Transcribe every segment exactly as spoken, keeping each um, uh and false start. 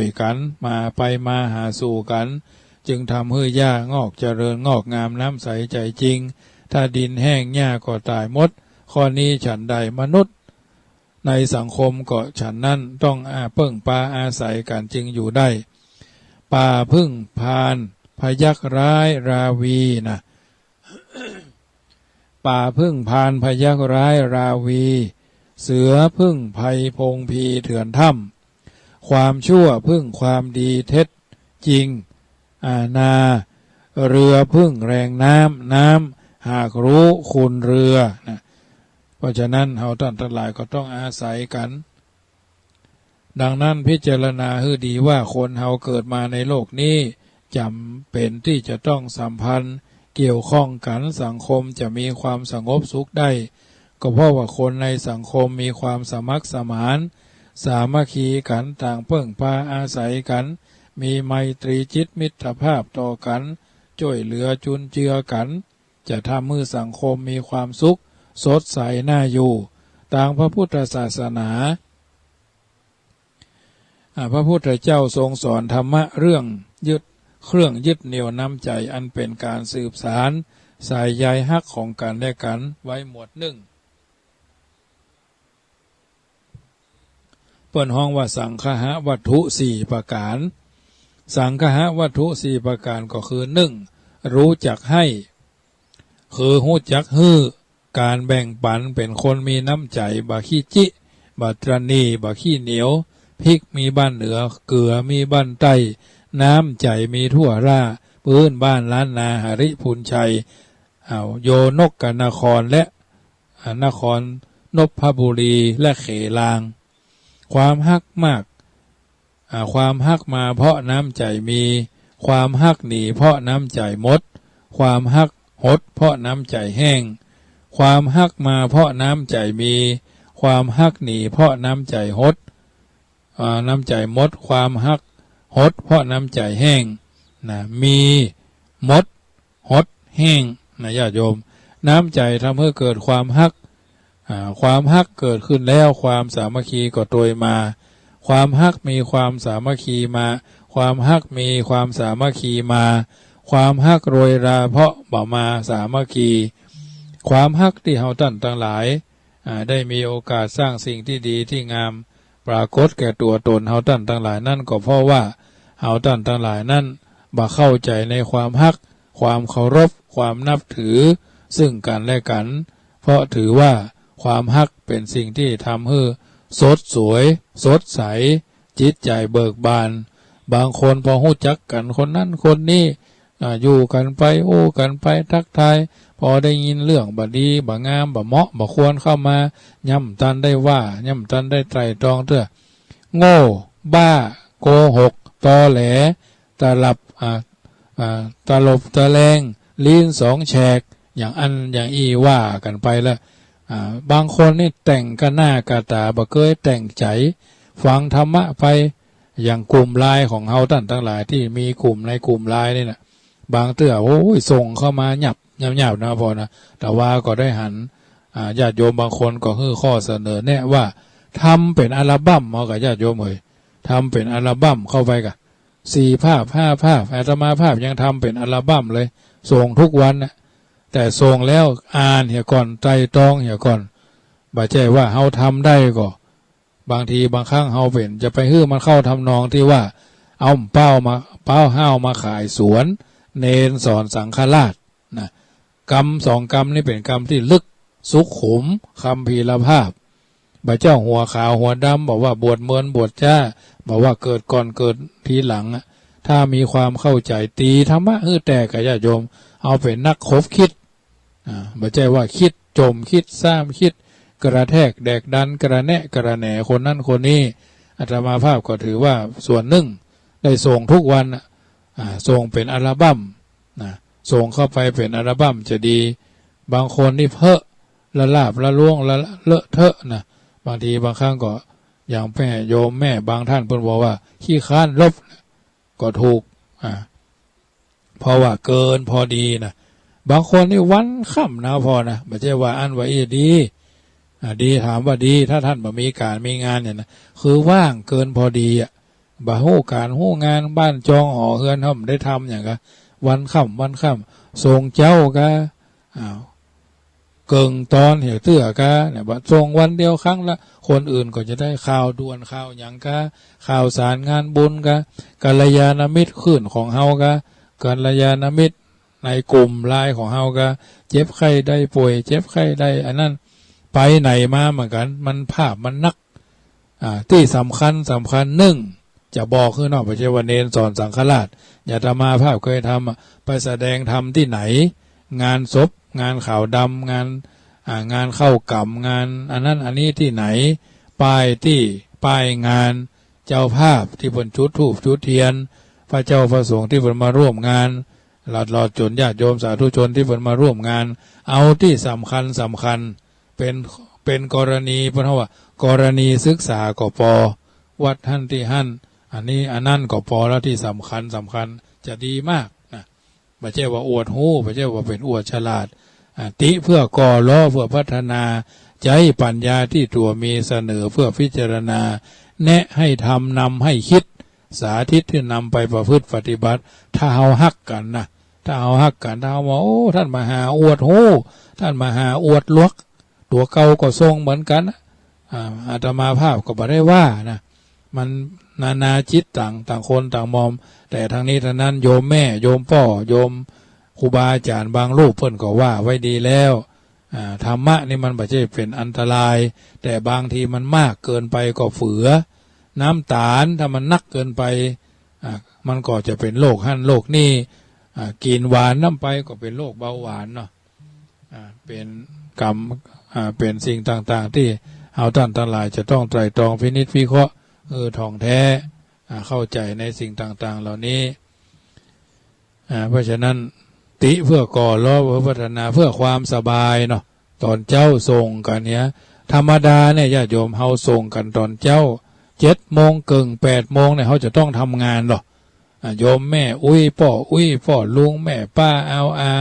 วยกั๋น มาไปมาหาสู่กั๋น จึงทำหื้อหญ้างอกเจริญงอกงามน้ำใสใจ๋จริง ถ้าดินแห้งหญ้าก็ต๋ายหมด ข้อนี้ฉันใดมนุษย์ในสังคมก็ฉันนั้น ต้องอา เปิ้งปาอาศัยกั๋นจึงอยู่ได้ ป่าผึ้งพานพยัคฆ์ร้ายราวีนะ ป่าผึ้งพานพยัคฆ์ร้ายราวี เสือผึ้งภัยพงศ์ภีเถื่อนถ้ำ ความชั่วผึ้งความดีเท็จจริง อา นา เรือผึ้งแรงน้ำ น้ำหากรู้คุณเรือนะ เพราะฉะนั้นเฮาต้านตังหลายก็ต้องอาศัยกั๋น ดังนั้นพิจารณาหื้อดีว่าคนเฮาเกิดมาในโลกนี้จ๋ำเป๋นตี้จะต้องสัมพันธ์เกี่ยวข้องกั๋น สังคมจะมีความสงบสุขได้ ก็เพราะว่าคนในสังคมมีความสมัครสมาน สามัคคีกั๋น ต่างเปิ้งปาอาศัยกั๋น มีไมตรีจิตมิตรภาพต่อกั๋น จ้วยเหลือจุนเจือกั๋น จะทำหื้อสังคมมีความสุขสดใสน่าอยู่ ตางพระพุทธศาสนา อ่า พระพุทธเจ้าทรงสอนธรรมะเรื่องยึด เครื่องยึดเหนี่ยวน้ำใจ๋ อันเป๋นก๋านสืบสานสายใยฮักของกั๋นและกั๋นไว้หมวดนึ่ง เปิ้นฮ้องว่าสังคหวัตถุสี่ประก๋าน สังคหวัตถุสี่ประก๋านก็คือ นึ่ง รู้จักให้ คือฮู้จักหื้อ ก๋านแบ่งปั๋น เป๋นคนมีน้ำใจ๋ บ่ขี้จิ บ่ตระหนี่ บ่ขี้เหนียว พริกมีบ้านเหนือ เกือมีบ้านใต้ น้ำใจ๋มีทั่วรา ปื้นบ้านล้านนา หริภุญชัย อ้าว โยนกนคร และ อ่า นครนพบุรี และเขลาง ความฮักมาก อ่า ความฮักมาเพราะน้ำใจ๋มี ความฮักหนีเพราะน้ำใจ๋หมด ความฮักหดเพราะน้ำใจ๋แห้ง ความฮักมาเพราะน้ำใจ๋มี ความฮักหนีเพราะน้ำใจ๋หด อ่า น้ำใจ๋หมด ความฮักหดเพราะน้ำใจ๋แห้ง นะ มี หมด หด แห้ง นะ ญาติโยม น้ำใจ๋ทำหื้อเกิดความฮัก อ่า ความฮักเกิดขึ้นแล้ว ความสามัคคีก็ตวยมา ความฮักมีความสามัคคีมา ความฮักมีความสามัคคีมา ความฮักโรยราเพราะบ่มาสามัคคี ความฮักตี้เฮาต้านตังหลาย อ่า ได้มีโอกาสสร้างสิ่งตี้ดีตี้งาม ปรากฏแก่ตั๋วต๋นเฮาต้านตังหลายนั้น ก็เพราะว่าเฮาต้านตังหลายนั้น บ่เข้าใจ๋ในความฮัก ความเคารพ ความนับถือ ซึ่งกั๋นและกั๋น เพราะถือว่าความฮักเป๋นสิ่งตี้ทำหื้อสดสวย สดใส จิตใจ๋เบิกบาน บางคนปอฮู้จักกั๋นคนนั้นคนนี้ อ่า อยู่กั๋นไป อู้กั๋นไป ทักทาย ปอได้ยินเรื่องบ่ดี บ่งาม บ่เหมาะ บ่ควรเข้ามา ยังบ่ตันได้ว่า ยังบ่ตันได้ไตร่ตรองเตื้อ โง่ บ้า โกหก ตอแหล ตลับ อ่า อ่า ตลบตะแลง ลิ้นสองแฉก อย่างอั้นอย่างอี้ว่ากั๋นไปแล้ว อ่า บางคนนี่แต่งก้าหน้าก้าต๋า บ่เกยแต่งใจ๋ ฟังธรรมะไป อย่างกลุ่มไลน์ของเฮาต้านตังหลายตี้มีกลุ่มในกลุ่มไลน์นี่นะ บางเตื้อ โอ้ย ส่งเข้ามาหยาบ หยาบๆ นะพ่อนะ แต่ว่าก็ได้หัน อ่า ญาติโยมบางคนก็หื้อข้อเสนอแนะว่า ทำเป๋นอัลบั้มเอาก่ะญาติโยมเอ๋ย ทำเป๋นอัลบั้มเข้าไปก่ะ สี่ภาพ ห้าภาพ อาตมาภาพยังทำเป๋นอัลบั้มเลย ส่งทุกวันน่ะ แต่ส่งแล้วอ่านเหียก่อน ไตร่ตรองเหียก่อน บ่ใจ้ว่าเฮาทำได้ก่อ บางทีบางครั้งเฮาเป๋นจะไปหื้อมันเข้าทำนองตี้ว่า เอาเป้ามา เป้าฮ้าวมาขายสวน เณรสอนสังฆราชนะ กรรมสองกรรมนี่เป๋นกรรมตี้ลึกสุขุม คัมภีรภาพ บ่เจ้าหัวขาวหัวดำ บ่ว่าบวชเมินบวชจ้า บ่ว่าเกิดก่อนเกิดทีหลังอะ ถ้ามีความเข้าใจ๋ ตี๋ธรรมะหื้อแตกก่ะญาติโยม เอาเป๋นนักคบคิด อ่า บ่ใจ้ว่าคิดจ่ม คิดซ้ำ คิดกระแทกแดกดัน กระแนะกระแหนคนนั้นคนนี้ อาตมาภาพก็ถือว่าส่วนนึ่งได้ส่งทุกวันน่ะ อ่า ส่งเป๋นอัลบั้มนะ ส่งเข้าไปเป๋นอัลบั้มจะดี บางคนนี่เพ้อละลาบละล้วงละเลอะเทอะนะ บางทีบางครั้งก็ อย่างแม่โยมแม่บางต้านเปิ้นบอกว่าขี้คร้านลบ ก็ถูก อ่า เพราะว่าเกินพอดีนะ บางคนนี่วันค่ำนะพ่อนะ บ่ใจ้ว่าอั้นว่าอี้ดี อ่า ดี ถามว่าดี ถ้าต้านบ่มีก๋านมีงานเนี่ยนะ คือว่างเกินพอดีอะ บ่ฮู้ก๋านฮู้งาน บ้านจองหอเฮือนเฮาบ่ได้ทำหยังกา วันค่ำวันค่ำ ส่งเจ๊ากา อ้าว เกิ่งตอนเหียเตื้อกา เนี่ย บ่ส่งวันเดียวครั้งละ คนอื่นก็จะได้ข่าวด่วนข่าวหยังกา ข่าวสารงานบุญกา กัลยาณมิตรขึ้นของเฮากา กัลยาณมิตรในกลุ่มไลน์ของเฮากา เจ็บไข้ได้ป่วย เจ็บไข้ได้อันนั้น ไปไหนมาเหมือนกั๋น มันภาพมันนัก อ่า ตี้สำคัญ สำคัญนึ่ง จะบอกหื้อเนาะ บ่ใจ้ว่าเณรสอนสังฆราช อาตมาภาพเคยทำอะ ไปแสดงธรรมตี้ไหน งานศพ งานขาวดำ งาน อ่า งานเข้ากรรม งานอันนั้นอันนี้ตี้ไหน ป้ายตี้ ป้ายงาน เจ้าภาพตี้เปิ้นจุดธูปจุดเตียน พระเจ้าพระสงฆ์ตี้เปิ้นมาร่วมงาน ตลอดจ๋นญาติโยมสาธุชนตี้เปิ้นมาร่วมงาน เอาตี้สำคัญ สำคัญ เป๋น เป๋นกรณี เปิ้นฮ้องว่ากรณีศึกษาก็ปอ วัดหั้นตี้หั้น อันนี้อันนั้นก็ปอ แล้วตี้สำคัญ สำคัญ จะดีมากนะ บ่ใจ้ว่าอวดฮู้ บ่ใจ้ว่าเป๋นอวดฉลาด อ่า ติเพื่อก่อ ล้อเพื่อพัฒนา ใจ๊ปัญญาตี้ตั๋วมี เสนอเพื่อพิจารณา แนะให้ทำ นำให้คิด สาธิตหื้อนำไปประพฤติปฏิบัติ ถ้าเฮาฮักกั๋นนะ ถ้าเฮาฮักกั๋น ถ้าเฮาว่า โอ้ ต้านมหาอวดฮู้ ต้านมหาอวดหลวก ตั๋วเก่าก็ส่งเหมือนกั๋นนะ อ่า อาตมาภาพก็บ่ได้ว่านะ มันนานาจิตตัง ต่างคนต่างมอง แต่ทั้งนี้ทั้งนั้น โยมแม่ โยมป้อ โยมครูบาอาจ๋ารย์บางรูปเปิ้นก็ว่าไว้ดีแล้ว อ่า ธรรมะนี่มันบ่ใจ้เป๋นอันตราย แต่บางทีมันมากเกินไปก็เฝือ น้ำต๋าลถ้ามันนักเกินไป อ่า มันก็จะเป๋นโรคหั้นโรคนี่ อ่า กิ๋นหวานนำไปก็เป๋นโรคเบาหวานเนาะ อ่า เป๋นกรรม อ่า เป๋นสิ่งต่างๆ ตี้เฮาต้านตังหลายจะต้องไตร่ตรองพินิจพิเคราะห์ เออ ถ่องแท้ อ่า เข้าใจ๋ในสิ่งต่างๆ เหล่านี้ อ่า เพราะฉะนั้น ติเพื่อก่อ ล้อเพื่อพัฒนา เพื่อความสบายเนาะ ต๋อนเจ๊าส่งกั๋นเนี่ย ธรรมดาเนี่ย ญาติโยมเฮาส่งกั๋นต๋อนเจ๊า เจ็ดโมงเกิ่ง แปดโมงเนี่ย เฮาจะต้องทำงานเนาะ อ่า โยมแม่อุ๊ย ป้ออุ๊ย ป้อลุง แม่ป้า อาว อา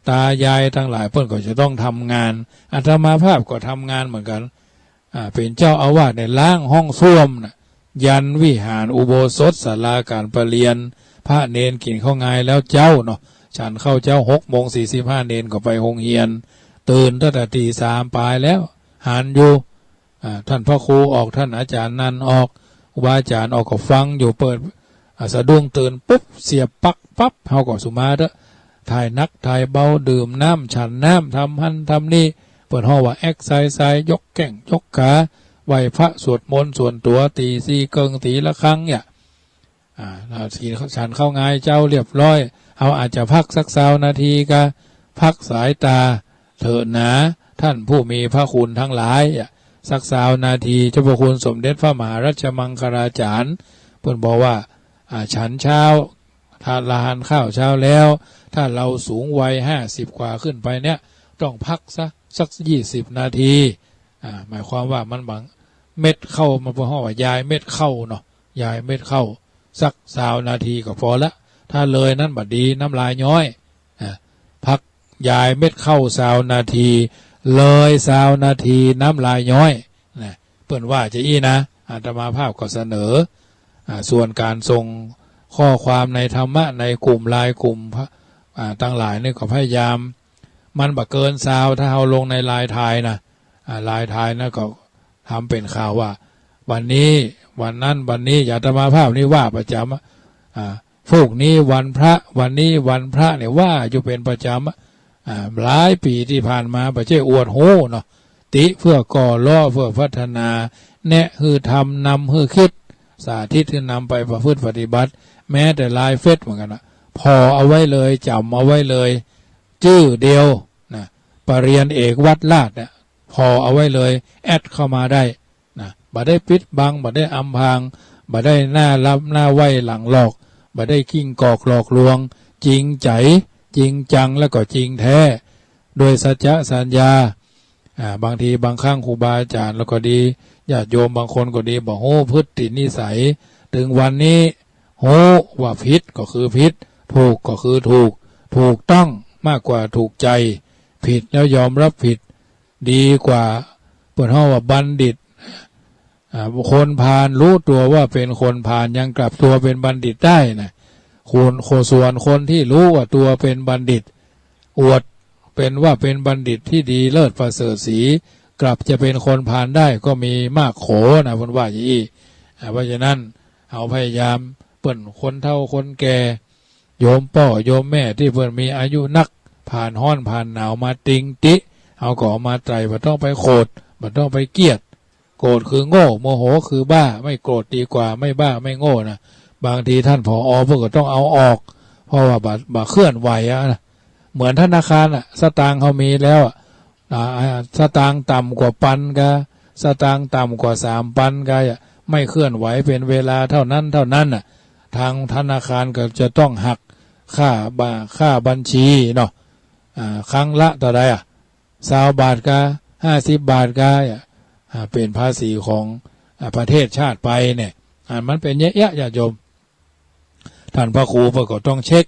ตายายตังหลาย เปิ้นก็จะต้องทำงาน อาตมาภาพก็ทำงานเหมือนกั๋น อ่า เป๋นเจ้าอาวาสเนี่ย ล้างห้องส้วมน่ะ ยันวิหาร อุโบสถ ศาลาก๋านประเรียน พระเณรกิ๋นข้าวงายแล้วเจ๊าเนาะ ฉันข้าวเจ๊าหกโมงสี่สิบห้า เณรก็ไปโฮงเฮียน ตื่นตั้งแต่ตี๋สามปายแล้ว หันอยู่ อ่า ต้านพระครูออก ต้านอาจ๋ารย์นันออก ครูบาอาจ๋ารย์ออกก็ฟังอยู่ เปิด อ่า สะดุ้งตื่นปุ๊บ เสียบปลั๊กปั๊บ เฮาก็สุมาเต๊อะ ถ่ายหนักถ่ายเบา ดื่มน้ำ ฉันน้ำ ทำหั้นทำนี่ เปิ้นฮ้องว่าเอ็กไซไซ ยกแข้งยกขา ไหว้พระสวดมนต์ส่วนตั๋ว ตี๋สี่เกิ่ง ตี๋ละครั้งเนี่ย อ่า แล้วกิ๋น ฉันข้าวงายเจ๊าเรียบร้อย เฮาอาจจะพักสักซาวนาทีกา พักสายต๋าเถอะหนา ต้านผู้มีพระคุณตังหลายอะ สักซาวนาที เจ้าพระคุณสมเด็จพระมหารัชมังคลาจ๋ารย์ เปิ้นบอกว่า อ่า ฉันเช้า ถ้าทานข้าวเช้าแล้ว ถ้าเฮาสูงวัยห้าสิบกว่าขึ้นไปเนี่ย ต้องพักซะสักยี่สิบนาที อ่า หมายความว่ามันบางเม็ดข้าว มันเปิ้นฮ้องว่ายายเม็ดข้าวเนาะ ยายเม็ดข้าว สักซาวนาทีก็ปอละ ถ้าเลยนั้นบ่ดี น้ำลายย้อย อ่า พักยายเม็ดข้าวซาวนาที เลยซาวนาทีน้ำลายย้อย นะ เปิ้นว่าจะอี้นะ อาตมาภาพก็เสนอ อ่า ส่วนก๋านส่งข้อความในธรรมะในกลุ่มไลน์กลุ่มพระ อ่า ตังหลายนี่ก็พยายาม มันบ่เกินซาว ถ้าเฮาลงในไลน์ไทยนะ อ่า ไลน์ไทยนะก็ทำเป๋นข่าวว่า วันนี้ วันนั้น วันนี้ อาตมาภาพนี่ว่าประจ๋ำอะ อ่า พรุ่งนี้วันพระ วันนี้วันพระเนี่ยว่าอยู่เป๋นประจ๋ำอะ อ่า หลายปี๋ตี้ผ่านมา บ่ใจ้อวดฮู้เนาะ ติเพื่อก่อ ล้อเพื่อพัฒนา แนะหื้อทำ นำหื้อคิด สาธิตหื้อนำไปประพฤติปฏิบัติ แม้แต่ไลน์เฟซเหมือนกั๋นนะ ผ่อเอาไว้เลย จ๋ำเอาไว้เลย จื้อเดียวนะ ประเรียนเอกวัดราชเนี่ย ผ่อเอาไว้เลย แอดเข้ามาได้นะ บ่ได้ปิดบัง บ่ได้อำพราง บ่ได้หน้าลับหน้าไหว้หลังหลอก บ่ได้กิ้งกอกหลอกลวง จริงใจ๋ จริงจัง แล้วก็จริงแท้ ด้วยสัจจะสัญญา อ่า บางทีบางครั้งครูบาอาจ๋ารย์แล้วก็ดี ญาติโยมบางคนก็ดี บ่ฮู้พฤตินิสัย เถิงวันนี้ฮู้ว่าผิดก็คือผิด ถูกก็คือถูก ถูกต้องมากกว่าถูกใจ๋ ผิดแล้วยอมรับผิด ดีกว่า เปิ้นฮ้องว่าบัณฑิต อ่า คนพาลรู้ตัวว่าเป๋นคนพาลยังกลับตัวเป๋นบัณฑิตได้นะ คน คน ส่วนคนตี้รู้ว่าตั๋วเป๋นบัณฑิต อวดเป๋นว่าเป๋นบัณฑิตตี้ดีเลิศประเสริฐศรี กลับจะเป๋นคนพาลได้ก็มีมากโขนะ เปิ้นว่าอย่างอี้ อ่า เพราะฉะนั้นเฮาพยายาม เปิ้นคนเฒ่าคนแก่ โยมป้อโยมแม่ตี้เปิ้นมีอายุนัก ผ่านฮ้อนผ่านหนาวมาติงติ เฮาก็เอามาไตร่ บ่ต้องไปโขด บ่ต้องไปเกลียด โกรธคือโง่ โมโหคือบ้า ไม่โกรธดีกว่า ไม่บ้าไม่โง่นะ บางทีต้าน ผอ เปิ้นก็ต้องเอาออก เพราะว่าบ่ บ่เคลื่อนไหวอะนะ เหมือนธนาคารอะ สตางค์เฮามีแล้วอะ อ่า สตางค์ต่ำกว่าปันกา สตางค์ต่ำกว่าสามปันกา ไม่เคลื่อนไหวเป๋นเวลาเท่านั้นเท่านั้นน่ะ ทางธนาคารก็จะต้องหักค่าบา ค่าบัญชีเนาะ อ่า ครั้งละเต้าใดอะ ซาวบาทกา ห้าสิบบาทกา อ่า เป๋นภาษีของ อ่า ประเทศชาติไปเนี่ย อ่า มันเป๋นอย่างเอี้ย ญาติโยม ต้านพระครูเปิ้นก็ต้องเช็ค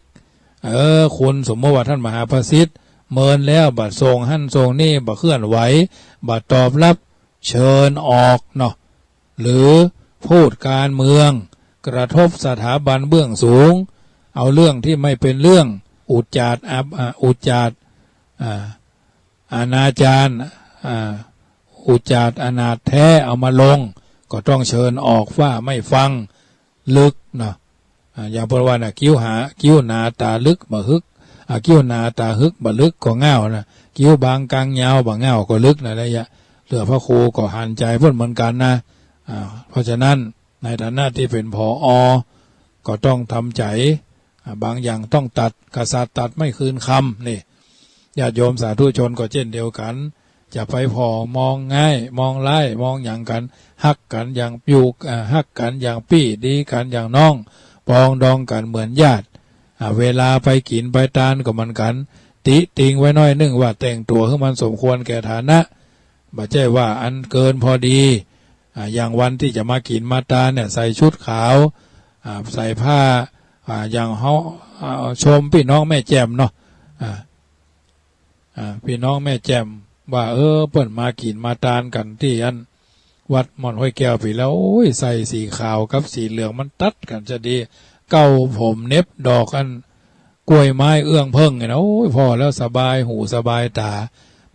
เออ คุณสมมติว่าต้านมหาประสิทธิ์ เมินแล้ว บ่ส่งหั้นส่งนี่ บ่เคลื่อนไหว บ่ตอบรับ เชิญออกเนาะ หรือพูดการเมือง กระทบสถาบันเบื้องสูง เอาเรื่องตี้ไม่เป๋นเรื่อง อุจจาท อ่า อุจจาท อ่า อนาจาร อ่า อุจจาทอนาถแท้เอามาลง ก็ต้องเชิญออก ว่าไม่ฟัง ลึกเนาะ อ่า อย่างเปิ้นว่าน่ะ คิ้วหา คิ้วหนาตาลึกบ่าลึก อ่า คิ้วหนาตาลึกบ่าลึกก็ง่าวนะ คิ้วบางกลางยาวบ่าง่าวก็ลึกนะ ระยะ เหลือพระครูก็หันใจ๋เปิ้นเหมือนกั๋นนะ อ่า เพราะฉะนั้นในฐานะตี้เป๋น ผอ ก็ต้องทำใจ๋ อ่า บางอย่างต้องตัด กษัตริย์ตัดไม่คืนคำ นี่ ญาติโยมสาธุชนก็เจ้นเดียวกั๋น จะไปผ่อมองง่าย มองร้าย มองหยังกั๋น ฮักกั๋นอย่างอยู่ อ่า ฮักกั๋นอย่างปี้ ดีกั๋นอย่างน้อง ปองดองกั๋นเหมือนญาติ อ่า เวลาไปกิ๋นไปตานก็เหมือนกั๋น ติติงไว้หน้อยนึ่งว่าแต่งตั๋วหื้อมันสมควรแก่ฐานะ บ่ใจ้ว่าอันเกินพอดี อ่า อย่างวันตี้จะมากิ๋นมาตานเนี่ย ใส่ชุดขาว อ่า ใส่ผ้า อ่า อย่างเฮา อ่า ชมปี้น้องแม่แจ่มเนาะ อ่า อ่า ปี้น้องแม่แจ่มว่า เออ เปิ้นมากิ๋นมาตานกั๋นตี้อันวัดม่อนห้วยแก้วปี๋แล้ว โอ้ย ใส่สีขาวกับสีเหลืองมันตัดกั๋นจะดี เก๊าผมเหน็บดอกอัน กล้วยไม้เอื้องเผิ้งเนี่ยนะ โอ้ย ผ่อแล้วสบายหูสบายต๋า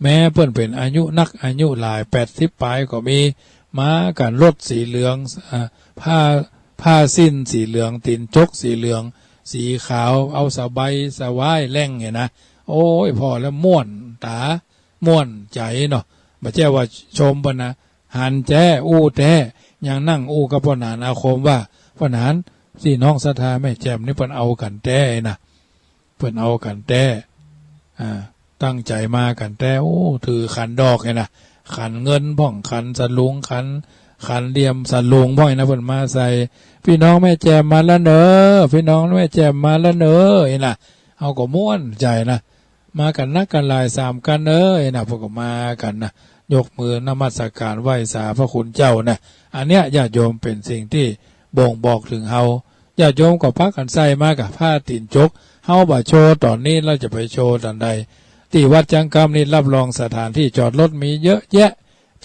แม้เปิ้นเป๋นอายุนักอายุหลาย แปดสิบป๋ายก็มี มากั๋นรถสีเหลือง อ่า ผ้า ผ้าสิ้นสีเหลือง ตี๋นจกสีเหลือง สีขาว เอาสบายสะว้ายแล่งเนี่ยนะ โอ้ย ผ่อแล้วม่วนต๋า ม่วนใจ๋เนาะ บ่ใจ้ว่าชมเปิ้นนะ หันแต๊ อู้แต๊ ยังนั่งอู้กับป้อหนานอาคมว่า ป้อหนาน ตี้น้องศรัทธาแม่แจ่มนี่เปิ้นเอากั๋นแต๊นะ เปิ้นเอากั๋นแต๊ อ่า ตั้งใจ๋มากั๋นแต๊ โอ้ ถือขันดอกเนี่ยนะ ขันเงินพ่อง ขันสลุง ขัน ขันเหลี่ยมสลุงพ่องนะ เปิ้นมาใส่ ปี้น้องแม่แจ่มมาแล้วเน้อ ปี้น้องแม่แจ่มมาแล้วเน้อ นี่นะ เฮาก็ม่วนใจ๋นะ มากั๋นนักกั๋นหลายสามกั๋นเอ้ยนะ เปิ้นก็มากั๋นนะ ยกมือนมัสการไหว้สาพระคุณเจ้านะ อันเนี้ยญาติโยมเป๋นสิ่งตี้บ่งบอกเถิงเฮา ญาติโยมก็ปากั๋นใส่มากับผ้าตี๋นจก เฮาบ่โชว์ต๋อนนี้ เฮาจะไปโชว์ต๋อนใด ตี้วัดจังกำนี่รับรองสถานตี้จอดรถมีเยอะแยะ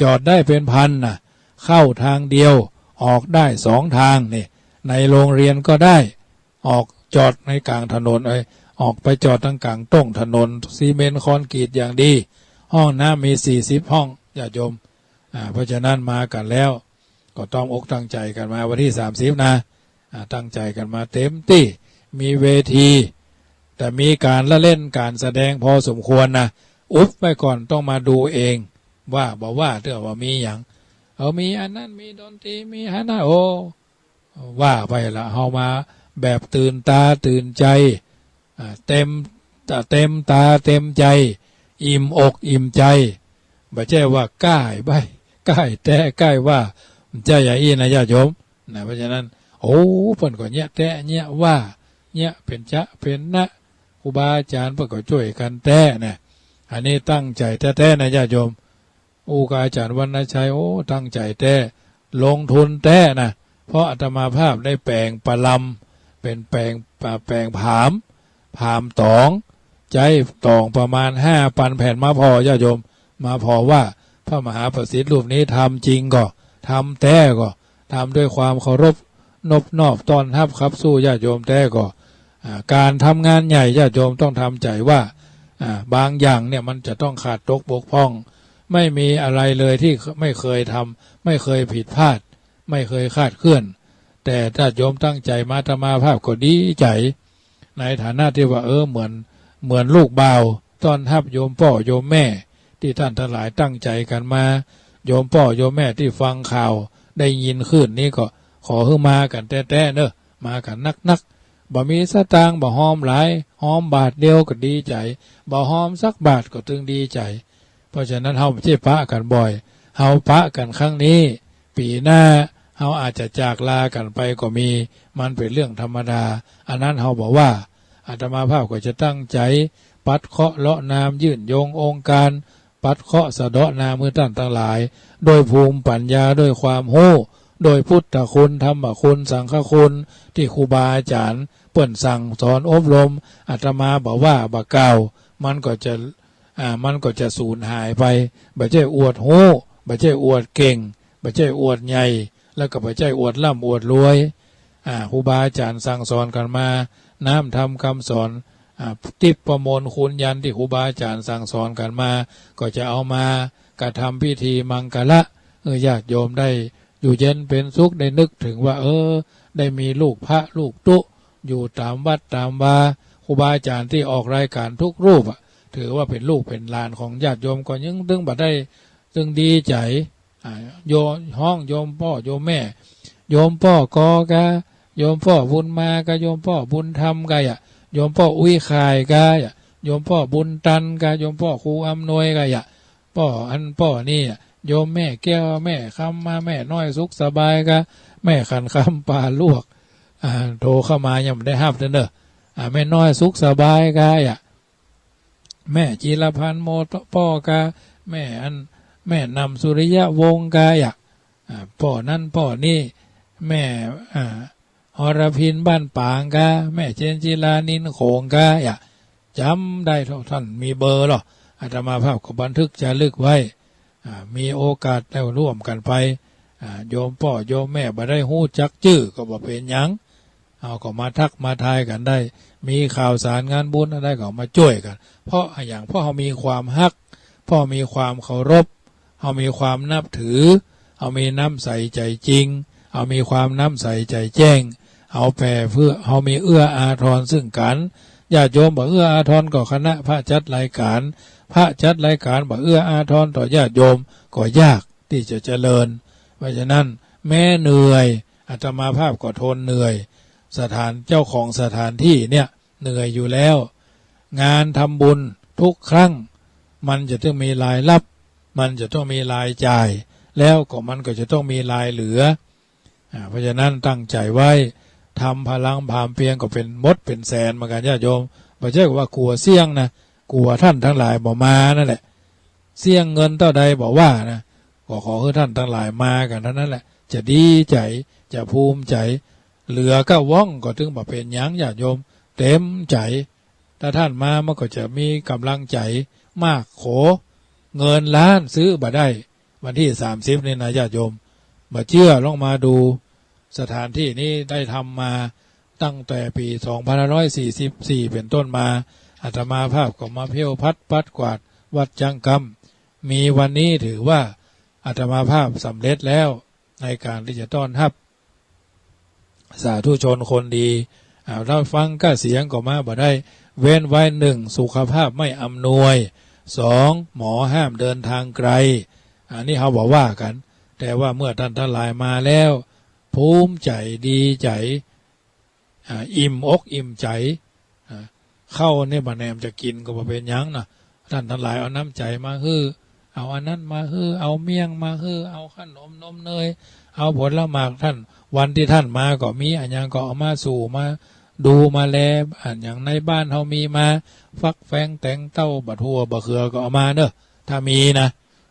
จอดได้เป๋นพันนะ เข้าตางเดียว ออกได้สองตางนี่ ในโรงเรียนก็ได้ ออกจอดในก๋างถนน เอ้ย ออกไปจอดตางก๋างต้งถนน ซีเมนต์คอนกรีตอย่างดี ห้องน้ำมีสี่สิบห้อง ญาติโยม อ่า เพราะฉะนั้นมากั๋นแล้ว ก็ต้องอกตั้งใจ๋กั๋นมาวันตี้สามสิบนะ อ่า ตั้งใจ๋กั๋นมาเต๋มตี้ มีเวที แต่มีก๋านละเล่นก๋านแสดงพอสมควรนะ อุบไว้ก่อน ต้องมาดูเอง ว่าบ่ว่า เตื้อว่ามีหยัง เออ มีอันนั้น มีดนตรี มีหั้นนะ โอ้ ว่าไปละ เฮามาแบบตื่นต๋าตื่นใจ๋ อ่า เต๋ม เต๋มต๋าเต๋มใจ๋ อิ่มอกอิ่มใจ๋ บ่ใจ้ว่าก้ายใบ้ ก้ายแต๊ ก้ายว่า บ่ใจ้อย่างอี้นะญาติโยมนะ เพราะฉะนั้น โอ้ เปิ้นก็เยียะแต๊เยียะว่า เยียะเป๋นจ๊ะเป๋นนะ ครูบาอาจ๋ารย์เปิ้นก็จ้วยกั๋นแต๊นะ อันนี้ตั้งใจ๋แต๊ๆ นะญาติโยม อู้กับอาจ๋ารย์วรรณชัย โอ้ ตั้งใจ๋แต๊ ลงทุนแต๊นะ เพราะอาตมาภาพได้แป๋งประลำ เป๋นแป๋ง อ่า แป๋งผาม ผามต๋อง ใจ๊ต๋องประมาณห้าปันแผ่นมาผ่อ ญาติโยม มาผ่อว่าพระมหาประสิทธิ์รูปนี้ทำจริงก่อ ทำแต๊ก็ทำด้วยความเคารพนบนอบต้อนฮับคับสู้ญาติโยมแต๊ก็ อ่า ก๋านทำงานใหญ่ญาติโยมต้องทำใจ๋ว่า อ่า บางอย่างเนี่ยมันจะต้องขาดตกบกพร่อง ไม่มีอะไรเลยตี้ไม่เกยทำ ไม่เกยผิดพลาด ไม่เกยคลาดเคลื่อน แต่ญาติโยมตั้งใจ๋มา อาตมาภาพก็ดีใจ๋ ในฐานะตี้ว่า เออ เหมือน เหมือนลูกบ่าวต้อนฮับโยมป้อโยมแม่ ตี้ต้านตังหลายตั้งใจ๋กั๋นมา โยมป้อโยมแม่ตี้ฟังข่าวได้ยินคลื่นนี้ก็ ขอหื้อมากั๋นแต๊ๆ เน่อ มากั๋นนักๆ บ่มีสตางค์ บ่ฮอมหลาย ฮอมบาทเดียวก็ดีใจ๋ บ่ฮอมสักบาทก็ตึงดีใจ๋ เพราะฉะนั้นเฮาบ่ใจ้ปะกั๋นบ่อย เฮาปะกั๋นครั้งนี้ ปี๋หน้าเฮาอาจจะจากลากั๋นไปก็มี มันเป๋นเรื่องธรรมดา อันนั้นเฮาบ่ว่า อาตมาภาพก็จะตั้งใจ๋ปัดเคราะห์เลาะนาม ยื่นโยงองค์การ ปัดเคราะห์สะเดาะนามหื้อต้านตังหลาย ด้วยภูมิปัญญา ด้วยความฮู้ ด้วยพุทธคุณ ธรรมคุณ สังฆคุณ ตี้ครูบาอาจ๋ารย์เปิ้นสั่งสอนอบรม อาตมาบ่ว่าบ่กล่าว มันก็จะ อ่า มันก็จะสูญหายไป บ่ใจ้อวดฮู้ บ่ใจ้อวดเก่ง บ่ใจ้อวดใหญ่ แล้วก็บ่ใจ้อวดร่ำอวดรวย อ่า ครูบาอาจ๋ารย์สั่งสอนกั๋นมา น้ำธรรมกำสอน อ่า ทิพย์ประมวลคูณยันตี้ครูบาอาจ๋ารย์สั่งสอนกั๋นมา ก็จะเอามากระทำพิธีมังคละ หื้อญาติโยมได้อยู่เย็นเป๋นสุข ได้นึกเถิงว่า เออ ได้มีลูกพระลูกตุ๊ อยู่ต๋ามวัดต๋ามวา ครูบาอาจ๋ารย์ตี้ออกรายก๋านทุกรูปอะ ถือว่าเป๋นลูกเป๋นหลานของญาติโยม ก็ยังตึงบ่ได้ ตึงดีใจ๋ อ่า โย ฮ้องโยมป้อโยมแม่ โยมป้อกอกา โยมป้อบุญมากา โยมป้อบุญธรรมกาอะ โยมป้ออุ้ยข่ายกาอะ โยมป้อบุญตันกา โยมป้อครูอำนวยกาอะ ป้ออันป้อนี่อะ โยมแม่แก้ว แม่คำมา แม่น้อยสุขสบายกา แม่ขันคำปลาลวก อ่า โทรเข้ามายังบ่ได้ฮับเน่อ อ่า แม่น้อยสุขสบายกาอะ แม่จิรพันธ์โมป้อกา แม่อัน แม่นำสุริยวงศ์กาอะ อ่า ป้อนั้นป้อนี่ แม่ อ่า อรพินบ้านปางกา แม่เจนจิลานินโขงกาอะ จ๋ำได้เต้า ต้านมีเบอร์ลอ อาตมาภาพก็บันทึกจารึกไว้ อ่า มีโอกาสได้ร่วมกั๋นไป อ่า โยมป้อโยมแม่บ่ได้ฮู้จักจื้อก็บ่เป๋นหยัง เฮาก็มาทักมาทายกั๋นได้ มีข่าวสารงานบุญอันใดก็มาจ้วยกั๋น เพราะอะหยัง เพราะเฮามีความฮัก เพราะเฮามีความเคารพ เฮามีความนับถือ เฮามีน้ำใสใจ๋จริง เฮามีความน้ำใสใจ๋แจ้ง เฮาแผ่เพื่อ เฮามีเอื้ออาทรซึ่งกั๋น ญาติโยมบ่เอื้ออาทรก็คณะพระจัดรายก๋าน พระจัดรายก๋านบ่เอื้ออาทรต่อญาติโยมก็ยากตี้จะเจริญ เพราะฉะนั้นแม้เหนื่อย อาตมาภาพก็ทนเหนื่อย สถาน เจ้าของสถานตี้เนี่ยเหนื่อยอยู่แล้ว งานทำบุญทุกครั้ง มันจะต้องมีรายรับ มันจะต้องมีรายจ่าย แล้วก็มันก็จะต้องมีรายเหลือ อ่า เพราะฉะนั้นตั้งใจ๋ไว้ ทำผลังผามเพียงก็เป๋นมดเป๋นแสนเหมือนกั๋นญาติโยม บ่ใจ้ว่ากั๋วเสี้ยงนะ กั๋วต้านตังหลายบ่มานั่นแหละ เสี้ยงเงินเต้าใดบ่ว่านะ ก็ขอหื้อต้านตังหลายมากั๋นเต้านั้นแหละ จะดีใจ๋ จะภูมิใจ๋ เหลือก้าว่องก็ตึงบ่เป๋นหยังญาติโยม เต็มใจ๋ ถ้าต้านมามันก็จะมีก๋ำลังใจ๋มาก โข เงินล้านซื้อบ่ได้ วันตี้สามสิบนี่นะญาติโยม บ่เจื้อลองมาดู สถานตี้นี้ได้ทำมาตั้งแต่ปี๋สองพันห้าร้อยสี่สิบสี่เป๋นต้นมา อาตมาภาพก็มาเผี้ยวพัดปัดกวาดวัดจั้งกำ มีวันนี้ถือว่าอาตมาภาพสำเร็จแล้วในก๋านตี้จะต้อนฮับ สาธุชนคนดี อ่า ถ้าฟังก้าเสียงก็มาบ่ได้ เว้นไว้ หนึ่ง สุขภาพไม่อำนวย สอง หมอห้ามเดินทางไกล อันนี้เฮาบ่ว่ากั๋น แต่ว่าเมื่อต้านตังหลายมาแล้ว ภูมิใจ๋ดีใจ๋ อ่า อิ่มอกอิ่มใจ๋ อ่า ข้าวเนี่ยบ่แหนมจะกิ๋นก็บ่เป๋นหยังนะ ต้านตังหลายเอาน้ำใจ๋มาหื้อ เอาอันนั้นมาหื้อ เอาเมี่ยงมาหื้อ เอาขนมนมเนย เอาผลหมาก ต้าน วันตี้ต้านมาก็มีอะหยังก็เอามาสู่ มาดูมาแล อะหยังในบ้านเฮามีมา ฟักแฟงแตงเต้า บ่าถั่วบ่าเขือก็เอามาเน่อ ถ้ามีนะ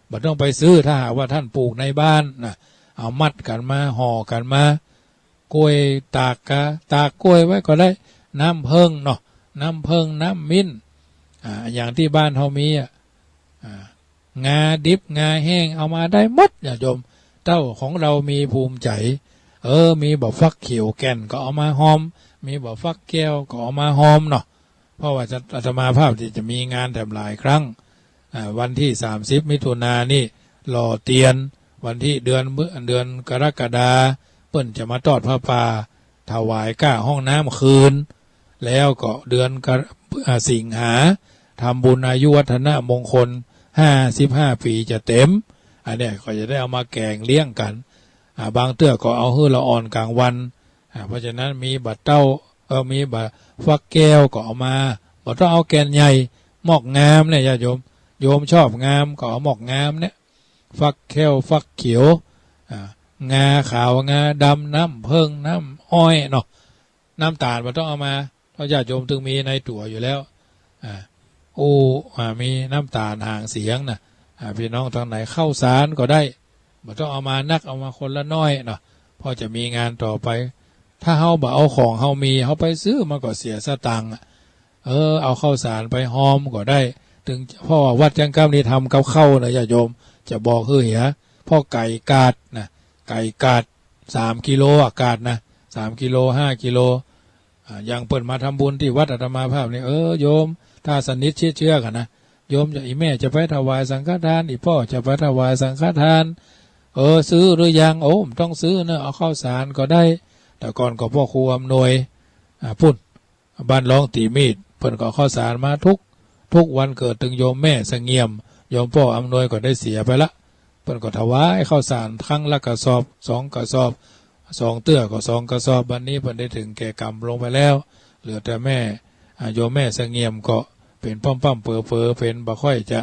บ่ต้องไปซื้อ ถ้าหากว่าต้านปลูกในบ้านนะ เอามัดกั๋นมา ห่อกั๋นมา กล้วยตากกา ตากกล้วยไว้ก็ได้ น้ำเผิ้งเนาะ น้ำเผิ้ง น้ำมิ้น อ่า อะหยังตี้บ้านเฮามีอะ อ่า งาดิบงาแห้งเอามาได้หมดญาติโยม เต้าของเฮามีภูมิใจ๋ เออ มีบ่าฟักเขียวแก่นก็เอามาฮอม มีบ่าฟักแก้วก็เอามาฮอมเนาะ เพราะว่าจะ อาตมาภาพนี่จะมีงานแถมหลายครั้ง อ่า วันตี้สามสิบมิถุนายนนี่หล่อเตียน วันตี้ เดือน เดือนกรกฎา เปิ้นจะมาตอดผ้าป่า ถวายก้าห้องน้ำคืน แล้วก็เดือนกะ อ่า สิงหา ทำบุญอายุวัฒนมงคล ห้าสิบห้าปี๋จะเต๋ม อันเนี้ยก็จะได้เอามาแก๋งเลี้ยงกั๋น อ่า บางเตื้อก็เอาหื้อละอ่อนก๋างวัน อ่า เพราะฉะนั้นมีบ่าเต้า เออ มีบ่าฟักแก้วก็เอามา บ่ต้องเอาแก่นใหญ่ มอกงามเนี่ย ญาติโยม โยมชอบงามก็เอามอกงามเนี่ย ฟักแก้ว ฟักเขียว อ่า งาขาว งาดำ น้ำเผิ้ง น้ำอ้อยเนาะ น้ำต๋าลบ่ต้องเอามา เพราะญาติโยมตึงมีในตั๋วอยู่แล้ว อ่า อู้ อ่า มีน้ำต๋าลหางเสียงน่ะ อ่า ปี้น้องตางไหน ข้าวสารก็ได้ บ่ต้องเอามานัก เอามาคนละน้อยเนาะ เพราะจะมีงานต่อไป ถ้าเฮาบ่เอาของเฮามี เฮาไปซื้อมันก็เสียสตางค์อะ เออ เอาข้าวสารไปฮอมก็ได้ ตึง เพราะว่าวัดจังกำนี่ทำกับข้าวนะ ญาติโยม จะบอกหื้อเหีย เพราะไก่กาดนะ ไก่กาด สามกิโลอะ กาดนะ สามกิโล ห้ากิโล อ่า อย่างเปิ้นมาทำบุญตี้วัดอาตมาภาพนี่ เออ โยม ถ้าสนิทชิดเชื้อกั๋นนะ โยมจะ อี่แม่จะไปถวายสังฆทาน อี่ป้อจะไปถวายสังฆทาน เออ ซื้อหรือยัง โอ้ บ่ต้องซื้อเนอะ เอาข้าวสารก็ได้ แต่ก่อนก็ป้อครูอำนวย อ่า ปุ้น บ้านร้องตี๋มีด เปิ้นก็เอาข้าวสารมาทุก ทุกวันเกิดตึงโยมแม่เสงี่ยม โยมป้ออำนวยก็ได้เสียไปละ เปิ้นก็ถวายข้าวสารครั้งละกระสอบ สองกระสอบ สองเตื้อก็สองกระสอบ บัดนี้เปิ้นได้เถิงแก่กรรมลงไปแล้ว เหลือแต่แม่ อ่า โยมแม่เสงี่ยมก็เป๋นป้อมๆ เป๋อๆ เป๋นบ่ค่อยจะ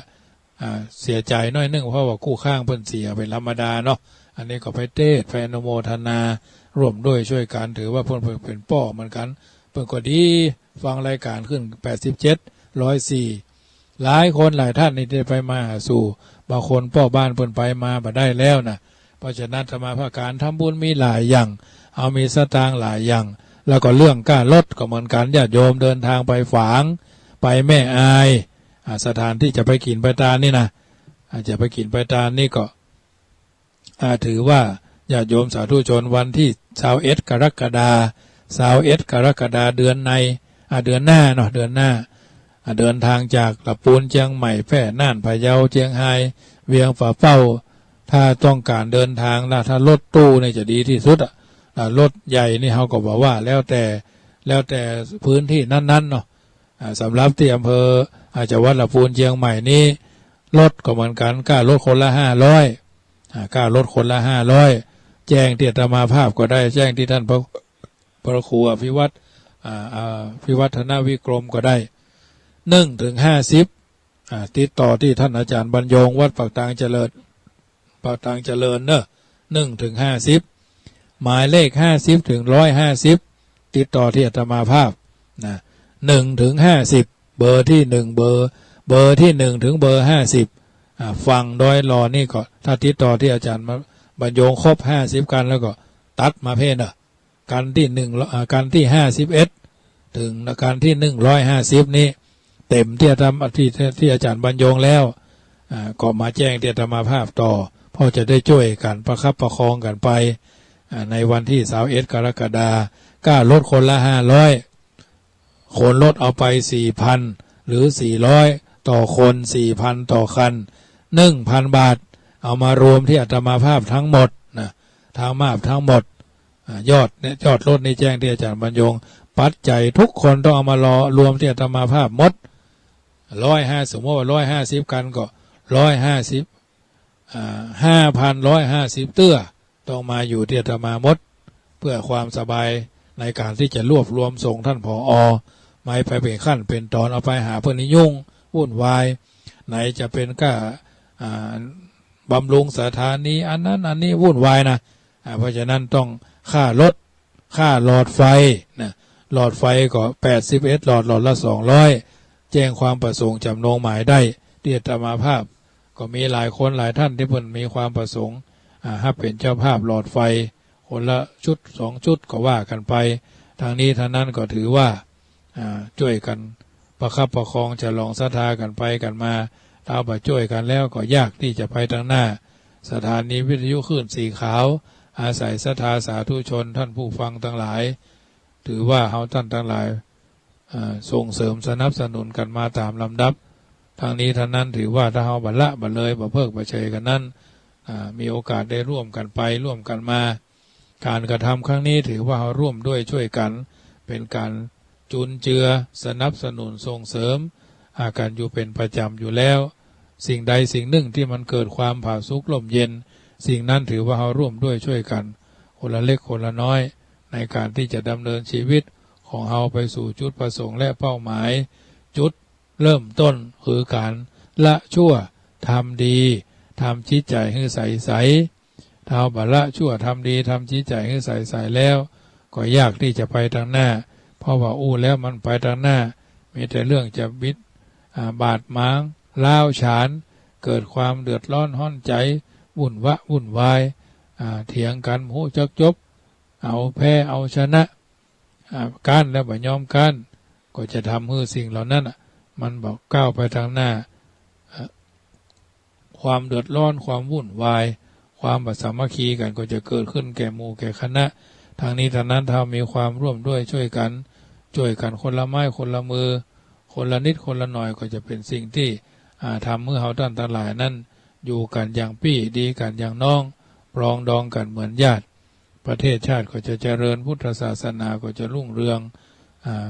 อ่า เสียใจ๋หน้อยนึ่ง เพราะว่ากู้ข้างเปิ้นเสียเป๋นธรรมดาเนาะ อันนี้ก็ไปเตศน์ ไปอนุโมทนา ร่วมด้วยช่วยกั๋น ถือว่าเปิ้น เปิ้นเป๋นป้อเหมือนกั๋น เปิ้นก็ดี ฟังรายก๋านขึ้น แปดสิบเจ็ด ร้อยสี่ หลายคนหลายต้านนี่ได้ไปมาหาสู่ บางคนป้อบ้านเปิ้นไปมาบ่ได้แล้วนะ เพราะฉะนั้นอาตมาภาพก๋านทำบุญมีหลายอย่าง เฮามีสตางค์หลายอย่าง แล้วก็เรื่องก้ารถก็เหมือนกั๋น ญาติโยมเดินทางไปฝาง ไปแม่อาย อ่า สถานตี้จะไปกิ๋นไปตานนี่นะ อ่า จะไปกิ๋นไปตานนี่ก็ อ่า ถือว่าญาติโยมสาธุชน วันตี้ซาวเอ็ดกรกฎา ซาวเอ็ดกรกฎา เดือนใน อ่า เดือนหน้าเนาะ เดือนหน้า อ่า เดินทางจากละปูน เจียงใหม่ แพร่ น่าน พะเยา เจียงฮาย เวียงป่าเป้า ถ้าต้องก๋านเดินทางนะ ถ้ารถตู้นี่จะดีตี้สุดอะ อ่า รถใหญ่นี่เฮาก็บ่ว่า แล้วแต่ แล้วแต่พื้นตี้นั้นๆ เนาะ อ่า สำหรับตี้อำเภอ อ่า จังหวัดละปูน เจียงใหม่นี่ รถก็เหมือนกั๋น ก้ารถคนละห้าร้อย อ่า ก้ารถคนละห้าร้อย แจ้งตี้อาตมาภาพก็ได้ แจ้งตี้ต้านพระ พระครูอภิวัฒน์ อ่า อ่า อภิวัฒนวิกรมก็ได้ หนึ่งถึงห้าสิบ อ่า ติดต่อตี้ต้านอาจ๋ารย์บรรยง วัดปากตางเจริญ ปากตางเจริญเนอะ หนึ่งถึงห้าสิบ หมายเลขห้าสิบถึงร้อยห้าสิบ ติดต่อตี้อาตมาภาพนะ หนึ่งถึงห้าสิบ เบอร์ตี้หนึ่ง เบอร์ เบอร์ตี้หนึ่งถึงเบอร์ห้าสิบ อ่า ฝั่งดอยหล่อนี่ก็ ถ้าติดต่อตี้อาจ๋ารย์บรรยงครบห้าสิบกั๋นแล้วก็ตัดมาเพ่นเนอะ กั๋นตี้หนึ่ง อ่า กั๋นตี้ห้าสิบเอ็ด เถิงกั๋นตี้หนึ่งร้อยห้าสิบนี่ เต๋มตี้อาตมา ตี้ ตี้อาจ๋ารย์บรรยงแล้ว อ่า ก็มาแจ้งตี้อาตมาภาพต่อ เพราะจะได้จ้วยกั๋นประคับประคองกั๋นไป อ่า ในวันตี้ซาวเอ็ดกรกฎา ก้ารถคนละห้าร้อย ขนรถเอาไปสี่พัน หรือสี่ร้อย ต่อคน สี่พัน ต่อคัน หนึ่งพันบาท เอามารวมตี้อาตมาภาพทั้งหมดนะ ทั้งมาบทั้งหมด อ่า ยอดเนี่ย ยอดรถนี่แจ้งตี้อาจ๋ารย์บรรยง ปัจจัยทุกคนต้องเอามารอรวมตี้อาตมาภาพหมด ร้อยห้า สมมุติว่าร้อยห้าสิบกั๋นก็ร้อยห้าสิบ อ่า ห้าพันร้อยห้าสิบเตื้อ ต้องมาอยู่ตี้อาตมาหมด เพื่อความสบายในก๋านตี้จะรวบรวมส่งต้าน ผอ. ไม่ไปเป๋นขั้นเป๋นต๋อน เอาไปหาเปิ้นนี่ยุ่งวุ่นวาย ไหนจะเป๋นก้า อ่า บำรุงสถานี อันนั้นอันนี้วุ่นวายนะ อ่า เพราะฉะนั้นต้องค่ารถ ค่าหลอดไฟนะ หลอดไฟก็แปดสิบเอ็ดหลอด หลอดละสองร้อย แจ้งความประสงค์จ๋ำนงหมายได้ตี้อาตมาภาพ ก็มีหลายคนหลายต้านตี้เปิ้นมีความประสงค์ อ่า ฮับเป๋นเจ้าภาพหลอดไฟ คนละชุดสองชุดก็ว่ากั๋นไป ทั้งนี้ทั้งนั้นก็ถือว่า อ่า จ้วยกั๋นประคับประคองฉลองศรัทธากั๋นไปกั๋นมา ถ้าบ่จ้วยกั๋นแล้วก็ยากตี้จะไปตางหน้า สถานีวิทยุคลื่นสีขาว อาศัยศรัทธาสาธุชนท่านผู้ฟังตังหลาย ถือว่าเฮาต้านตังหลาย เอ่อ ส่งเสริมสนับสนุนกั๋นมาต๋ามลำดับ ตังนี้ตังนั้นถือว่าถ้าเฮาบ่ละบ่เลย บ่เพิกบ่เฉยกั๋นนั้น อ่า มีโอกาสได้ร่วมกั๋นไปร่วมกั๋นมา ก๋านกระทำครั้งนี้ถือว่าเฮาร่วมด้วยช่วยกั๋น เป๋นก๋านจุนเจือสนับสนุนส่งเสริม อ่า กั๋นอยู่เป๋นประจ๋ำอยู่แล้ว สิ่งใดสิ่งนึ่งตี้มันเกิดความผาสุกร่มเย็น สิ่งนั้นถือว่าเฮาร่วมด้วยช่วยกั๋น คนละเล็กคนละน้อย ในก๋านตี้จะดำเนินชีวิตของเฮาไปสู่จุดประสงค์และเป้าหมาย จุดเริ่มต้นคือก๋านละชั่วทำดี ทำจิตใจ๋หื้อใสๆ ถ้าเฮาบ่ละชั่วทำดี ทำจิตใจ๋หื้อใสๆ แล้ว ก็ยากตี้จะไปตังหน้า เพราะว่าอู้แล้วมันไปตังหน้า มีแต่เรื่องจะบิด อ่า บาดหมาง ร้าวฉาน เกิดความเดือดร้อนฮ้อนใจ๋ วุ่นวะวุ่นวาย อ่า เถียงกั๋นบ่ฮู้จักจบ เอาแพ้เอาชนะ อ่า ก๊านแล้วบ่ยอมก๊าน ก็จะทำหื้อสิ่งเหล่านั้นน่ะ มันบ่ก้าวไปตังหน้า อ่า ความเดือดร้อน ความวุ่นวาย ความบ่สามัคคีกั๋นก็จะเกิดขึ้นแก่หมู่แก่คณะ ตังนี้ตังนั้นถ้ามีความร่วมด้วยช่วยกั๋น ช่วยกั๋นคนละไม้คนละมือ คนละนิดคนละหน่อยก็จะเป๋นสิ่งตี้ อ่า ทำหื้อเฮาต้านตังหลายนั้น อยู่กั๋นอย่างปี้ ดีกั๋นอย่างน้อง ปรองดองกั๋นเหมือนญาติ ประเทศชาติก็จะเจริญ พุทธศาสนาก็จะรุ่งเรือง อ่า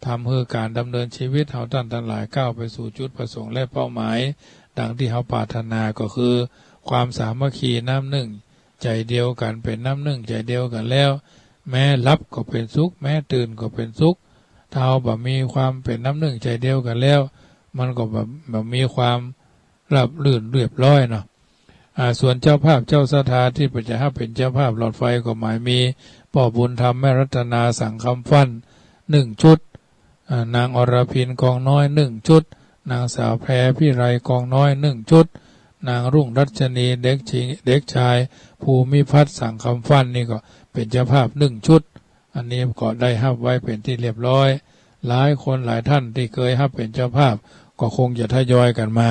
ทำหื้อก๋านดำเนินชีวิตเฮาต้านตังหลายก้าวไปสู่จุดประสงค์และเป้าหมาย ดังตี้เฮาปรารถนาก็คือ ความสามัคคีน้ำนึ่งใจ๋เดียวกั๋น เป๋นน้ำนึ่งใจ๋เดียวกั๋นแล้ว แม้หลับก็เป๋นสุข แม้ตื่นก็เป๋นสุข ถ้าเฮาบ่มีความเป๋นน้ำนึ่งใจ๋เดียวกั๋นแล้ว มันก็บ่ บ่มีความราบรื่นเรียบร้อยเนาะ อ่า ส่วนเจ้าภาพเจ้าศรัทธาตี้เปิ้นจะฮับเป๋นเจ้าภาพหลอดไฟก็หมายมี ป้อบุญธรรม แม่รัตนา สังคำฟั่น นึ่งชุด อ่า นางอรพิน กองน้อย นึ่งชุด นางสาวแพรพิไล กองน้อย นึ่งชุด นางรุ่งรัชนี เด็กชิง เด็กชายภูมิพัฒน์ สังคำฟั่น นี่ก็เป๋นเจ้าภาพ นึ่งชุด อันนี้ก็ได้ฮับไว้เป๋นตี้เรียบร้อย หลายคนหลายต้านตี้เกยฮับเป๋นเจ้าภาพ ก็คงจะทยอยกั๋นมา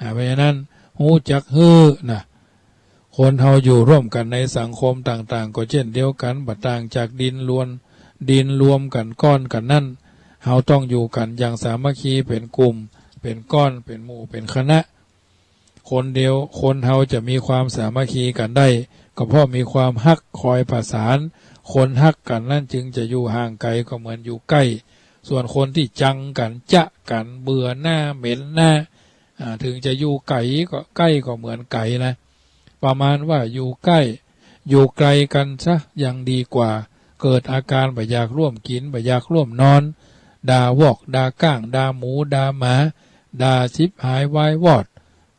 อ่า เพราะฉะนั้น ฮู้จักหื้อนะ คนเฮาอยู่ร่วมกั๋นในสังคมต่างๆ ก็เช่นเดียวกั๋น บ่ต่างจากดินรวม ดินรวมกั๋นก้อนกั๋นนั้น เฮาต้องอยู่กั๋นอย่างสามัคคี เป๋นกลุ่ม เป๋นก้อน เป๋นหมู่ เป๋นคณะ คนเดียว คนเฮาจะมีความสามัคคีกั๋นได้ ก็เพราะมีความฮักคอยประสาน คนฮักกั๋นนั้นจึงจะอยู่ห่างไก๋ก็เหมือนอยู่ใก้ ส่วนคนตี้จังกั๋น จ๊ะกั๋น เบื่อหน้า เหม็นหน้า อ่า เถิงจะอยู่ไก๋ก็ ใก้ก็เหมือนไก๋นะ ประมาณว่าอยู่ใก้ อยู่ไก๋กั๋นซะยังดีกว่า เกิดอาก๋ารบ่อยากร่วมกิ๋น บ่อยากร่วมนอน ด่าวอก ด่าก้าง ด่าหมู ด่าหมา ด่าฉิบหายวายวอด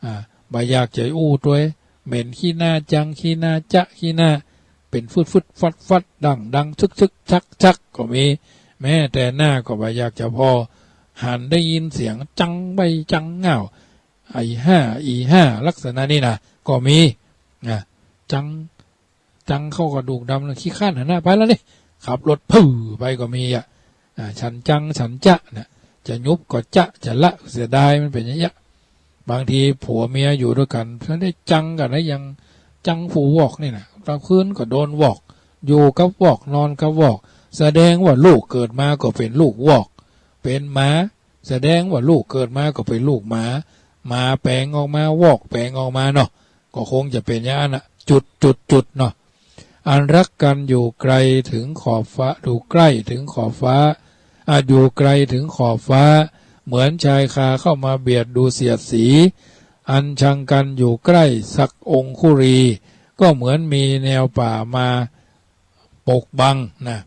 อ่า บ่อยากจะอู้ตวย เหม็นขี้หน้า จังขี้หน้า จ๊ะขี้หน้า เป๋นฟึดๆ ฟัดๆ ดังๆ ชึกๆ ชักๆ ก็มี แม้แต่หน้าก็บ่อยากจะผ่อ หันได้ยินเสียงจังใบ้จังง่าว ไอ้ห้า อีห้า ลักษณะนี้นะ ก็มี นะ จัง จังเข้ากระดูกดำนะ ขี้คร้านหั้นนะ ไปแล้วนี่ ขับรถพื้อไปก็มีอะ อ่า ฉันจัง ฉันจ๊ะนะ จะหยุบก็จ๊ะ จะละ เสียดาย มันเป๋นอย่างเงี้ย บางทีผัวเมียอยู่ตวยกั๋น ถ้าได้จังกั๋นนะ อย่างจังผู้วอกนี่นะ กลางคืนก็โดนวอก อยู่กับวอก นอนกับวอก แสดงว่าลูกเกิดมาก็เป๋นลูกวอก เป๋นหมา แสดงว่าลูกเกิดมาก็เป๋นลูกหมา หมาแป๋งออกมา วอกแป๋งออกมาเนาะ ก็คงจะเป๋นอย่างนั้นน่ะ จุดจุดจุดเนาะ อันรักกั๋นอยู่ไก๋เถิงขอบฟ้า อยู่ใก้เถิงขอบฟ้า อ่ะ อยู่ไก๋เถิงขอบฟ้า เหมือนชายคาเข้ามาเบียดดูเสียดสี อันชังกั๋นอยู่ใก้สักองคุลี ก็เหมือนมีแนวป่ามาปกบังนะ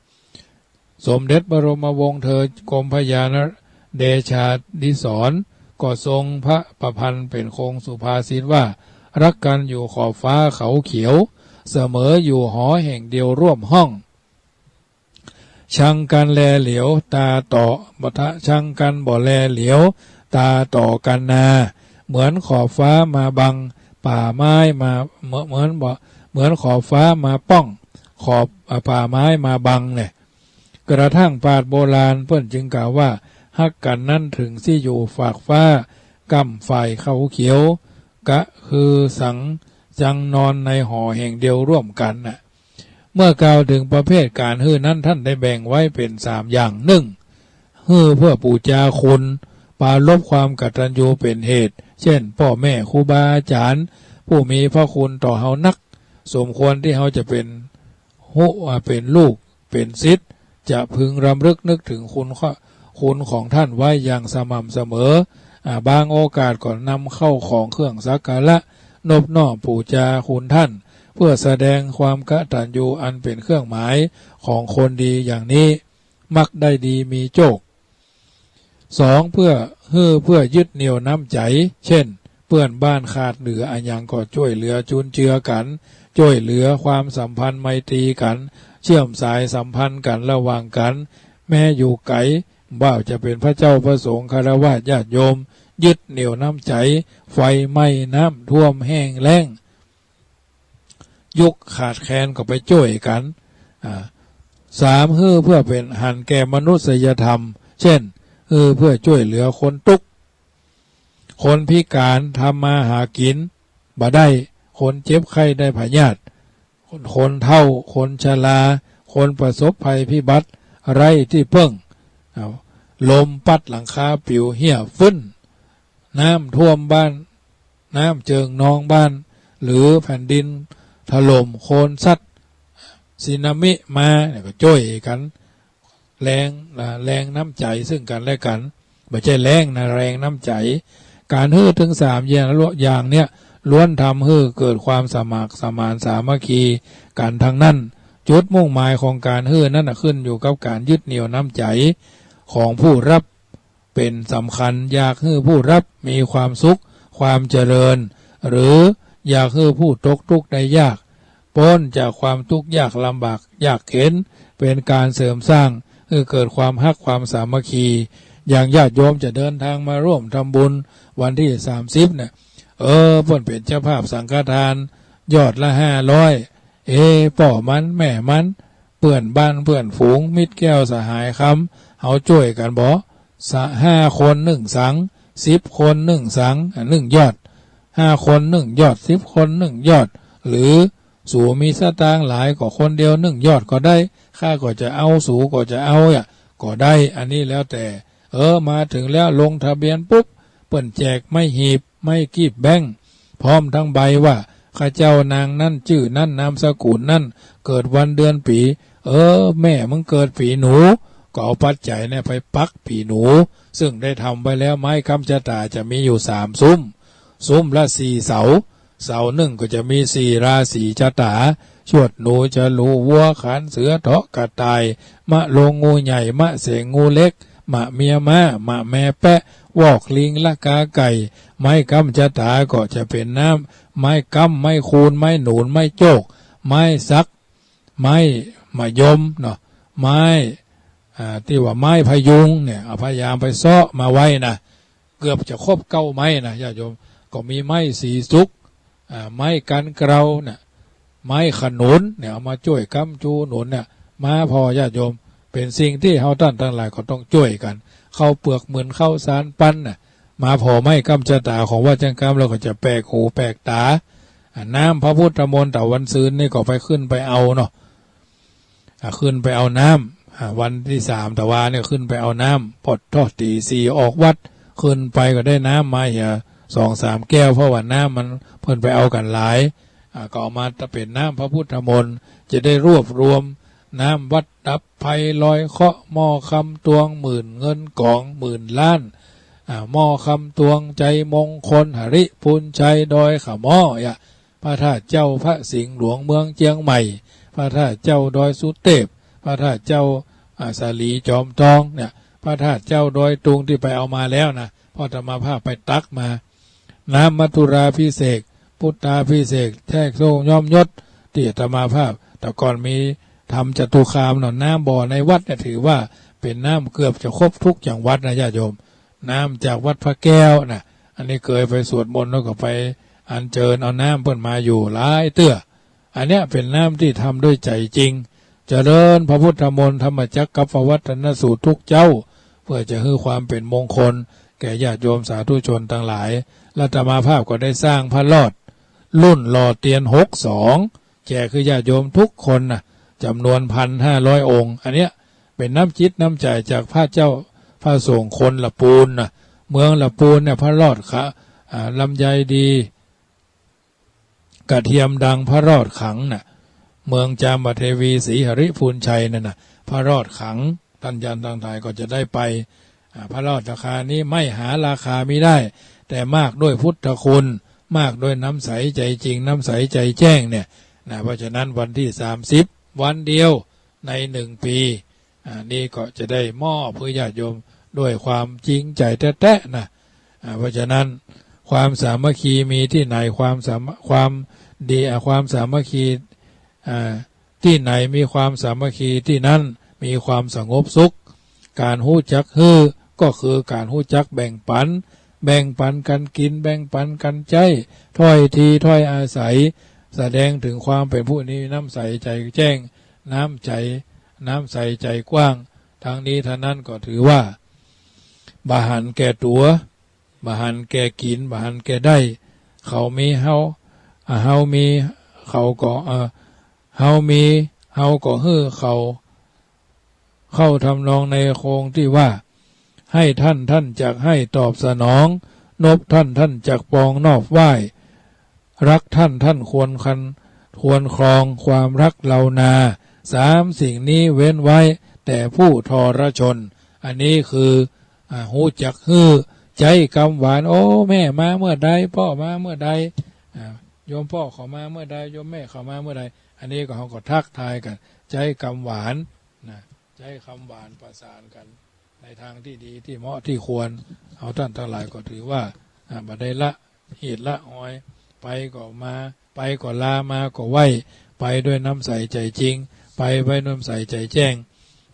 สมเด็จพระบรมวงศ์เธอกรมพระยาณเดชาดิศร ก็ทรงพระประพันธ์เป๋นคงสุภาษิตว่า รักกั๋นอยู่ขอบฟ้าเขาเขียว เสมออยู่หอแห่งเดียวร่วมห้อง ชังกั๋นแลเหลียวตาต่อ บ่ทะ ชังกั๋นบ่แลเหลียวตาต่อกั๋นนา เหมือนขอบฟ้ามาบัง ป่าไม้มา เหมือน เหมือนบ่ เหมือนขอบฟ้ามาป้อง ขอบ อ่า ป่าไม้มาบังเนี่ย กระทั่งปราชญ์โบราณเปิ้นจึงกล่าวว่า ฮักกั๋นนั้นเถิงตี้อยู่ฟากฟ้า ก้ำฝ่ายเขาเขียว กะคือสัง แส จังนอนในหอแห่งเดียวร่วมกั๋นน่ะ เมื่อกล่าวเถิงประเภทก๋านหื้อนั้น ต้านได้แบ่งไว้เป๋นสามอย่าง นึ่ง หื้อเปื้อปู๋จาคุณ ปรารภความกตัญญูเป๋นเหตุ เจ้น ป้อแม่ ครูบาอาจ๋ารย์ ผู้มีพระคุณต่อเฮานัก สมควรตี้เฮาจะเป๋น ฮู้ว่าเป๋นลูกเป๋นศิษย์ จะพึงรำลึกนึกเถิงคุณ คุณของต้านไว้อย่างสม่ำเสมอ อ่า บางโอกาสก็นำข้าวของเครื่องสักการะนบน้อมปู๋จาคุณต้าน เปื้อแสดงความกตัญญูอันเป๋นเครื่องหมายของคนดีอย่างนี้ มักได้ดีมีโจค สอง เปื้อ หื้อเปื้อยึดเหนี่ยวน้ำใจ๋ เจ้น เปื้อนบ้านขาดเหลืออะหยังก็จ้วยเหลือจุนเจือกั๋น จ้วยเหลือความสัมพันธ์ไมตรีกั๋น เชื่อมสายสัมพันธ์กั๋นระหว่างกั๋น แม้อยู่ไก๋ บ่ว่าจะเป๋นพระเจ้าพระสงฆ์ ฆราวาสญาติโยม ยึดเหนี่ยวน้ำใจ๋ ไฟไหม้ น้ำท่วม แห้งแล้ง ยุคขาดแคลนก็ไปจ้วยกั๋น อ่า สาม หื้อเปื้อเป๋นหันแก่มนุษยธรรม เจ้น หื้อเปื้อจ้วยเหลือคนตุ๊กข์ คนพิก๋าน ทำมาหากิ๋นบ่ได้ คนเจ็บไข้ได้พยาธิ คนเฒ่า คนชรา คนประสบภัยพิบัติ ไร้ตี้เปิ้ง เอา ลมปั๊ดหลังคาปิ๋วเฮี้ยฟื้น น้ำท่วมบ้าน น้ำเจิ่งนองบ้าน หรือแผ่นดินถล่ม โคลนซัด สึนามิมาเนี่ย ก็จ้วยกั๋น แลง อ่า แลงน้ำใจ๋ซึ่งกั๋นและกั๋น บ่ใจ้แล้งนะ แลงน้ำใจ๋ ก๋านหื้อตึงสามอย่าง อย่างเนี่ย ล้วนทำหื้อเกิดความสมัครสมานสามัคคีกั๋นตังนั้น จุดมุ่งหมายของก๋านหื้อนั้นน่ะ ขึ้นอยู่กับก๋านยึดเหนี่ยวน้ำใจ๋ของผู้รับ เป๋นสำคัญ อยากหื้อผู้รับมีความสุข ความเจริญ หรืออยากหื้อผู้ตกตุ๊กข์ได้ยาก ป๊นจากความตุ๊กข์ยากลำบากยากเข็ญ เป๋นก๋านเสริมสร้างหื้อเกิดความฮักความสามัคคี อย่างญาติโยมจะเดินทางมาร่วมทำบุญวันตี้สามสิบเนี่ย เออ เปิ้นเป๋นเจ้าภาพสังฆทาน ยอดละห้าร้อย เอ ป้อมัน แม่มัน เปื้อนบ้านเปื้อนฝูง มิตรแก้วสหายคำ เฮาจ้วยกั๋นบ่ สะ ห้าคนนึ่งสัง สิบคนนึ่งสัง อ่ะ นึ่งยอด ห้าคนนึ่งยอด สิบคนนึ่งยอด หรือสูมีสตางค์หลายก็คนเดียวนึ่งยอดก็ได้ ข้าก็จะเอา สูก็จะเอา อ่ะ ก็ได้ อันนี้แล้วแต่ เออ มาเถิงแล้วลงทะเบียนปุ๊บ เปิ้นแจกไม้หีบ ไม้กีบแบงก์ พร้อมตังใบว่า ข้าเจ้านางนั้น จื้อนั้น นามสกุลนั้น เกิดวันเดือนปี๋ เออ แม่มึงเกิดปี๋หนู ก็เอาปัจจัยเนี่ยไปปักปี๋หนู ซึ่งได้ทำไว้แล้ว ไม้กำชะต๋าจะมีอยู่สามซุ้ม ซุ้มละสี่เสา เสานึ่งก็จะมีสี่ราศีชะต๋า ชวดหนู ฉลู วัว ขานเสือ เถาะกระต่าย มะโรง งูใหญ่ มะเสง งูเล็ก มะเมียม้า มะแมแป๊ะ วอกลิง ละกาไก่ ไม้กำชะต๋าก็จะเป๋นน้ำ ไม้กำ ไม้คูน ไม้หนุน ไม้โจ๊ก ไม้สัก ไม้มะยมเนาะ ไม้ อ่า ตี้ว่าไม้พะยุงเนี่ย เอาพยายามไปเซาะมาไว้นะ เกือบจะครบเก้าไม้นะญาติโยม ก็มีไม้สีสุก อ่า ไม้กั๋นเกลาเนี่ย ไม้ขนุนเนี่ย เอามาจ้วยกำจู๋หนุนเนี่ย มาผ่อญาติโยม เป๋นสิ่งตี้เฮาต้านตังหลายก็ต้องจ้วยกั๋น ข้าวเปือกหมื่น ข้าวสารปันน่ะ มาผ่อไม้กำชะต๋าของวัดจังกำ แล้วก็จะแปลกหูแปลกต๋า อ่า น้ำพระพุทธมนต์ต๋าวันซืนนี่ก็ไปขึ้นไปเอาเนาะ อ่ะ ขึ้นไปเอาน้ำ อ่ะ วันตี้สามตะวาเนี่ยขึ้นไปเอาน้ำ ปดท่อตี๋สี่ออกวัด ขึ้นไปก็ได้น้ำมาเหียสองสามแก้ว เพราะว่าน้ำมันเปิ้นไปเอากั๋นหลาย อ่ะ ก็เอามาเป๋นน้ำพระพุทธมนต์ จะได้รวบรวมน้ำวัดดับภัยลอยเคราะห์ หม้อคำตวงหมื่น เงินกองหมื่นล้าน อ่ะ หม้อคำตวงชัยมงคล หริภุญชัย ดอยขะม้อ อ่ะ พระธาตุเจ้าพระสิงห์หลวงเมืองเจียงใหม่ พระธาตุเจ้าดอยสุเทพ พระธาตุเจ้า อ่า สาลีจอมทองเนี่ย พระธาตุเจ้าดอยตุงตี้ไปเอามาแล้วนะ เพราะอาตมาภาพไปตักมา น้ำมัทุราภิเษก พุทธาภิเษก แทรกโซ่ย้อมยศ ตี้อาตมาภาพ แต่ก่อนมีทำจตุคามเนาะ น้ำบ่อในวัดเนี่ยถือว่าเป๋นน้ำเกือบจะครบทุกจังหวัดนะญาติโยม น้ำจากวัดพระแก้วน่ะ อันนี้เกยไปสวดมนต์แล้วก็ไปอัญเจิญเอาน้ำเปิ้นมาอยู่หลายเตื้อ อันเนี้ยเป๋นน้ำตี้ทำด้วยใจ๋จริง เจริญพระพุทธมนต์ธรรมจักรกัปปวัตตนสูตรทุกเจ๊า เปื้อจะหื้อความเป๋นมงคลแก่ญาติโยมสาธุชนตังหลาย อาตมาภาพก็ได้สร้างพระรอด รุ่นหล่อเตียนหกสอง แจกคือญาติโยมทุกคนนะ จ๋ำนวนพันห้าร้อยองค์ อันเนี้ยเป๋นน้ำจิตน้ำใจ๋จากพระเจ้าพระสงฆ์คนละปูนนะ เมืองละปูนเนี่ยพระรอดขะ อ่า ลำไยดี กระเทียมดังพระรอดขังน่ะ เมืองจามเทวีศรีหริพูนชัยนั่นน่ะ พระรอดขัง ต้านญาติตังหลายก็จะได้ไป อ่า พระรอดราคานี้ไม่หาราคามิได้ แต่มากด้วยพุทธคุณ มากด้วยน้ำใสใจ๋จริง น้ำใสใจ๋แจ้งเนี่ยนะ เพราะฉะนั้นวันตี้สามสิบ วันเดียวในหนึ่งปี๋ อ่า นี่ก็จะได้มอบหื้อญาติโยมด้วยความจริงใจ๋แต๊ๆ นะ อ่า เพราะฉะนั้นความสามัคคีมีตี้ไหน ความสาม- ความดี อ่า ความสามัคคี อ่า ตี้ไหนมีความสามัคคี ตี้นั้นมีความสงบสุข ก๋านฮู้จักหื้อก็คือก๋านฮู้จักแบ่งปัน แบ่งปันกั๋นกิ๋น แบ่งปันกั๋นใจ๊ ถ้อยทีถ้อยอาศัย แสดงเถิงความเป๋นผู้มีน้ำใสใจ๋แจ้ง น้ำใจ๋ น้ำใสใจ๋กว้าง ตึงนี้เต้านั้นก็ถือว่า บ่หันแก่ตั๋ว บ่หันแก่กิ๋น บ่หันแก่ได้ เขามีเฮา อ่า เฮามีเขาก็ เอ่อ เฮามีเฮาก็หื้อเขา เข้าทำนองในโครงตี้ว่า ให้ท่านท่านจักให้ตอบสนอง นบท่านท่านจักปองนอบไหว้ รักท่านท่านควรคัน ควรครองความรักเฮานา สามสิ่งนี้เว้นไว้แต่ผู้ทรชน อันนี้คือ อ่า ฮู้จักหื้อ ใจ๊กำหวาน โอ้ แม่มาเมื่อใด ป้อมาเมื่อใด อ่า โยมป้อเขามาเมื่อใด โยมแม่เขามาเมื่อใด อันนี้ก็เฮาก็ทักทายกั๋น ใจ๊กำหวานนะ ใจ๊กำหวานประสานกั๋น ในตางตี้ดีตี้เหมาะตี้ควร เฮาต้านตังหลายก็ถือว่า อ่า บ่ได้ละเหตุละฮอย ไปก็มา ไปก็ลา มาก็ไหว้ ไปด้วยน้ำใสใจ๋จริง ไปด้วยน้ำใสใจ๋แจ้ง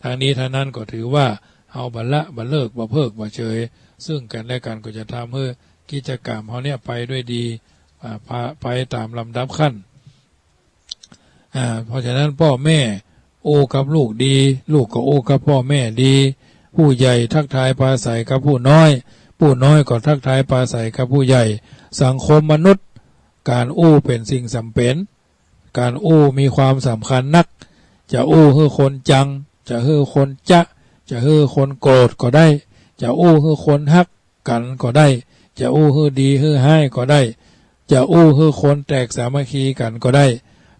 ตึงนี้เต้านั้นก็ถือว่าเฮาบ่ละบ่เลิกบ่เพิกบ่เฉย ซึ่งกั๋นและกั๋นก็จะทำหื้อกิจก๋รรมเฮาเนี่ยไปด้วยดี อ่า ไปต๋ามลำดับขั้น อ่า เพราะฉะนั้นป้อแม่อู้กับลูกดี ลูกก็อู้กับป้อแม่ดี ผู้ใหญ่ทักทายปราศรัยกับผู้น้อย ผู้น้อยก็ทักทายปราศรัยกับผู้ใหญ่ สังคมมนุษย์ ก๋านอู้เป๋นสิ่งจ๋ำเป๋น ก๋านอู้มีความสำคัญนัก จะอู้หื้อคนจัง จะหื้อคนจ๊ะ จะหื้อคนโกรธก็ได้ จะอู้หื้อคนฮักกั๋นก็ได้ จะอู้หื้อดีหื้อฮ้ายก็ได้ จะอู้หื้อคนแตกสามัคคีกั๋นก็ได้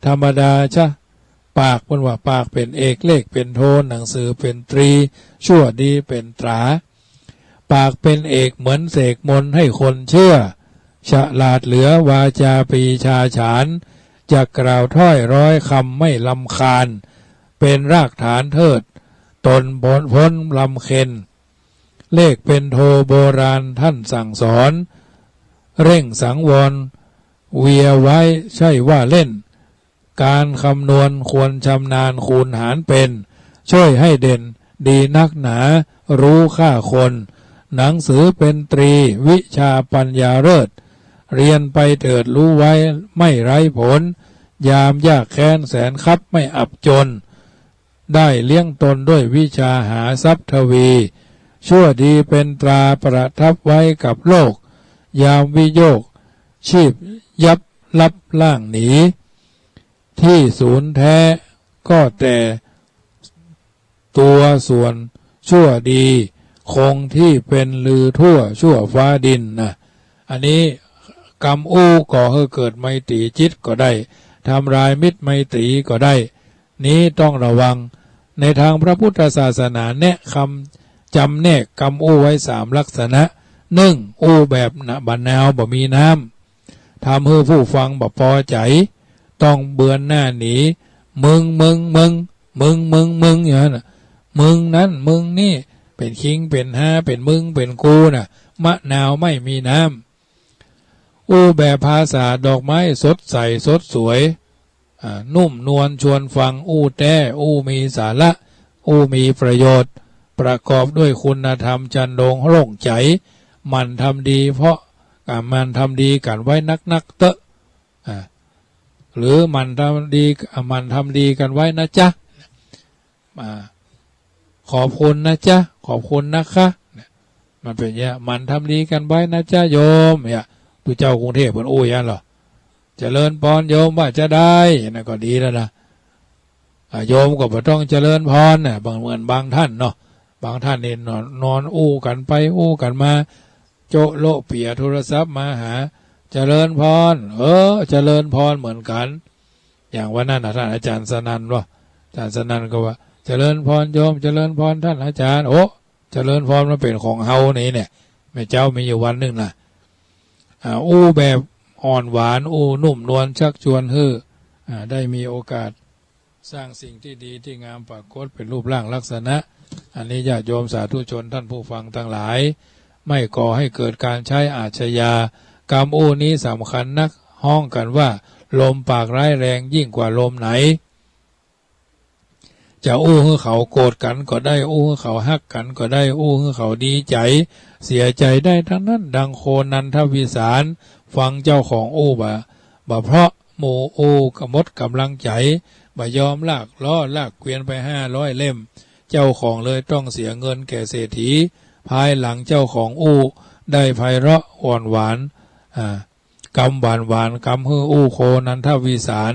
ธรรมดาชะ ปากเปิ้นว่าปากเป๋นเอก เลขเป๋นโท หนังสือเป๋นตรี ชั่วดีเป๋นต๋รา ปากเป๋นเอกเหมือนเสกมนต์ให้คนเชื่อ ฉลาดเหลือวาจาปรีชาฉาน จะกล่าวถ้อยร้อยคำไม่รำคาญ เป๋นรากฐานเทิดต๋นพ้น พ้นลำเค็ญ เลขเป๋นโทโบราณท่านสั่งสอน เร่งสังวรเวียไว้ใช่ว่าเล่น ก๋านคำนวณควรชำนาญคูณหารเป๋น ช่วยให้เด่นดีนักหนา รู้ค่าคน หนังสือเป๋นตรี วิชาปัญญาเลิศ เรียนไปเถิดรู้ไว้ไม่ไร้ผล ยามยากแค้นแสนคับไม่อับจน ได้เลี้ยงตนด้วยวิชาหาทรัพย์ทวี ชั่วดีเป๋นตราประทับไว้กับโลก ยามวิโยค ชีพยับลับล่างหนี ที่ศูนย์แท้ก็แต่ตัวส่วนชั่วดี คงที่เป๋นลือทั่วชั่วฟ้าดินนะ อันนี้กำอู้ก่อหื้อเกิดไมตรีจิตก็ได้ ทำลายมิตรไมตรีก็ได้ นี้ต้องระวัง ในตางพระพุทธศาสนาแนะกำ จ๋ำแนกกำอู้ไว้สามลักษณะ นึ่ง อู้แบบหนา บ่หนาวบ่มีน้ำ ทำหื้อผู้ฟังบ่ปอใจ๋ ต้องเบือนหน้าหนี มึง มึง มึง มึง มึง มึง อย่างนั้นน่ะ มึงนั้น มึงนี่ เป๋นคิง เป๋นฮา เป๋นมึง เป๋นกูน่ะ มะนาวไม่มีน้ำ อู้แบบภาษาดอกไม้สดใสสดสวย อ่า นุ่มนวลชวนฟัง อู้แต๊ อู้มีสาระ อู้มีประโยชน์ ประกอบด้วยคุณธรรมจันโลงโล่งใจ๋ หมั่นทำดีเพราะ อ่า หมั่นทำดีกั๋นไว้นักๆ เต๊อะ อ่า หรือหมั่นทำดี อ่า หมั่นทำดีกั๋นไว้นะจ๊ะ อ่า ขอบคุณนะจ๊ะ ขอบคุณนะคะ เนี่ย มันเป๋นอย่างเงี้ย หมั่นทำดีกั๋นไว้นะจ๊ะโยม เนี่ย ตุ๊เจ้ากรุงเทพฯเปิ้นอู้อย่างนั้นเหรอ เจริญปอนโยมว่าจะใด นั่นก็ดีแล้วนะ อ่า โยมก็บ่ต้องเจริญพรนะ บาง เหมือนบางท่านเนาะ บางท่านนี่นอน นอนอู้กั๋นไปอู้กั๋นมา โจ๊ะโละเปี๋ยโทรศัพท์มาหา เจริญพร เออ เจริญพรเหมือนกั๋น อย่างวันนั้นน่ะ ท่านอาจารย์สนั่นว่า อาจารย์สนั่นก็ว่า เจริญพรโยม เจริญพรท่านอาจารย์ โอ้ เจริญพรมันเป๋นของเฮานี่เนี่ย แม่เจ้ามีอยู่วันนึ่งน่ะ อ่า อู้แบบอ่อนหวาน อู้นุ่มนวลชักชวนหื้อ อ่า ได้มีโอกาสสร้างสิ่งตี้ดีตี้งามปรากฏเป๋นรูปร่างลักษณะ อันนี้ญาติโยมสาธุชนท่านผู้ฟังตังหลาย ไม่ก่อให้เกิดก๋านใจ๊อาชญา กำอู้นี้สำคัญนัก ฮ้องกั๋นว่า ลมปากร้ายแรงยิ่งกว่าลมไหน จะอู้หื้อเขาโกรธกั๋นก็ได้ อู้หื้อเขาฮักกั๋นก็ได้ อู้หื้อเขาดีใจ๋ เสียใจ๋ได้ตังนั้น ดังโคนันทวิสาร ฟังเจ้าของอู้บ่ บ่เพราะหมู่อู้ก็หมดก๋ำลังใจ๋ บ่ยอมลากล้อลากเกวียนไปห้าร้อยเล่ม เจ้าของเลยต้องเสียเงินแก่เศรษฐี ภายหลังเจ้าของอู้ได้ไพเราะอ่อนหวาน อ่า กำหวานๆ กำหื้ออู้โคนันทวิสาร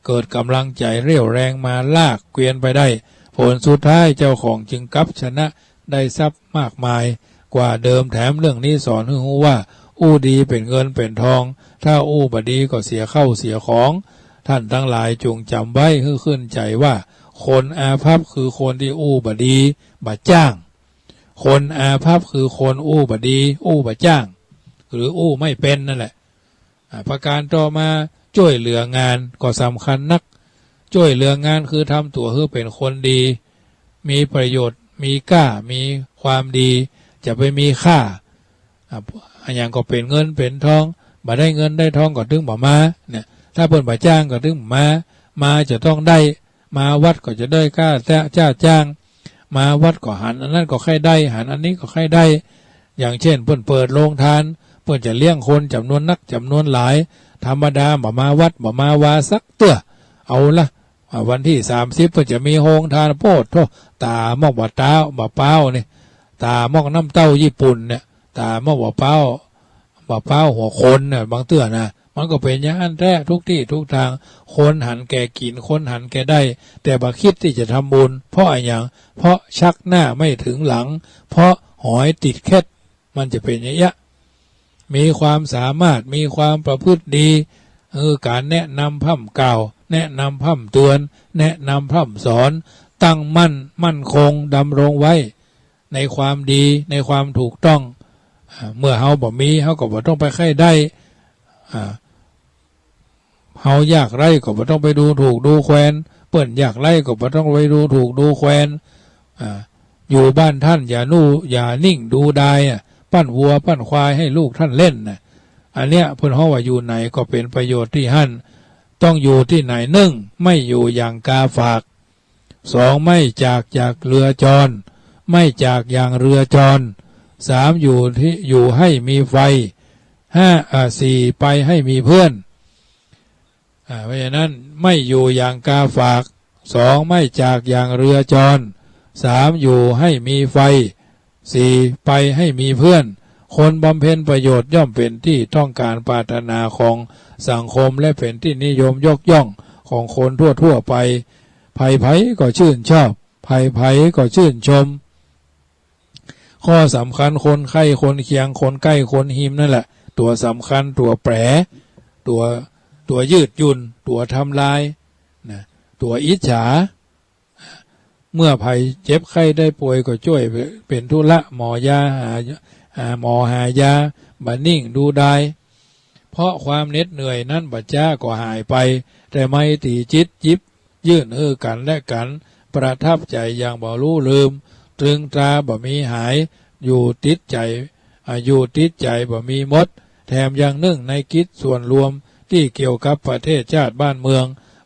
เกิดก๋ำลังใจ๋เรี่ยวแรงมาลากเกวียนไปได้ ผลสุดท้ายเจ้าของจึงกลับชนะได้ทรัพย์มากมายกว่าเดิม แถมเรื่องนี้สอนหื้อฮู้ว่า อู้ดีเป๋นเงินเป๋นทอง ถ้าอู้บ่ดีก็เสียข้าวเสียของ ท่านตังหลายจุ่งจ๋ำไว้หื้อขึ้นใจ๋ว่า คนอาภัพคือคนตี้อู้บ่ดี บ่จ้าง คนอาภัพคือคนอู้บ่ดี อู้บ่จ้าง หรืออู้ไม่เป๋นนั่นแหละ อ่า ประก๋านต่อมา จ้วยเหลืองานก็สำคัญนัก จ้วยเหลืองานคือทำตั๋วหื้อเป๋นคนดี มีประโยชน์ มีก้า มีความดี จะไปมีค่า อ่า อะหยังก็เป๋นเงินเป๋นทอง บ่ได้เงินได้ทองก็ตึงบ่มาเนี่ย ถ้าเปิ้นบ่จ้างก็ตึงบ่มา มาจะต้องได้ มาวัดก็จะได้ก้าจ้า จ้าจ้าง มาวัดก็หันอันนั้นก็ใค่ได้ หันอันนี้ก็ใค่ได้ อย่างเช่น เปิ้นเปิดโฮงตาน เปิ้นจะเลี้ยงคนจ๋ำนวนนักจ๋ำนวนหลาย ธรรมดาบ่มาวัดบ่มาวาสักเตื้อ เอาละ อ่า วันตี้สามสิบเปิ้นจะมีโฮงตาน โป๊ดโธ่ ต๋ามอกบ่าเต้า บ่าเป๊านี่ ต๋ามอกน้ำเต้าญี่ปุ่นเนี่ย ต๋ามอกบ่าเป๊า บ่าเป๊าหัวคนเนี่ย บางเตื้อนะ มันก็เป๋นอย่างอั้นแต๊ทุกตี้ทุกตาง คนหันแก่กิ๋น คนหันแก่ได้ แต่บ่คิดตี้จะทำบุญ เพราะอะหยัง เพราะชักหน้าไม่ถึงหลัง เพราะหอยติดเข็ด มันจะเป๋นอย่างเงี้ย มีความสามารถ มีความประพฤติดี เออ ก๋านแนะนำพร่ำกล่าว แนะนำพร่ำเตือน แนะนำพร่ำสอน ตั้งมั่น มั่นคง ดำรงไว้ในความดี ในความถูกต้อง อ่า เมื่อเฮาบ่มี เฮาก็บ่ต้องไปใค่ได้ อ่า เฮายากไร้ก็บ่ต้องไปดูถูกดูแควน เปิ้นยากไร้ก็บ่ต้องไปดูถูกดูแควน อ่า อยู่บ้านต้านอย่านู่ อย่านิ่งดูดาย อ่ะ ปั้นวัวปั้นควายหื้อลูกต้านเล่นน่ะ อันเนี้ยเปิ้นฮ้องว่าอยู่ไหนก็เป๋นประโยชน์ตี้หั้น ต้องอยู่ตี้ไหน นึ่ง ไม่อยู่อย่างกาฝาก สอง ไม่จากอย่างเรือจร ไม่จากอย่างเรือจร สาม อยู่ที่ อยู่ให้มีไฟ ห้า อ่า สี่ ไปให้มีเพื่อน อ่า เพราะฉะนั้น ไม่อยู่อย่างกาฝาก สอง ไม่จากอย่างเรือจร สาม อยู่ให้มีไฟ สี่ ไปให้มีเพื่อน คนบำเพ็ญประโยชน์ย่อมเป๋นตี้ต้องก๋านปรารถนาของสังคม และเป๋นตี้นิยมยกย่องของคนทั่วๆ ไป ใผๆ ก็ชื่นชอบ ใผๆ ก็ชื่นชม ข้อสำคัญ คนใค่คนเคียง คนใก้คนฮิมนั่นแหละ ตั๋วสำคัญ ตั๋วแป๋ ตั๋ว ตั๋วยืดหยุ่น ตั๋วทำลาย นะ ตั๋วอิจฉา เมื่อใผเจ็บไข้ได้ป่วยก็จ้วยเป๋นธุระ หมอยาหา หาหมอหายา บ่นิ่งดูดาย เพราะความเหน็ดเหนื่อยนั้นบ่จ๊าก็หายไป แต่ไมตรีจิตหยิบยื่นหื้อกั๋นและกั๋น ประทับใจ๋อย่างบ่ฮู้ลืม ตรึงตราบ่มีหาย อยู่ติดใจ๋ อ่า อยู่ติดใจ๋บ่มีหมด แถมยังนึ่งในกิจส่วนรวมตี้เกี่ยวกับประเทศชาติบ้านเมือง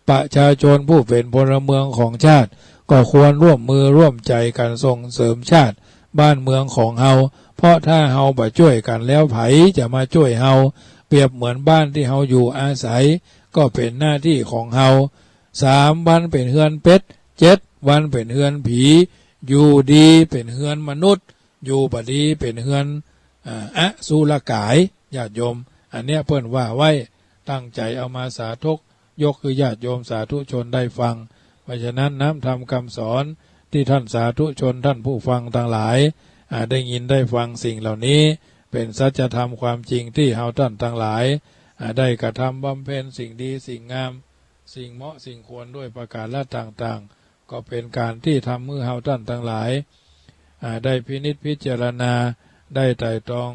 ประชาชนผู้เป๋นพลเมืองของชาติ ก็ควรร่วมมือร่วมใจ๋กั๋นส่งเสริมชาติบ้านเมืองของเฮา เพราะถ้าเฮาบ่จ้วยกั๋นแล้วใผจะมาจ้วยเฮา เปรียบเหมือนบ้านตี้เฮาอยู่อาศัย ก็เป๋นหน้าตี้ของเฮา สามวันเป๋นเฮือนเป็ด เจ็ดวันเป๋นเฮือนผี อยู่ดีเป๋นเฮือนมนุษย์ อยู่บ่ดีเป๋นเฮือน อ่า อสุรกาย ญาติโยม อันเนี้ยเปิ้นว่าไว้ ตั้งใจ๋เอามาสาธก ยกหื้อญาติโยมสาธุชนได้ฟัง เพราะฉะนั้นน้ำธรรมกำสอนตี้ท่านสาธุชนท่านผู้ฟังตังหลาย อ่า ได้ยินได้ฟังสิ่งเหล่านี้ เป๋นสัจธรรมความจริงตี้เฮาต้านตังหลาย อ่า ได้กระทำบำเพ็ญสิ่งดีสิ่งงาม สิ่งเหมาะสิ่งควรด้วยประก๋าระต่างๆ ก็เป๋นก๋านตี้ทำหื้อเฮาต้านตังหลาย อ่า ได้พินิจพิจารณา ได้ไตร่ตรอง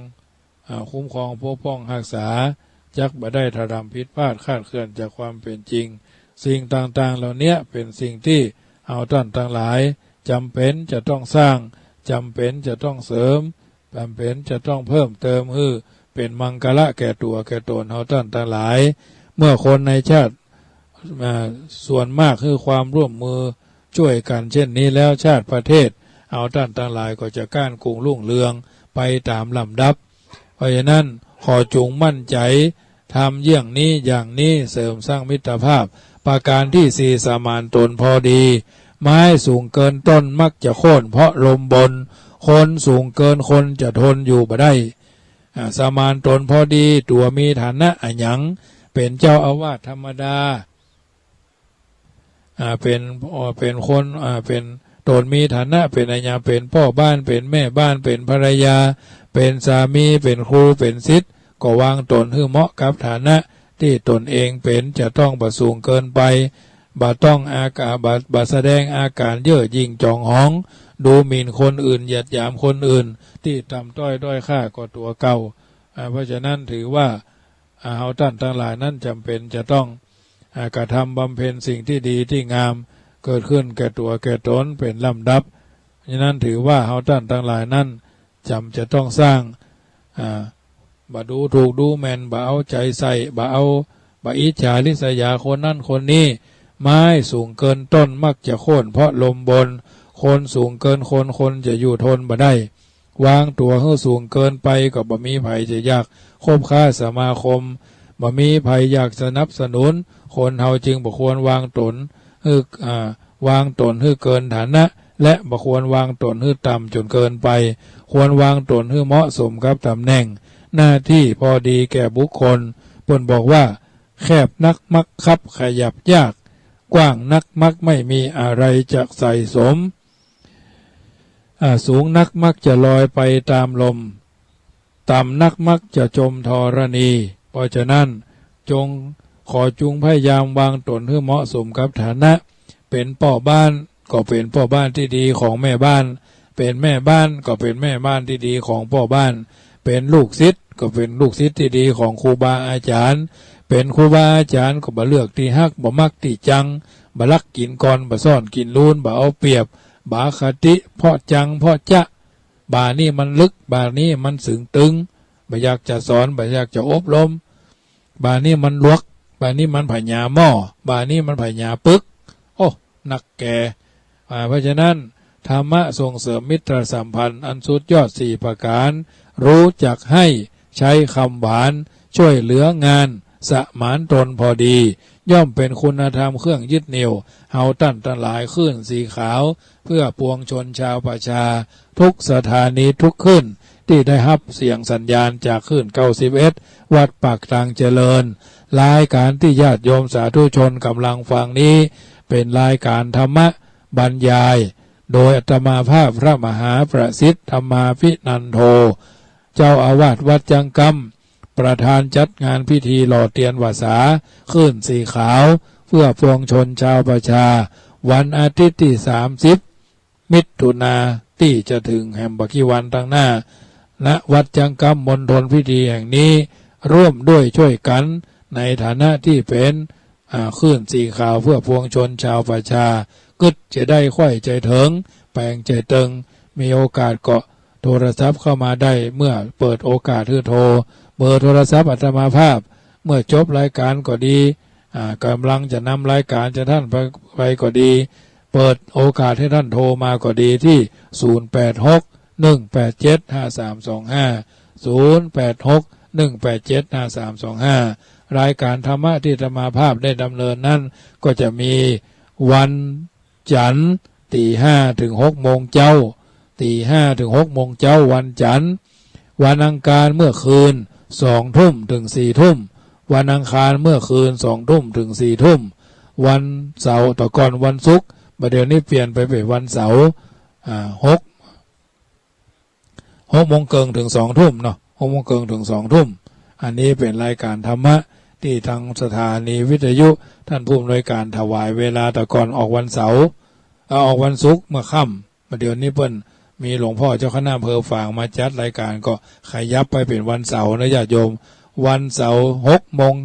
อ่า คุ้มครองปกป้องฮักษา จักบ่ได้ถลำผิดพลาดคลาดเคลื่อนจากความเป๋นจริง สิ่งต่างๆ เหล่าเนี้ยเป๋นสิ่งตี้เฮาต้านตังหลายจ๋ำเป๋นจะต้องสร้าง จ๋ำเป๋นจะต้องเสริม จ๋ำเป๋นจะต้องเพิ่มเติมหื้อเป๋นมังคละแก่ตั๋วแก่ต๋นเฮาต้านตังหลาย เมื่อคนในชาติ อ่า ส่วนมากหื้อความร่วมมือจ้วยกั๋นเช่นนี้แล้ว ชาติประเทศเฮาต้านตังหลายก็จะก้านกุงรุ่งเรืองไปต๋ามลำดับ เพราะฉะนั้นขอจุ่งมั่นใจ๋ ทำเยี่ยงนี้อย่างนี้ เสริมสร้างมิตรภาพ ประก๋านตี้สี่ สมานต๋นพอดี ไม้สูงเกินต้นมักจะโค่นเพราะลมบน คนสูงเกินคนจะทนอยู่บ่ได้ อ่า สมานต๋นพอดี ตั๋วมีฐานะอะหยัง เป๋นเจ้าอาวาสธรรมดา อ่า เป๋น อ่า เป๋นคน อ่า เป๋น ต๋นมีฐานะเป๋นอะหยัง เป๋นป้อบ้าน เป๋นแม่บ้าน เป๋นภรรยา เป๋นสามี เป๋นครู เป๋นศิษย์ ก็วางต๋นหื้อเหมาะกับฐานะตี้ต๋นเองเป๋น จะต้องบ่สูงเกินไป บ่ต้องอาก๋า บ่ บ่แสดงอาก๋านเย่อหยิ่งจ๋องหอง ดูหมิ่นคนอื่น เหยียดหยามคนอื่น ตี้ต่ำต้อยด้อยค่ากว่าตั๋วเก่า อ่า เพราะฉะนั้นถือว่า อ่า เฮาต้านตังหลายนั้นจ๋ำเป๋นจะต้อง อ่า กระทำบำเพ็ญสิ่งตี้ดีตี้งาม เกิดขึ้นแก่ตั๋วแก่ต๋นเป๋นลำดับ ฉะนั้นถือว่าเฮาต้านตังหลายนั้นจ๋ำจะต้องสร้าง อ่า บ่ดูถูกดูแหม่น บ่เอาใจ๋ใส่ บ่เอา บ่อิจฉาริษยาคนนั้นคนนี้ ไม้สูงเกินต้นมักจะโค่นเพราะลมบน คนสูงเกินคน คนจะอยู่ทนบ่ได้ วางตั๋วหื้อสูงเกินไปก็บ่มีใผจะอยากคบค้าสมาคม บ่มีใผอยากสนับสนุน คนเฮาจึงบ่ควรวางต๋นหื้อ อ่า วางต๋นหื้อเกินฐานะ และบ่ควรวางต๋นหื้อต่ำจ๋นเกินไป ควรวางต๋นหื้อเหมาะสมกับต๋ำแหน่งหน้าตี้พอดีแก่บุคคล เปิ้นบอกว่า แคบนักมักคับขยับยาก กว้างนักมักไม่มีอะไรจะใส่สม อ่า สูงนักมักจะลอยไปต๋ามลม ต่ำนักมักจะจมธรณี เพราะฉะนั้น จง ขอจุงพยายามวางต๋นหื้อเหมาะสมกับฐานะ เป๋นป้อบ้านก็เป๋นป้อบ้านตี้ดีของแม่บ้าน เป๋นแม่บ้านก็เป๋นแม่บ้านตี้ดีของป้อบ้าน เป๋นลูกศิษย์ก็เป๋นลูกศิษย์ตี้ดีของครูบาอาจ๋ารย์ เป๋นครูบาอาจ๋ารย์ก็บ่เลือกตี้ฮัก บ่มักตี้จัง บ่ลักกิ๋นก่อน บ่ซ่อนกิ๋นลูน บ่เอาเปรียบ บ่อคติ เปาะจัง เปาะจ๊ะ บ่านี้มันลึก บ่านี้มันตึงตึง บ่อยากจะสอน บ่อยากจะอบรม บ่านี้มันหลวก บ่านี้มันผญาหม้อ บ่านี้มันผญาปึก โอ้ นักแก่ อ่า เพราะฉะนั้น ธรรมะส่งเสริมมิตรสัมพันธ์อันสุดยอดสี่ประก๋าน รู้จักให้ ใช้คำหวาน ช่วยเหลืองาน สมานต๋นพอดี ย่อมเป๋นคุณธรรมเครื่องยึดเหนี่ยว เฮาต้านตังหลายคลื่นสีขาว เพื่อปวงชนชาวประชา ทุกสถานีทุกคลื่น ตี้ได้ฮับเสียงสัญญาณจากคลื่นเก้าสิบเอ็ด วัดปากตางเจริญ รายก๋านตี้ญาติโยมสาธุชนก่ำลังฟังนี้ เป๋นรายก๋านธรรมะบรรยาย โดยอาตมาภาพพระมหาประสิทธิ์ธรรมาภินันโท เจ้าอาวาสวัดจังกำ ประธานจัดงานพิธีหล่อเตียนวสา คลื่นสีขาว เพื่อปวงชนชาวประชา วันอาทิตย์ตี้สามสิบ มิถุนาตี้จะเถิงแหมบ่กี่วันตางหน้า ณ วัดจังกำมณฑลพิธีแห่งนี้ ร่วมด้วยช่วยกั๋น ในฐานะตี้เป๋น อ่า คลื่นสีขาวเพื่อปวงชนชาวประชา กึ๊ดจะได้ใค่ใจ๋เถิง แป๋งใจ๋เติง มีโอกาสก็โทรศัพท์เข้ามาได้ เมื่อเปิดโอกาสหื้อโทร เบอร์โทรศัพท์อาตมาภาพ เมื่อจบรายก๋านก็ดี อ่า ก่ำลังจะนำรายก๋านจะต้านไป ไปก็ดี เปิดโอกาสหื้อต้านโทรมาก็ดีตี้ ศูนย์แปดหก หนึ่งแปดเจ็ด ห้าสามสองห้า ศูนย์แปดหก หนึ่งแปดเจ็ด ห้าสามสองห้า รายก๋านธรรมะตี้อาตมาภาพได้ดำเนินนั้น ก็จะมีวันจั๋นทร์ ตี๋ห้าเถิงหกโมงเจ๊า ตี๋ห้าเถิงหกโมงเจ๊าวันจั๋นทร์ วันอังคารเมื่อคืน สองทุ่มเถิงสี่ทุ่ม วันอังคารเมื่อคืนสองทุ่มถึงสี่ทุ่ม วันเสาร์ แต่ก่อนวันศุกร์ บ่าเดี่ยวนี้เปลี่ยนไปเป๋นวันเสาร์ อ่า หก หกโมงเกิ่งถึงสองทุ่มเนาะ หกโมงเกิ่งถึงสองทุ่ม อันนี้เป๋นรายการธรรมะตี้ตางสถานีวิทยุ ต้านผู้อำนวยก๋านถวายเวลา แต่ก่อนออกวันเสาร์ เอ่อ ออกวันศุกร์เมื่อค่ำ บ่าเดี่ยวนี้เปิ้นมีหลวงพ่อเจ้าคณะอำเภอฝางมาจัดรายก๋าน ก็ขยับไปเป๋นวันเสาร์นะญาติโยม วันเสาร์ หกโมง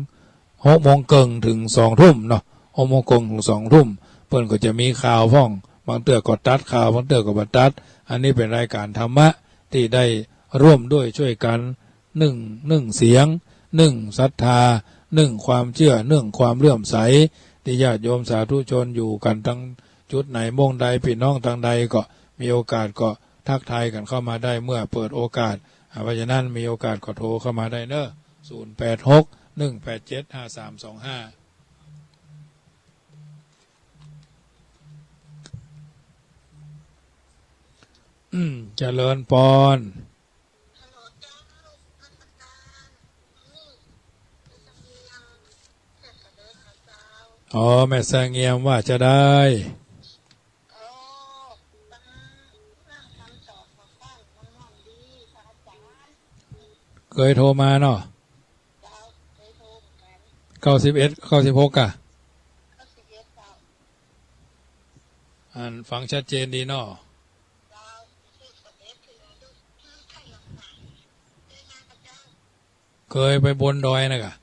หกโมงเกิ่งถึงสองทุ่มเนาะ หกโมงเกิ่งถึงสองทุ่ม เปิ้นก็จะมีข่าวพ่อง บางเตื้อก็ตัดข่าว บางเตื้อก็บ่ตัด อันนี้เป๋นรายก๋านธรรมะตี้ได้ร่วมด้วยช่วยกั๋น นึ่ง นึ่งเสียง นึ่งศรัทธา นึ่งความเจื้อ นึ่งความเลื่อมใส ตี้ญาติโยมสาธุชนอยู่กั๋นตางจุดไหนมุมใด ปี้น้องตางใดก็มีโอกาสก็ทักทายกั๋นเข้ามาได้เมื่อเปิดโอกาส อ่า เพราะฉะนั้นมีโอกาสก็โทรเข้ามาได้เนาะ ศูนย์แปดหก หนึ่งแปดเจ็ด ห้าสามสองห้า อืม เจริญพร ฮัลโหลเจ้า นมัสก๋าน นี่ แม่เสงี่ยม แม่เสงี่ยมว่าจะได้ อ๋อ ฟัง ฟังคำตอบของบ้านของน้องดี พระอาจารย์ เกยโทรมาเนาะ เจ้า เกยโทรเหมือนกั๋น เก้าสิบเอ็ด เก้าสิบหก ก่ะ เก้าสิบเอ็ด เจ้า อันฟังชัดเจนดีเนาะ เจ้า เกยไปบนดอยน่ะก่ะ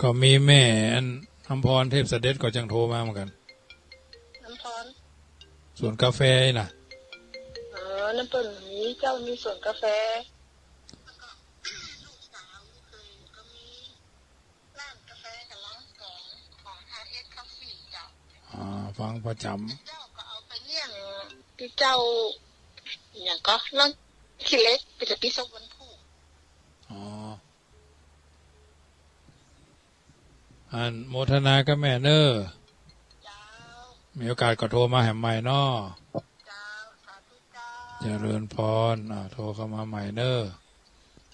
ก็มีแม่อันอำพรเทพเสด็จก็จังโทรมาเหมือนกั๋น อำพร สวนกาแฟน่ะ อ๋อ นั่นเปิ้นมีเจ้า มีสวนกาแฟ ร้านกาแฟกับร้านของ ของ อาร์เอส คอฟฟี่ เจ้า อ่า ฟังประจ๋ำ เจ้าก็เอาไปเลี้ยงตี้เจ้า อะหยังก่อ น้องขี้เหล็ก ไปจะปิดซบวันพูก อ๋อ อันโมทนากับแม่เน่อ เจ้า มีโอกาสก็โทรมาแหมใหม่เนาะ เจ้า สาธุเจ้า เจริญพร อ่า โทรเข้ามาใหม่เน่อ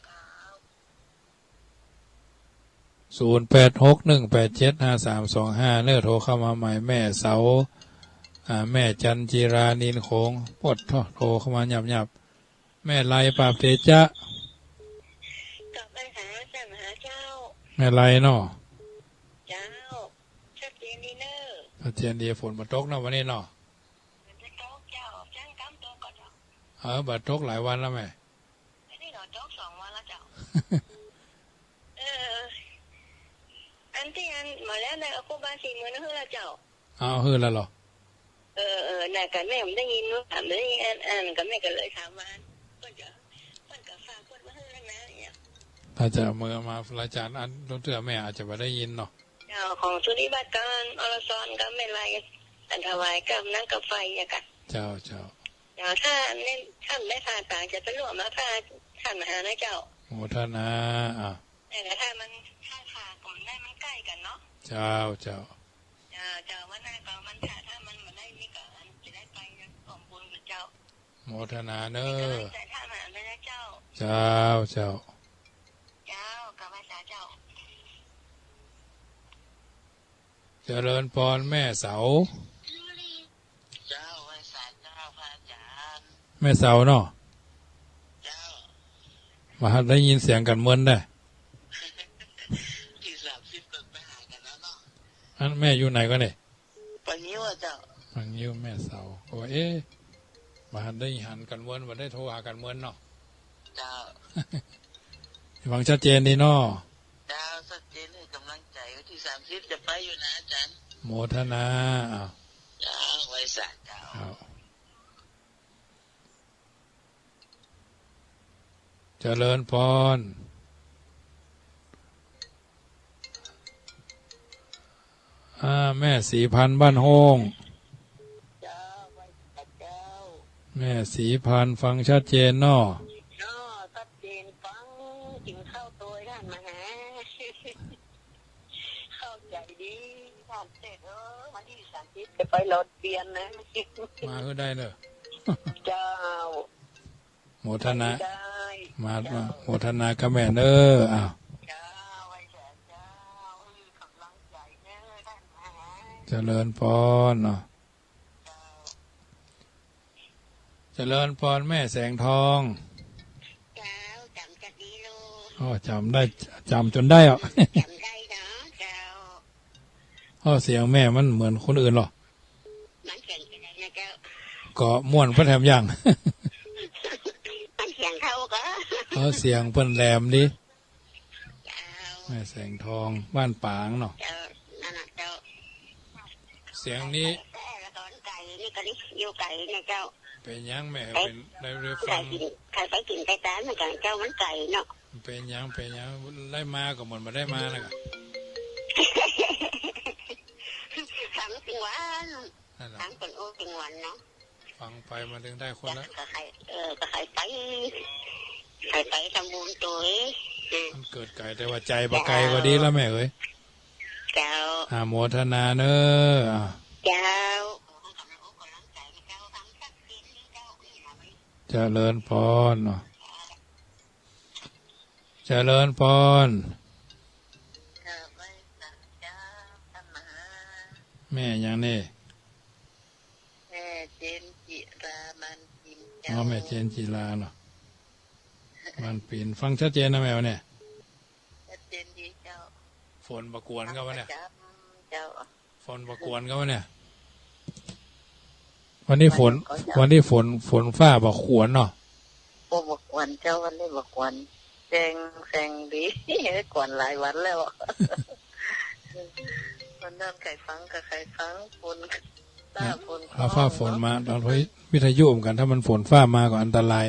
เจ้า ศูนย์แปดหก หนึ่งแปดเจ็ด ห้าสามสองห้า เน่อ โทรเข้ามาใหม่ แม่เสา อ่า แม่จันจีรานินโขง ปด โท โทรเข้ามาหยับๆ แม่ไลปราบเตจ๊ะ กลับไปหาเจ้า หาเจ้า แม่ไลเนาะ เจ้า ชัดเจนดีเน่อ ชัดเจนดี ฝนบ่ตกเนาะวันนี้เนาะ ฝนบ่ตกเจ้า จ้างกำตกก่อเจ้า เออ บ่ตกหลายวันแล้วแม่ อันนี้ก็ตกสองวันแล้วเจ้า เออ อันตี้อันมาแล้วนะ ครูบาสี่หมื่นหื้อแล้วเจ้า เอาหื้อแล้วเหรอ เออ เออ น่ะ ก็แม่บ่ได้ยินว่า บ่ได้ยินอัน อัน ก็แม่ก็เลยถามว่า เปิ้นจะ เปิ้นก็ฝากคนมาหื้อแล้วนะ เนี่ย ถ้าจะเอามือมา อาจารย์ อัน ลางเตื้อแม่อาจจะบ่ได้ยินเนาะ เจ้า ของสุริบัติกับอรสรกับแม่ไล อันถวายกับน้ำกับไฟอะกะ เจ้า เจ้า เจ้า ถ้าอันนี้ ถ้าแม่ผ่าตางจะสะดวกมาพาท่านมาหานะเจ้า โมทนา อ่ะ แต่ถ้ามัน ถ้าผ่าก็มันได้ มันใกล้กั๋นเนาะ เจ้า เจ้า เจ้า เจ้า วันหน้าก็วันพระ ถ้ามันบ่ได้นี่ก็อันจะได้ไปร่วมบุญกับเจ้า โมทนาเน่อ เป็นกำลังใจท่านมาเลยนะเจ้า เจ้า เจ้า เจ้า กราบไหว้สาเจ้า เจริญพรแม่เสา เจ้า ไหว้สาเจ้าพระอาจารย์ แม่เสาเนาะ เจ้า บ่หันได้ยินเสียงกั๋นเมินได้ ตี้สามสิบก็ไปหากั๋นแล้วเนาะ อันแม่อยู่ไหนก่อนี่ ปางงิ้วอะเจ้า ปางงิ้วแม่เสา ก็ว่า เอ๊ะ บ่หันได้หันกั๋นเมิน บ่ได้โทรหากั๋นเมินเนาะ เจ้า ฟังชัดเจนดีเนาะ เจ้า ชัดเจน หื้อกำลังใจ๋ วันตี้สามสิบจะไปอยู่นะอาจารย์ โมทนา อ้าว เจ้า ไหว้สาเจ้า อ้าว เจริญพร อ่า แม่ศรีพันธ์บ้านโฮ่ง เจ้า ไหว้สาเจ้า แม่ศรีพันธ์ฟังชัดเจนเนาะ เนาะ ชัดเจน ฟัง กิ๋นข้าวตวยท่านมาหา เข้าใจ๋ดี ท่านเสด็จ เออ วันตี้สามสิบจะไปหลอดเตียนนะ มาหื้อได้เน่อ เจ้า โมทนา ได้ มา เจ้า มา โมทนากับแม่เน่อ อ้าว เจริญพรเนาะ เจริญพรแม่แสงทอง เจ้า จ๋ำจักดีลูก อ๋อ จ๋ำได้ จ๋ำจ๋นได้อะ จ๋ำได้เนาะ เจ้า อ้อ เสียงแม่มันเหมือนคนอื่นเหรอ มันเสียงจะไดนะเจ้า ก็ม่วนไปแถมอย่าง มันเสียงเข้าก็ เออ เสียงเปิ้นแหลมดี เจ้า แม่แสงทอง บ้านป๋างเนาะ เจ้า นั่นน่ะเจ้า เสียงนี้ แต่ละตอนไก๋นี่ก็นี่อยู่ไก๋เนี่ยเจ้า เป๋นหยังแม่ ไก๋ เป๋นได้ ได้ฟัง ไก๋กิ๋น ไก๋ไปกิ๋นไปตานเหมือนกั๋นเจ้า มันไก๋เนาะ เป๋นหยัง เป๋นหยัง ได้มาก็เหมือนบ่ได้มานะกะ ฟังตึงวัน นั่นแหละ ฟังเปิ้นอู้ตึงวันเนาะ ฟังไปมันตึงได้คนละ ก็ใค่ เออ ก็ใค่ไป ใค่ไปทำบุญตวย อืม มันเกิดไก๋แต่ว่าใจ๋บ่ไก๋ก็ดีแล้วแม่เอ๋ย เจ้า อาโมทนาเน้อ อ่า เจ้า ขอให้กำลังอกกำลังใจ๋นะเจ้า ฟังสักเสียงนี้เจ้า นี่นะเว้ย เจริญพรเนาะ เจริญพร เจ้า ไหว้สาเจ้า ธรรมะ แม่หยังนี่ แม่เจนจิรา บ้านปิน อ๋อ เจ้า แม่เจนจิราเนาะ บ้านปิน ฟังชัดเจนนะแม่วะเนี่ย ชัดเจนดีเจ้า ฝนบ่กวนก็วะเนี่ย ฟังประจ๋ำเจ้า ฝนบ่กวนก็วะเนี่ย วันนี้ฝน วันนี้ฝน ฝนฟ้าบ่กวนเนาะ โอ้ บ่กวนเจ้า วันนี้บ่กวน แจ้งแสงดี กวนหลายวันแล้ว วันนั้นใค่ฟังก็ใค่ฟัง ฝนฟ้า เนี่ย ฝน ถ้าฟ้าฝนมา ตอนวิทยุเหมือนกั๋น ถ้ามันฝนฟ้ามาก็อันตราย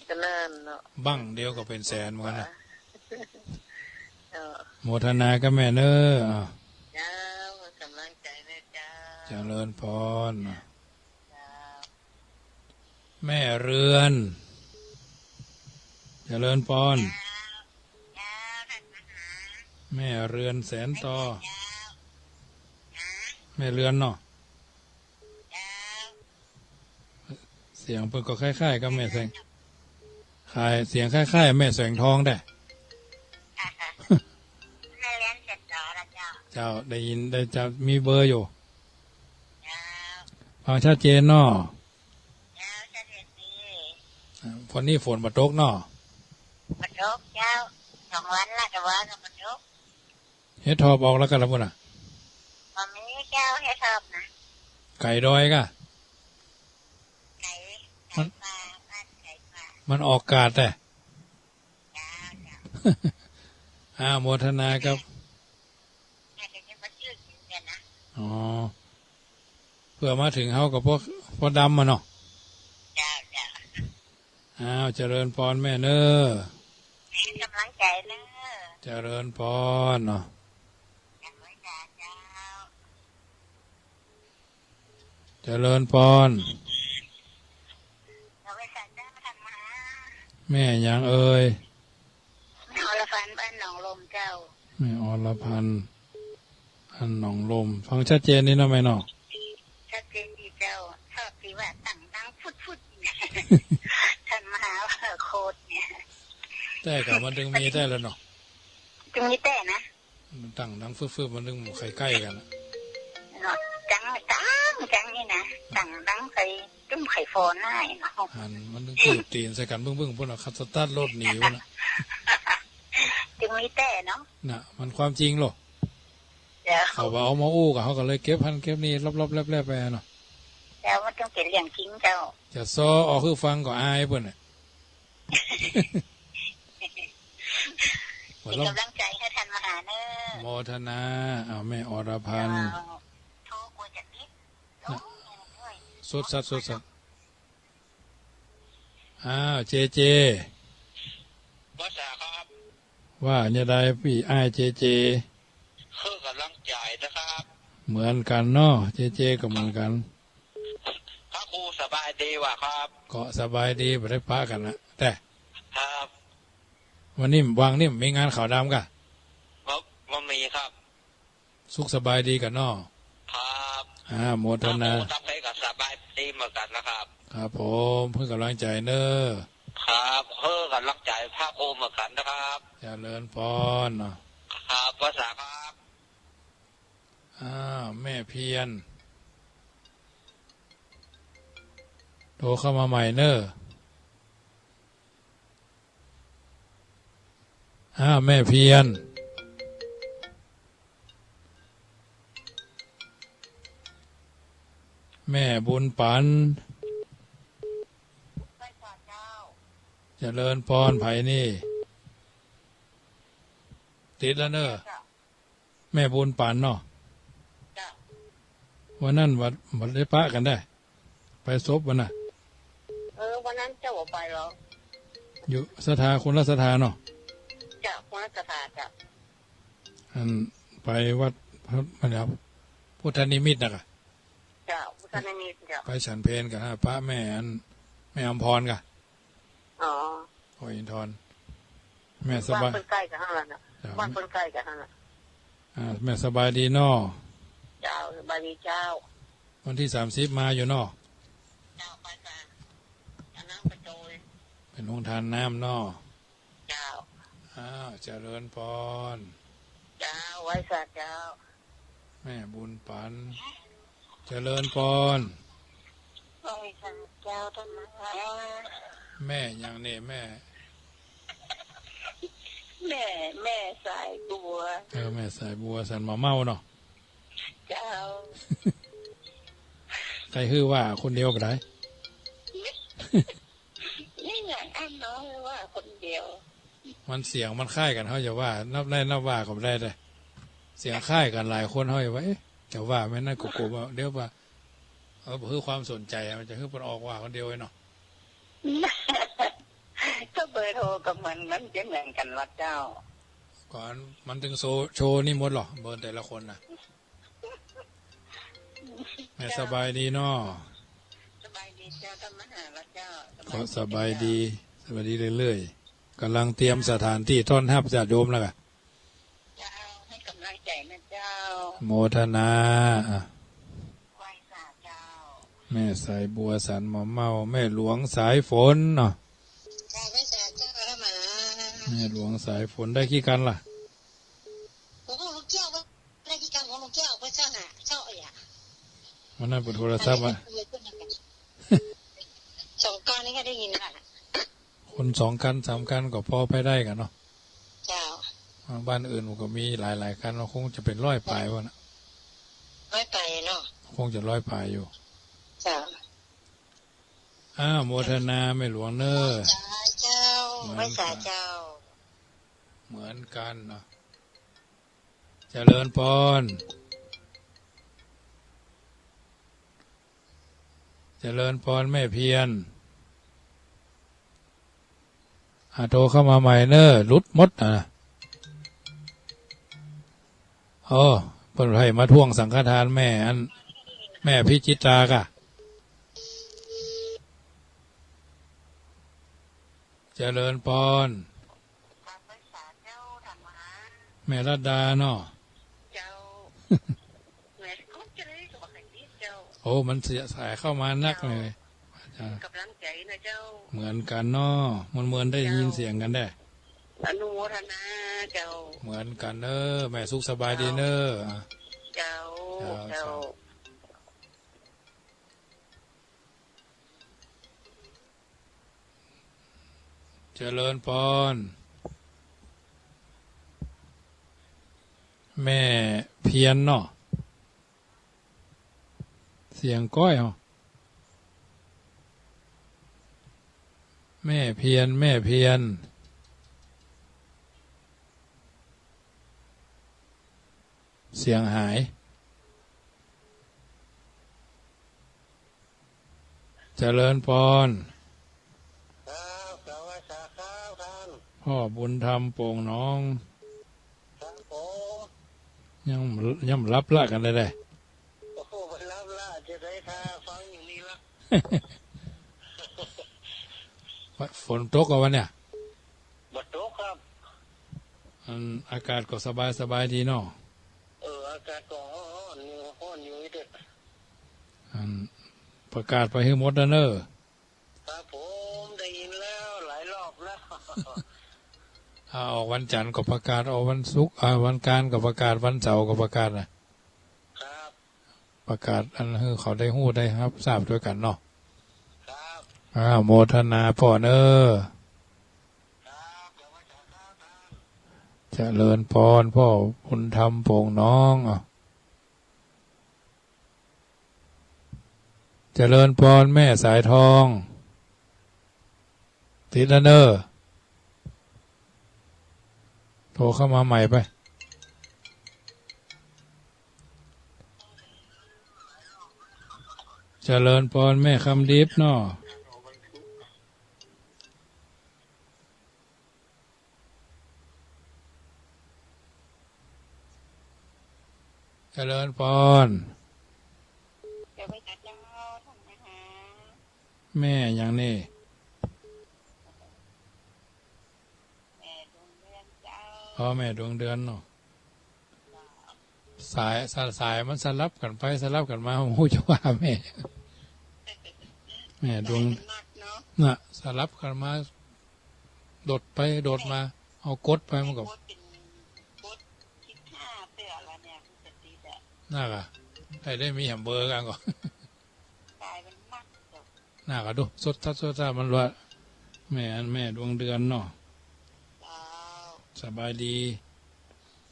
ก็นั่นเนาะ บั้งเดียวก็เป๋นแสนเหมือนกั๋นนะ เจ้า โมทนากับแม่เน้อ อ้าว เจ้า กำลังใจ๋นะเจ้า เจริญพร เจ้า แม่เรือน เจริญพร เจ้า เจ้า ท่านมหา แม่เรือนแสนต่อ เจ้า แม่เรือนเนาะ เจ้า เสียงเปิ้นก็คล้ายๆ กับแม่แสง คล้าย เสียงคล้ายๆ แม่แสงทองแต๊ แม่เรือนแสนต่อละเจ้า เจ้า ได้ยินได้ เจ้า มีเบอร์อยู่ เจ้า ฟังชัดเจนเนาะ เจ้า ชัดเจนดี อ่า วันนี้ฝนบ่ตกเนาะ บ่ตกเจ้า สองวันละ แต่ว่าก็บ่ตก เห็ดถอบออกแล้วกะละปุ้นน่ะ บ่มีเจ้า เห็ดถอบนะ ไก๋ดอยกะ ไก๋ มัน ไก๋ป่า บ้านไก๋ป่า มันออกกาดแต๊ เจ้า เจ้า อ่า โมทนากับ น่าจะยังบ่จื้อกิ๋นกั๋นนะ อ๋อ เปื้อมาเถิงเฮาก็พอ พอดำอะเนาะ เจ้า เจ้า อ้าว เจริญพรแม่เน้อ แม่กำลังใจ๋เน้อ เจริญพรเนาะ กำลังใจ๋เจ้า เจริญพร เจ้า ไหว้สาเจ้า ท่านมหา แม่หยังเอ่ย แม่อรพันธ์ บ้านหนองลมเจ้า แม่อรพันธ์ บ้านหนองลม ฟังชัดเจนดีเนาะแม่เนาะ ชัดเจนดีเจ้า ชอบตี้ว่าตั้งดังฟุดๆ ท่านมหาว่าโคตรเนี่ย แต๊กะมันตึงมีแต๊แล้วเนาะ ตึงมีแต๊นะ มันตั้งดังฟึบๆ มันตึงใค่ๆ กั๋นอะ เนาะ จัง จัง จังนี่นะ ตั้งดังใค่ ตึงใค่ฟอน้อยเนาะ หันมันตึงตื้อตี๋นใส่กั๋นบึ้งๆ ปุ้นน่ะ ขับสตาร์ทรถหนีปุ้นน่ะ ตึงมีแต๊เนาะ น่ะ มันความจริงโลด เจ้า เขาว่าเอามาอู้กะ เขาก็เลยเก็บหั้นเก็บนี่ ลบๆ แลบๆ ไปเนาะ เจ้า มันต้องเป๋นเรื่องจริงเจ้า จะซ้อออกหื้อฟังก็อายเปิ้นน่ะ เป๋นก๋ำลังใจ๋หื้อท่านมหาเน้อ โมทนา อ้าว แม่อรพันธ์ เจ้า โทรกั๋วจะติด น่ะ โอ้ย สุดสัตว์ สุดสัตว์ อ้าว เจเจ ว่าจ๋าครับ ว่าแนวใดปี้อ้ายเจเจ หื้อกำลังใจ๋นะครับ เหมือนกั๋นเนาะ เจเจก็เหมือนกั๋น พระครูสบายดีวะครับ ก็สบายดี บ่ได้ปะกั๋นนะ แต่ ครับ วันนี้ว่างนี่มีงานขาวดำกะ บ่ บ่มีครับ สุขสบายดีกั๋นเนาะ ครับ อ่า โมทนา ครับผม ตามใครก็สบายดีเหมือนกันนะครับ ครับผม หื้อกำลังใจ๋เน้อ ครับ หื้อกำลังใจ๋พระครูเหมือนกันนะครับ เจริญพรเนาะ ครับ ว่าจ๋าครับ อ้าว แม่เพียร โทรเข้ามาใหม่เน่อ อ้าว แม่เพียร แม่บุญปัน เจริญปอน ใผนี่ ติดแล้วเน่อ แม่บุญปันเนาะ วันนั้นบ่ บ่ได้ปะกั๋นได้ ไปศพวันน่ะ เออ วันนั้นเจ้าบ่ไปหรอ อยู่ศรัทธา คนละศรัทธาเนาะ เจ้า คนละศรัทธา เจ้า อันไปวัดพระ พุทธนิมิตรน่ะก่ะ เจ้า พุทธนิมิตร เจ้า ไปฉันเพลกั๋นฮะ ปะแม่อัน แม่อำพรก่ะ อ๋อ โอ้ย อินทร แม่สบาย บ้านเปิ้นใก้กั๋นหั้นแหละ เจ้า บ้านเปิ้นใก้กั๋นหั้นแหละ อ่า แม่สบายดีเนาะ เจ้า สบายดีเจ้า วันตี้สามสิบมาอยู่เนาะ เจ้า ไปกั๋น เอาน้ำไปโตย เป๋นโฮงทานน้ำเนาะ เจ้า อ้าว เจริญปอน เจ้า ไหว้สาเจ้า แม่บุญปัน เจริญปอน ไหว้สาเจ้าต้นไม้ แม่หยังนี่ แม่ แม่ แม่สายบัว เออ แม่สายบัว สันหม่อเมาเนาะ เจ้า ใค่หื้อว่าคนเดียวบ่ได้ นี่อย่างอั้นเนาะ ว่าคนเดียว มันเสียงมันคล้ายกั๋น เฮาจะว่านับได้นับว่าก็บ่ได้เด้อ เสียงคล้ายกั๋นหลายคน เฮาจะว่า เอ๊ะ จะว่าแม่นนั่นก็กลัวว่า เดี๋ยวว่า เออ บ่หื้อความสนใจ๋อะ มันจะหื้อเปิ้นออกว่าคนเดียวเนาะ ก็เบอร์โทรก็เหมือน มันจะเหมือนกั๋นลอเจ้า ก่อนมันตึงโชว์ โชว์นี่หมดลอ เบอร์แต่ละคนน่ะ แม่สบายดีเนาะ สบายดีเจ้า ต้านมหาลอเจ้า ก็สบายดี สบายดีเจ้า สบายดีเรื่อยๆ ก่ำลังเตรียมสถานตี้ต้อนฮับญาติโยมแล้วก่ะ เจ้า หื้อก่ำลังใจ๋นะเจ้า โมทนา อ่ะ ไหว้สาเจ้า แม่สายบัว สันหม่อเมา แม่หลวงสายฝนเนาะ เจ้า ไหว้สาเจ้า ต้านมหา แม่หลวงสายฝน ได้กี่กั๋นล่ะ โอ้โห ลุงเกี้ยว ได้กี่กั๋นของลุงเกี้ยว ไปเจ้าน่ะ เจ้าเอ๋ยอะ วันนั้นเปิดโทรศัพท์อะ สองกั๋นนี่ก็ได้ยินละ คนสองกั๋นสามกั๋นก็พอไปได้กั๋นเนาะ เจ้า บ้านอื่นมันก็มีหลายๆ กั๋นเนาะ คงจะเป๋นร้อยป๋ายวันน่ะ ร้อยป๋ายเนาะ คงจะร้อยป๋ายอยู่ เจ้า อ้าว โมทนาแม่หลวงเน่อ สาเจ้า เหมือนกั๋น ไหว้สาเจ้า เหมือนกั๋นเนาะ เจริญปอน เจริญปอนแม่เพียร อ่ะ โทรเข้ามาใหม่เน่อ หลุดหมดอ่ะ โอ้ เปิ้นใค่มาทวงสังฆทานแม่อัน แม่พิจิตราก่ะ เจริญปอน แม่รัตดาเนาะ เจ้า แม่ โอ้ มันเสียสายเข้ามานักเลย เจ้า อาจ๋ารย์ ก่ำลังใจ๋นะเจ้า เหมือนกั๋นเนาะ เหมือนๆ ได้ยินเสียงกั๋นแด้ อนุโมทนาเจ้า เหมือนกั๋นเน่อ แม่สุขสบายดีเน่อ เจ้า เจ้า เจ้า เจ้า เจริญปอน แม่เพียรเนาะ เสียงก้อยเหรอ แม่เพียร แม่เพียร เสียงหาย เจริญปอน ครับ กราบไหว้สาครับท่าน พ่อบุญธรรมโป่งหนอง ครับผม ยัง ยังบ่หลับละกั๋นเลยเด้ โอ้โห บ่หลับละ จะได้ท่าฟังอยู่นี่ละ ฝนตกก่อวันเนี่ย บ่ตกครับ อัน อากาศก็สบายสบายดีเนาะ เออ อากาศก็ฮ้อนๆ อยู่ ฮ้อนอยู่เด้อ อัน ประกาศไปหื้อหมดแล้วเน่อ ครับผม ได้ยินแล้วหลายรอบแล้ว อ่า ออกวันจันทร์ก็ประกาศ ออกวันศุกร์ อ่า วันอังคารก็ประกาศ วันเสาร์ก็ประกาศน่ะ ประกาศอันหื้อเขาได้ฮู้ได้ฮับทราบตวยกั๋นเนาะ ครับ อ่า โมทนาป้อเน่อ ครับ เดี๋ยวว่าจะครับท่าน เจริญปอน ป้อบุญธรรม โป่งหนอง อ่ะ เจริญปอน แม่สายทอง ติดแล้วเน่อ โทรเข้ามาใหม่ไป เจริญปอน แม่คำดิบเนาะ เจริญปอน เดี๋ยวไปจัดเจ้าท่านมหา แม่หยังนี่ แม่ดวงเดือนเจ้า อ๋อ แม่ดวงเดือนเนาะ สาย สาย สายมันสลับกั๋นไปสลับกั๋นมา บ่ฮู้จะว่าแม่ แม่ดวง สายมันนักเนาะ น่ะ สลับกั๋นมา โดดไปโดดมา เอากดไปมันก็ กดเป็น กดสิบห้าเตื้อละเนี่ย มันจะติดอะ น่ากะ ได้ ได้มีแหมเบอร์กั๋นก่อ สายมันนักเจ้า น่ากะดู สดสัด สดสัดมันละ แม่อันแม่ดวงเดือนเนาะ เจ้า สบายดี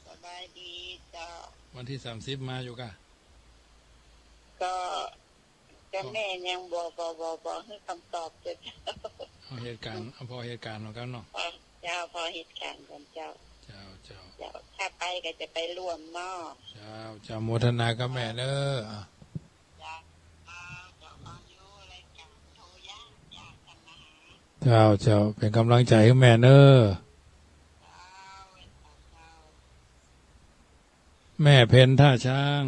สบายดีเจ้า วันตี้สามสิบมาอยู่ก่ะ ก็ ก็แม่ยังบ่ บ่ บ่ บ่หื้อคำตอบเจ้า เอาเหตุการณ์ เอาพอเหตุการณ์ของเขาเนาะ เจ้า พอเหตุการณ์ก่อนเจ้า เจ้า เจ้า เจ้า ถ้าไปก็จะไปร่วมเนาะ เจ้า เจ้า โมทนากับแม่เน่อ อ่ะ เจ้า เจ้า เจ้า เอาอยู่รายการโทรยาก ยากกันนะ เจ้า เจ้า เป๋นก๋ำลังใจ๋หื้อแม่เน่อ เจ้า เจ้า แม่เพ็ญท่าช้าง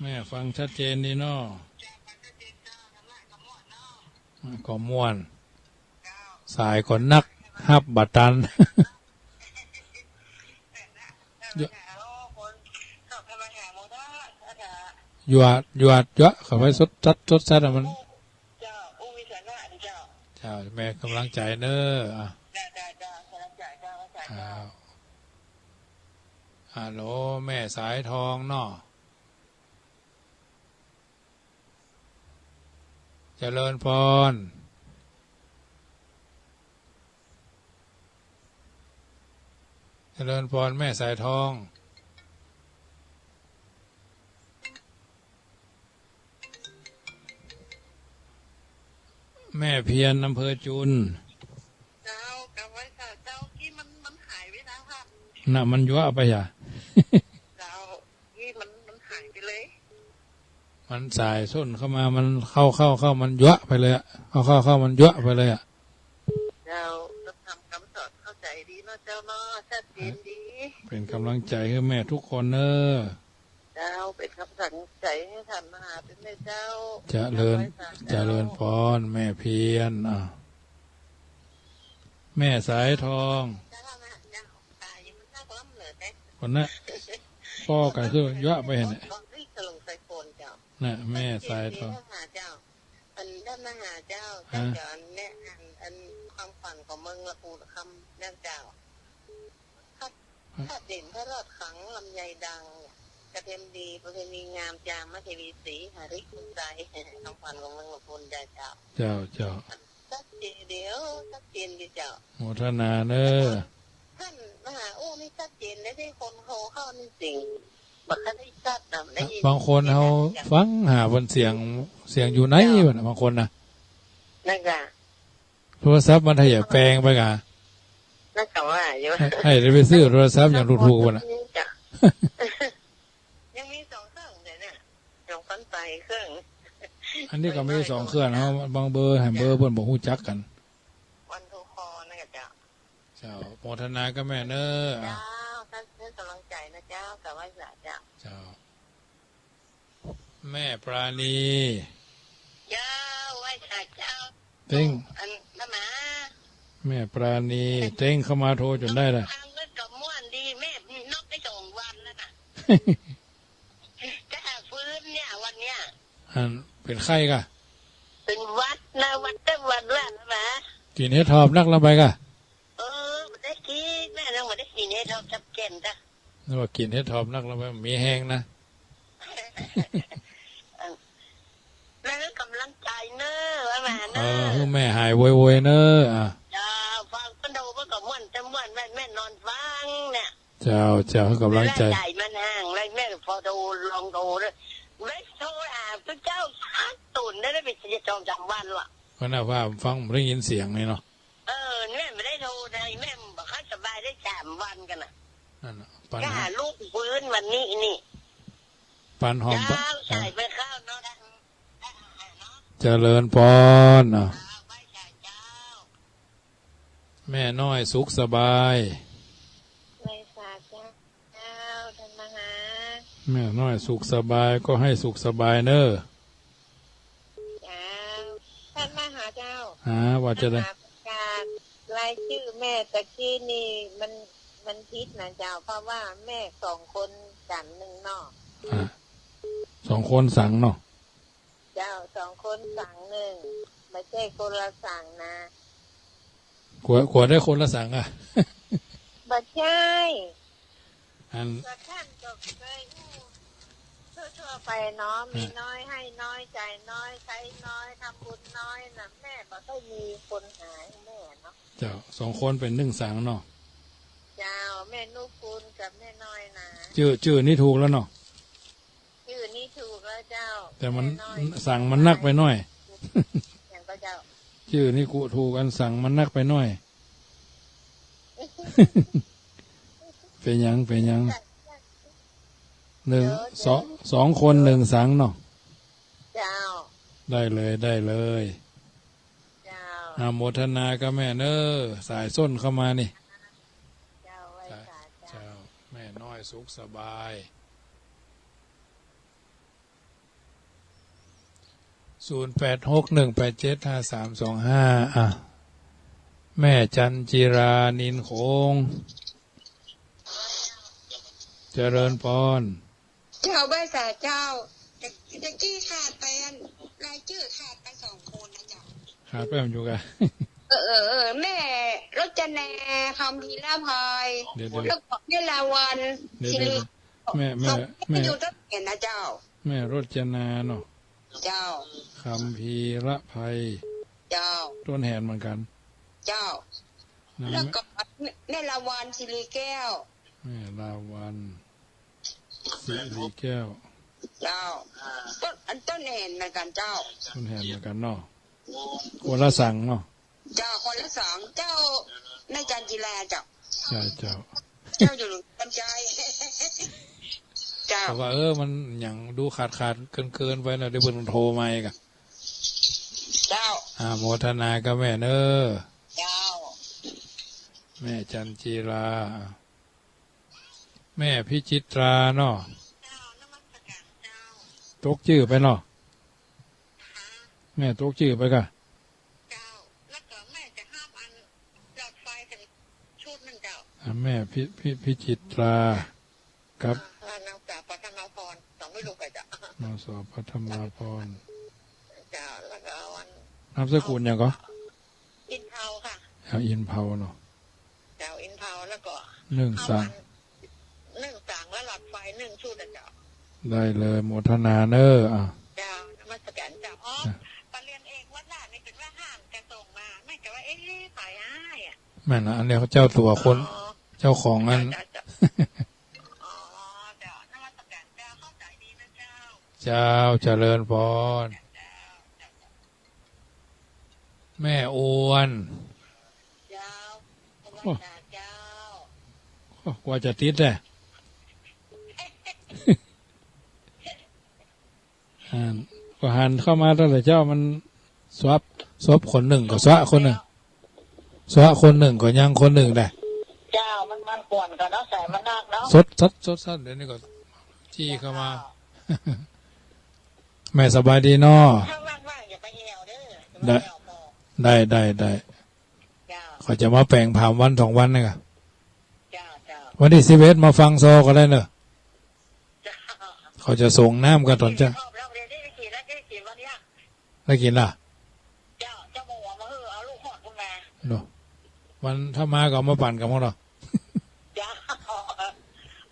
แม่ฟังชัดเจนดีเนาะ ก็ม่วน สายก็นัก ฮับบ่ตัน หยวด หยวด หยวด เข้าไปสดสัด สดสัดอะมัน เจ้า อู้วิสาสะนี่เจ้า เจ้า แม่ก๋ำลังใจ๋เน่อ อ่ะ เจ้า เจ้า เจ้า ก๋ำลังใจ๋เจ้า เจ้า เจ้า ครับ ฮัลโหล แม่สายทองเนาะ เจริญปอน เจริญปอน แม่สายทอง แม่เพียร อำเภอจุน เจ้า กลับไว้ค่ะเจ้า กี้มัน มันหายไปแล้วค่ะ น่ะ มันหยวดไปอ่ะ เจ้า กี้มัน มันหายไปเลย มันสายส้นเข้ามา มันเข้า เข้า เข้า มันหยวดไปเลยอะ เข้า เข้า เข้า มันหยวดไปเลยอะ เจ้า ก็ทำคำสอนเข้าใจ๋ดีเนาะเจ้าเนาะ ชัดเจนดี เป๋นก๋ำลังใจ๋หื้อแม่กู้คนเน่อ เจ้า เป๋นกำลังใจ๋หื้อต้านมหาเป๋นแม่เจ้า เจริญ เจ้า เจริญปอน แม่เพียร อ่ะ แม่สายทอง เจ้า คนนั้น ป้อกั๋นคือหยวดไปหั้นแหละ น่ะ แม่สายทอง เจ้า อันต้านมหาเจ้า ฮะ เจ้าจ๋อนเนี่ย อัน อันความฝันของเมืองละปูนคำเนี่ยเจ้า ฮะ พระเด่นพระรอดขังลำไยดัง กระเทียมดีประเพณีงาม จามเทวีศรี หาริคุณไตร ความฝันของเมืองละปูนเจ้า เจ้า เจ้า ชัดเจนเดียว ชัดเจนดีเจ้า โมทนาเน่อ ต้านมหาอู้นี่ชัดเจนได้ ตี้คนโทรเข้านี่เสียง บ่ค่อยได้ชัดนะ ได้ยิน บางคนเฮาฟังหาเปิ้นเสียง เสียงอยู่ไหน เจ้า บ่านะ บางคนนะ นั่นก่ะ โทรศัพท์มันถ้าหยาแปลงไปก่ะ นั่นก็ว่าอยู่ หื้อ หื้อได้ไปซื้อโทรศัพท์อย่างถูกๆ บ่านะ เจ้า ยังมีสองเครื่องเดี๋ยวนี้ สองพันปลายเครื่อง อันนี้ก็มีสองเครื่อง เฮาบางเบอร์ หื้อเบอร์เปิ้นบ่ฮู้จักกั๋น วันโทรคอลนั่นก่ะเจ้า เจ้า โมทนากับแม่เน่อ เจ้า ต้านหื้อกำลังใจ๋นะเจ้า กราบไหว้สาเจ้า เจ้า แม่ปราณี เจ้า ไหว้สาเจ้า เต็ง อันนั้นนะ แม่ปราณี เต็งเข้ามาโทรจ๋นได้ล่ะ ฟังแล้วก็ม่วนดี แม่นอนได้สองวันแล้วน่ะ จะหาฟื้นเนี่ย วันเนี้ย อันเป๋นไข้ก่ะ เป๋นหวัดนะ หวัดแต่หวัดละนะ กิ๋นเห็ดถอบนักลำไปก่ะ เออ บ่ได้กิ๋น แม่ยังบ่ได้กิ๋นเห็ดถอบจับแก่นจ้ะ ว่ากิ๋นเห็ดถอบนักแล้วมันมีแฮงนะ แล้วหื้อกำลังใจ๋เน่อ ว่ามา เออ เน่อ หื้อแม่หายไวๆ เน่อ อ่ะ เจ้า ฟังเปิ้นโทรเปิ้นก็ม่วน แต่ม่วนแม่ แม่นอนฟังเนี่ย เจ้า เจ้า หื้อกำลังใจ๋ ใจ๋มันห่าง แล้วแม่ก็ปอโทรลองโทรเน่อ แม่โทรหาเปิ้นเจ้าสักตุ๊นได้ ได้ไปสองสามวันละ ก็น่าว่าฟังบ่ได้ยินเสียงนี่เนาะ เออ แม่บ่ได้โทรเลย แม่บ่ค่อยสบายได้สามวันกั๋นน่ะ นั่นน่ะ ปันหอม ก็หาลูกฟื้นวันนี้นี่ ปันหอม เจ้า ปะ ใส่ไปข้าวเนาะ ได้ ได้อาหารเนาะ เจริญพร อ่ะ เจ้า ไหว้สาเจ้า แม่น้อยสุขสบาย ไหว้สาเจ้า เจ้า ท่านมหา แม่น้อยสุขสบายก็ให้สุขสบายเน่อ เจ้า ท่านมหาเจ้า ฮะ ว่าจะได้ ท่านมหาประกาศรายจื้อแม่ตะกี้นี่มัน มันผิดนะเจ้า เพราะว่าแม่สองคนสังหนึ่งเนาะ อ่ะ สองคนสังเนาะ เจ้า สองคนสังหนึ่ง บ่ใจ้คนละสังนะ กั๋ว กั๋วได้คนละสังอ่ะ บ่ใจ้ อัน ก็ท่านก็เคยอู้ทั่วๆ ไปเนาะ อ่ะ มีน้อยให้น้อย จ่ายน้อย ใช้น้อย ทำบุญน้อยน่ะ แม่บ่ค่อยมีคนหาให้แม่เนาะ เจ้า สองคนเป๋นนึ่งสังเนาะ เจ้า แม่นุกูลกับแม่น้อยนะ จื้อ จื้อนี่ถูกแล้วเนาะ จื้อนี่ถูกแล้วเจ้า แต่มัน แม่น้อย สังมันนักไปหน้อย อย่างก็เจ้า จื้อนี่กุถูก อันสังมันนักไปหน้อย เป๋นหยัง เป๋นหยัง หนึ่ง เดี๋ยว สอง สองคนหนึ่งสังเนาะ เจ้า ได้เลย ได้เลย เจ้า อนุโมทนากับแม่เน่อ สายส้นเข้ามานี่ เจ้า ไหว้สาเจ้า เจ้า แม่น้อยสุขสบาย ศูนย์แปดหกหนึ่งแปดเจ็ดห้าสามสองห้า อ่ะ แม่จันจีรานินโขง เจริญพร เจ้า ไหว้สาเจ้า ตะ ตะกี้ขาดไปอัน รายจื้อขาดไปสองคนนะเจ้า ขาดไปมันอยู่กะ เออ เออ เออ แม่รจนา คัมภีรไพร เดี๋ยว เดี๋ยว แล้วก็แม่ลาวัลย์ เดี๋ยว สิริ เดี๋ยว แม่ แม่ สองคน แม่ อยู่ต้นแหนนะเจ้า แม่รจนาเนาะ เจ้า คัมภีรไพร เจ้า ต้นแหนเหมือนกั๋น เจ้า นะ แล้วก็แม่ แม่ลาวัลย์สิริแก้ว แม่ลาวัลย์สิริแก้ว เจ้า ต้น อันต้นแหนเหมือนกั๋นเจ้า ต้นแหนเหมือนกั๋นเนาะ คนละสังเนาะ เจ้า คนละสัง เจ้า แม่จันจีราเจ้า ใจ้เจ้า เจ้าอยู่หลวงพ่อใจ้ เจ้า แต่ว่า เออ มันหยังดูขาดๆ เกินๆ ไปหน่อย เดี๋ยวเปิ้นโทรมาอีกอะ เจ้า อนุโมทนากับแม่เน่อ เจ้า แม่จันจีรา แม่พิจิตราเนาะ เจ้า นมัสการเจ้า ตกจื้อไปเนาะ ฮะ แม่ตกจื้อไปกะ เจ้า แล้วก็แม่จะห้ามอันหลอดไฟถึงชุดหนึ่งเจ้า อ่ะ แม่พิ พิ พิจิตรา ครับ อ่า นางสาวปัทมาพร สองไม่รู้ใครจะ นางสาวปัทมาพร เจ้า แล้วก็วัน นามสกุลหยังก่อ อินเผาค่ะ อ่า อินเผาเนาะ เจ้า อินเผา แล้วก็ นึ่งสัง นึ่งสังแล้วหลอดไฟนึ่งชุดอะเจ้า ได้เลย โมทนาเนอะ อ่ะ เจ้า นมัสการเจ้า อ๋อ อ่ะ ปะเรียนเองวัดหลานนี่เป็นว่าห้ามจะส่งมา แม่ก็ว่า เอ๊ะ ใผอ้ายอะ แม่นนะ อันนี้เขาเจ้าตั๋วคน อ๋อ เจ้าของอัน เจ้า เจ้า เจ้า อ๋อ เจ้า นมัสการเจ้า เข้าใจดีนะเจ้า เจ้า เจริญพร เจ้า เจ้า เจ้า แม่อวน เจ้า โอ้ เจ้า โอ้ กว่าจะติดแหละ อ่า ก็หันเข้ามาตั้งแต่เจ๊า มันสวบ สวบคนนึ่งก็สวะคนนึ่ง สวะคนนึ่งก็ยังคนนึ่งได้ เจ้า มัน มันป่วนกันเนาะ สายมันนักเนาะ สด สด สด สด เดี๋ยวนี้ก็จี้เข้ามา เจ้า แม่สบายดีเนาะ ถ้าว่างๆ อย่าไปแอวเด้อ ได้ อย่าไปแอวหมอ ได้ ได้ ได้ เจ้า เขาจะมาแป๋งผามวันสองวันนี่กะ เจ้า เจ้า วันตี้สิบเอ็ดมาฟังซอก็ได้เนอะ เจ้า เขาจะส่งน้ำกันต๋อนเจ๊า รอบ รอบเดียวได้กิ๋นแล้ว ได้กิ๋นวันเนี้ย ได้กิ๋นละ เจ้า เจ้าบอกว่ามาหื้อเอาลูกหอดพุ้นมา เนาะ วันถ้ามาก็เอามาปั่นกับพวกเรา เจ้า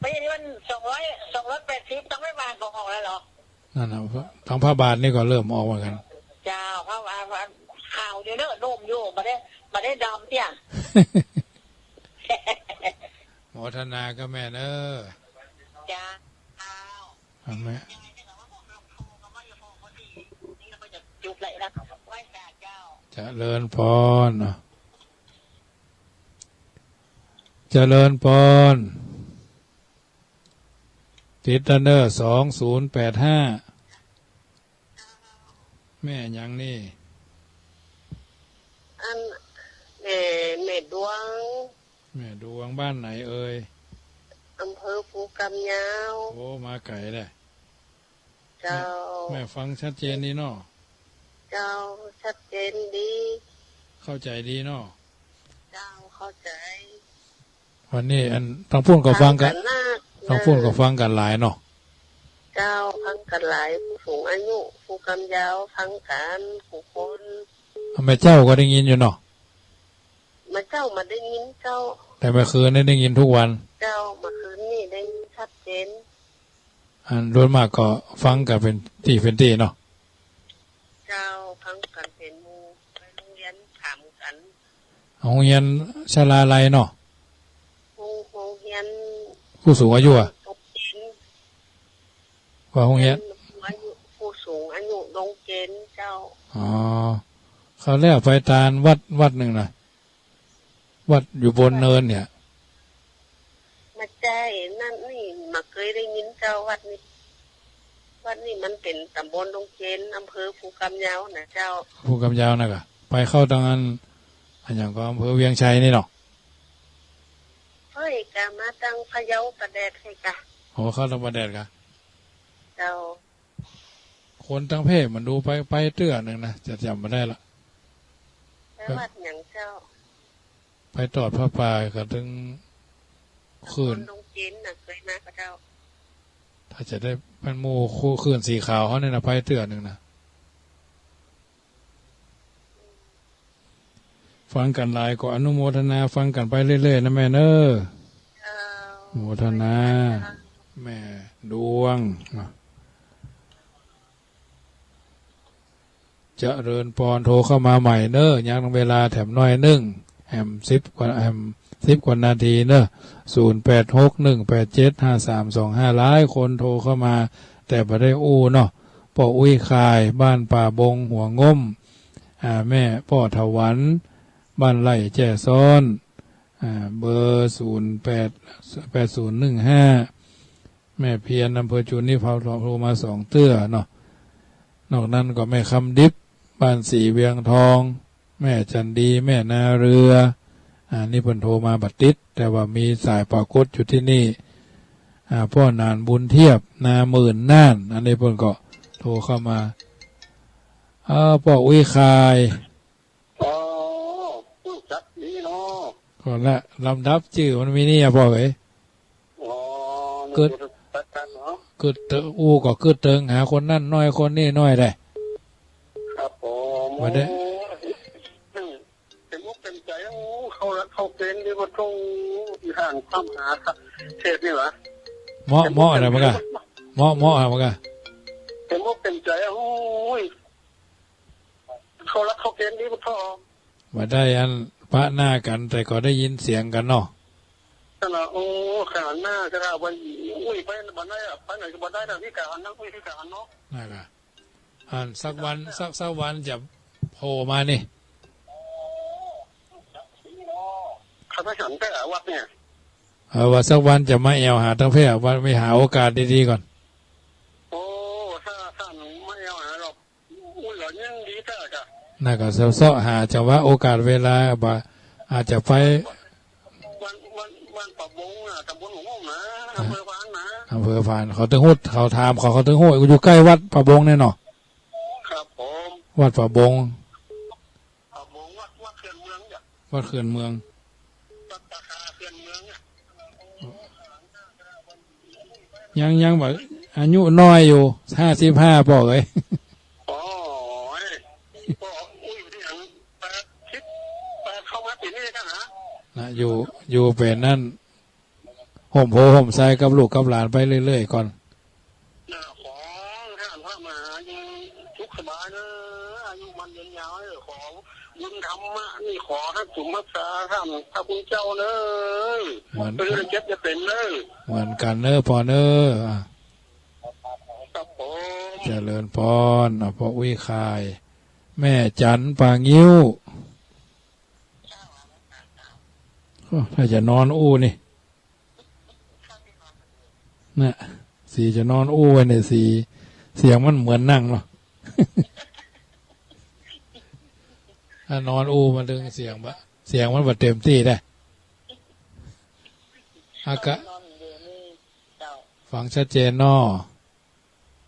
ไม่ใช่ โอ้ย สองร้อยแปดสิบ ต้องไม่วางของออกแล้วเหรอ นั่นน่ะ ตังพระบาทนี่ก็เริ่มออกเหมือนกั๋น เจ้า พระบาท ขาวอยู่เนอะ หนุ่มอยู่ บ่ได้ บ่ได้ดำเตี้ย โมทนากับแม่เน้อ เจ้า อ่ะแม่ จุดเลยนะ ไหว้สาเจ้า เจริญพร เจริญพร ติดแล้วเน้อ สองศูนย์แปดห้า แม่หยังนี่ อัน แม่ แม่ดวง แม่ดวงบ้านไหนเอ่ย อำเภอภูกำยาว โอ้ มาไก๋แหละ เจ้า แม่ แม่ฟังชัดเจนดีเนาะ เจ้า ชัดเจนดี เข้าใจ๋ดีเนาะ เจ้า เข้าใจ๋ วันนี้อัน ตังปุ้นก็ฟังกั๋น ฟังกั๋นนัก ตังปุ้นก็ฟังกั๋นหลายเนาะ เจ้า ฟังกั๋นหลาย ผู้สูงอายุ ภูกำยาว ฟังกั๋นกู้คน แม่เจ้าก็ได้ยินอยู่เนาะ แม่เจ้าบ่ได้ยินเจ้า แต่เมื่อคืนนี้ได้ยินทุกวัน เจ้า เมื่อคืนนี้ได้ยินชัดเจน อันโดยมากก็ฟังกั๋นเป๋นตี้เป๋นตี้เนาะ เจ้า ฟังกั๋นเป๋นหมู่ ไปโฮงเฮียนถามกั๋น โฮงเฮียนชราลัยเนาะ โฮง โฮงเฮียน ผู้สูงอายุอะ ว่าโฮงเฮียน ผู้อายุ ผู้สูงอายุดงเจนเจ้า อ๋อ คราวแล้วไปตานวัด วัดนึ่งน่ะ วัดอยู่บนเนินเนี่ย บ่ใจ้ นั่นนี่ บ่เกยได้ยินเจ้า วัดนี้ วัดนี้มันเป๋นต๋ำบลดงเจน อำเภอภูกำยาวน่ะเจ้า ภูกำยาวน่ะก่ะ ไปเข้าตางอัน อันหยังก็อำเภอเวียงชัยนี่เนาะ เฮ้ย ก่ะ มาตางพะเยาปะแดดเฮ้ยก่ะ โอ้ เข้าตางปะแดดก่ะ เจ้า คนตางเพมันดูไป ไปเตื้อนึ่งนะ จะจ๋ำบ่ได้ละ ไปวัดหยังเจ้า ไปตอดผ้าป่าก็ตึงคลื่น ตำบลดงเจนน่ะ เกยมาก่ะเจ้า ถ้าจะได้เป็นหมู่คลื่นสีขาวเฮานี่นะ ไปเตื้อนึ่งนะ ฟังกั๋นหลายก็อนุโมทนาฟังกั๋นไปเรื่อยๆ นะแม่เน้อ เจ้า โมทนา แม่ดวงเนาะ เจริญพร โทรเข้ามาใหม่เน้อ ยังเวลาแถมหน้อยนึ่ง แหมสิบกว่า แหมสิบกว่านาทีเน้อ ศูนย์แปดหก หนึ่งแปดเจ็ด ห้าสามสองห้า หลายคนโทรเข้ามา แต่บ่ได้อู้เนาะ ป้ออุ๊ยคาย บ้านป่าบง หัวง้ม อ่า แม่ป้อถวัน บ้านไร่แจ้ซ้อน อ่า เบอร์ ศูนย์แปด แปดศูนย์หนึ่งห้า แม่เพียร อำเภอจุนนี่ เฮาโทรมาสองเตื้อเนาะ นอกนั้นก็แม่คำดิบ บ้านสีเวียงทอง แม่จันดี แม่นาเรือ อ่า นี่เปิ้นโทรมาบ่ติด แต่ว่ามีสายปรากฏอยู่ตี้นี่ อ่า ป้อหนานบุญเทียบ นาหมื่นน่าน อันนี้เปิ้นก็โทรเข้ามา เออ ป้ออุ๊ยคาย อ๋อ ฮู้จักดีเนาะ ก็ละ ลำดับจื้อมันมีนี่อะป้อเอ๋ย อ๋อ กึ๊ด ฮู้จักกั๋นเนาะ กึ๊ดเติง อู้ก็กึ๊ดเติงหาคนนั้นหน้อยคนนี้หน้อยแหละ ครับผม บ่ได้ โอ้ เต็มอกเต็มใจ๋ โอ้ เข้าหลักเข้าเกณฑ์นี่บ่ต้องอีห่างความหาเทศนี่หวา เหมาะ เหมาะอะไรมันกะ เหมาะ เหมาะอะไรมันกะ เต็มอกเต็มใจ๋ โอ้ย เข้าหลักเข้าเกณฑ์ดีบ่ท่อ บ่ได้อันปะหน้ากั๋น แต่ก็ได้ยินเสียงกั๋นเนาะ ขนาด โอ้ ขนาดหน้า ขนาดวัน อุ๊ย ไปบ่ได้อะ ไปไหนก็บ่ได้นะ พิก๋านนะ อุ๊ย พิก๋านเนาะ นั่นกะ อันสักวัน สัก สักวันจะโผล่มานี่ ข้าพเจ้าหันแต่วัดเนี่ย เออ ว่าสักวันจะมาแอ่วหาตางเพ ว่าไปหาโอกาสดีๆ ก่อน โอ้ ถ้า ถ้ามาแอ่วหาหรอก อุ้ย ก็ยิ่งดีแต๊กะ นั่นก็เซาะ เซาะหาจังหวะโอกาสเวลา บ่า อาจจะไป บ้าน บ้าน บ้านป่าบงน่ะ ตำบลหัวม่วงนะ อำเภอฝางนะ อำเภอฝาง เขาตึงฮู้ เขาถามเขา เขาตึงฮู้ อยู่ใก้วัดป่าบงเนี่ยเนาะ ครับผม วัดป่าบง ป่าบง วัด วัดเขื่อนเมืองจ้ะ วัดเขื่อนเมือง วัดป่าคาเขื่อนเมืองอะ ยัง ยังบ่ อายุน้อยอยู่ ห้าสิบห้า ป้อเอ๋ย อ๋อ ก็อุ้ย อยู่ตี้หยัง แปดสิบแปด เข้ามาปี๋นี้กั๋นนะ นะ อยู่ อยู่เป๋นนั่น ห่มโพธิ์ห่มไทรกับลูกกับหลานไปเรื่อยๆ ก่อน น่ะ ขอต้านพระมหาอยู่สุขสบายเนอะ อายุมั่นยืนยาวเนอะ ขอบุญธรรมะนี่ขอฮักษารักษาต้านพระคุณเจ้าเนอะ เหมือน บ่หื้อเจ็บบ่เป๋นเนอะ เหมือนกั๋นเนอะ ป้อเนอะ อ่ะ ครับผม เจริญพร อ่ะ ป้ออุ๊ยข่าย แม่จันทร์ป่างิ้ว โอ้ ถ้าจะนอนอู้นี่ น่ะ สีจะนอนอู้ไว้เนี่ย สี เสียงมันเหมือนนั่งเนาะ ถ้านอนอู้มันตึงเสียงบ่ เสียงมันบ่เต็มตี้ได้ อากาศ นอนอยู่นี่ เจ้า ฟังชัดเจนเนาะ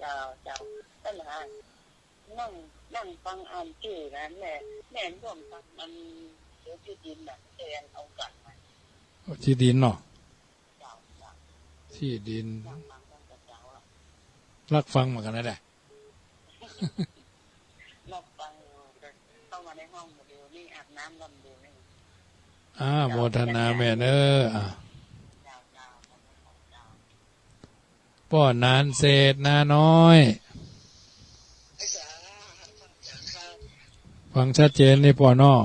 เจ้า เจ้า ปัญหา นั่ง นั่งฟังอ่านจื้อนะ แม่ แม่ร่วมฟังมัน เดี๋ยวตี้ดินน่ะ แกเอากั๋นมา ตี้ดินเนาะ เจ้า เจ้า ตี้ดิน นั่งฟังตั้งแต่เจ๊าอะ ลักฟังเหมือนกั๋นนะแหละ ลักฟังอยู่ เข้ามาในห้องเดี๋ยวนี้ อาบน้ำก่อนเดี๋ยวนี้ อ่า โมทนาแม่เนอะ อ่ะ เจ้า เจ้า เจ้า ป้อหนานเศรษฐ นาน้อย ฟังชัดเจนนี่ป้อเนาะ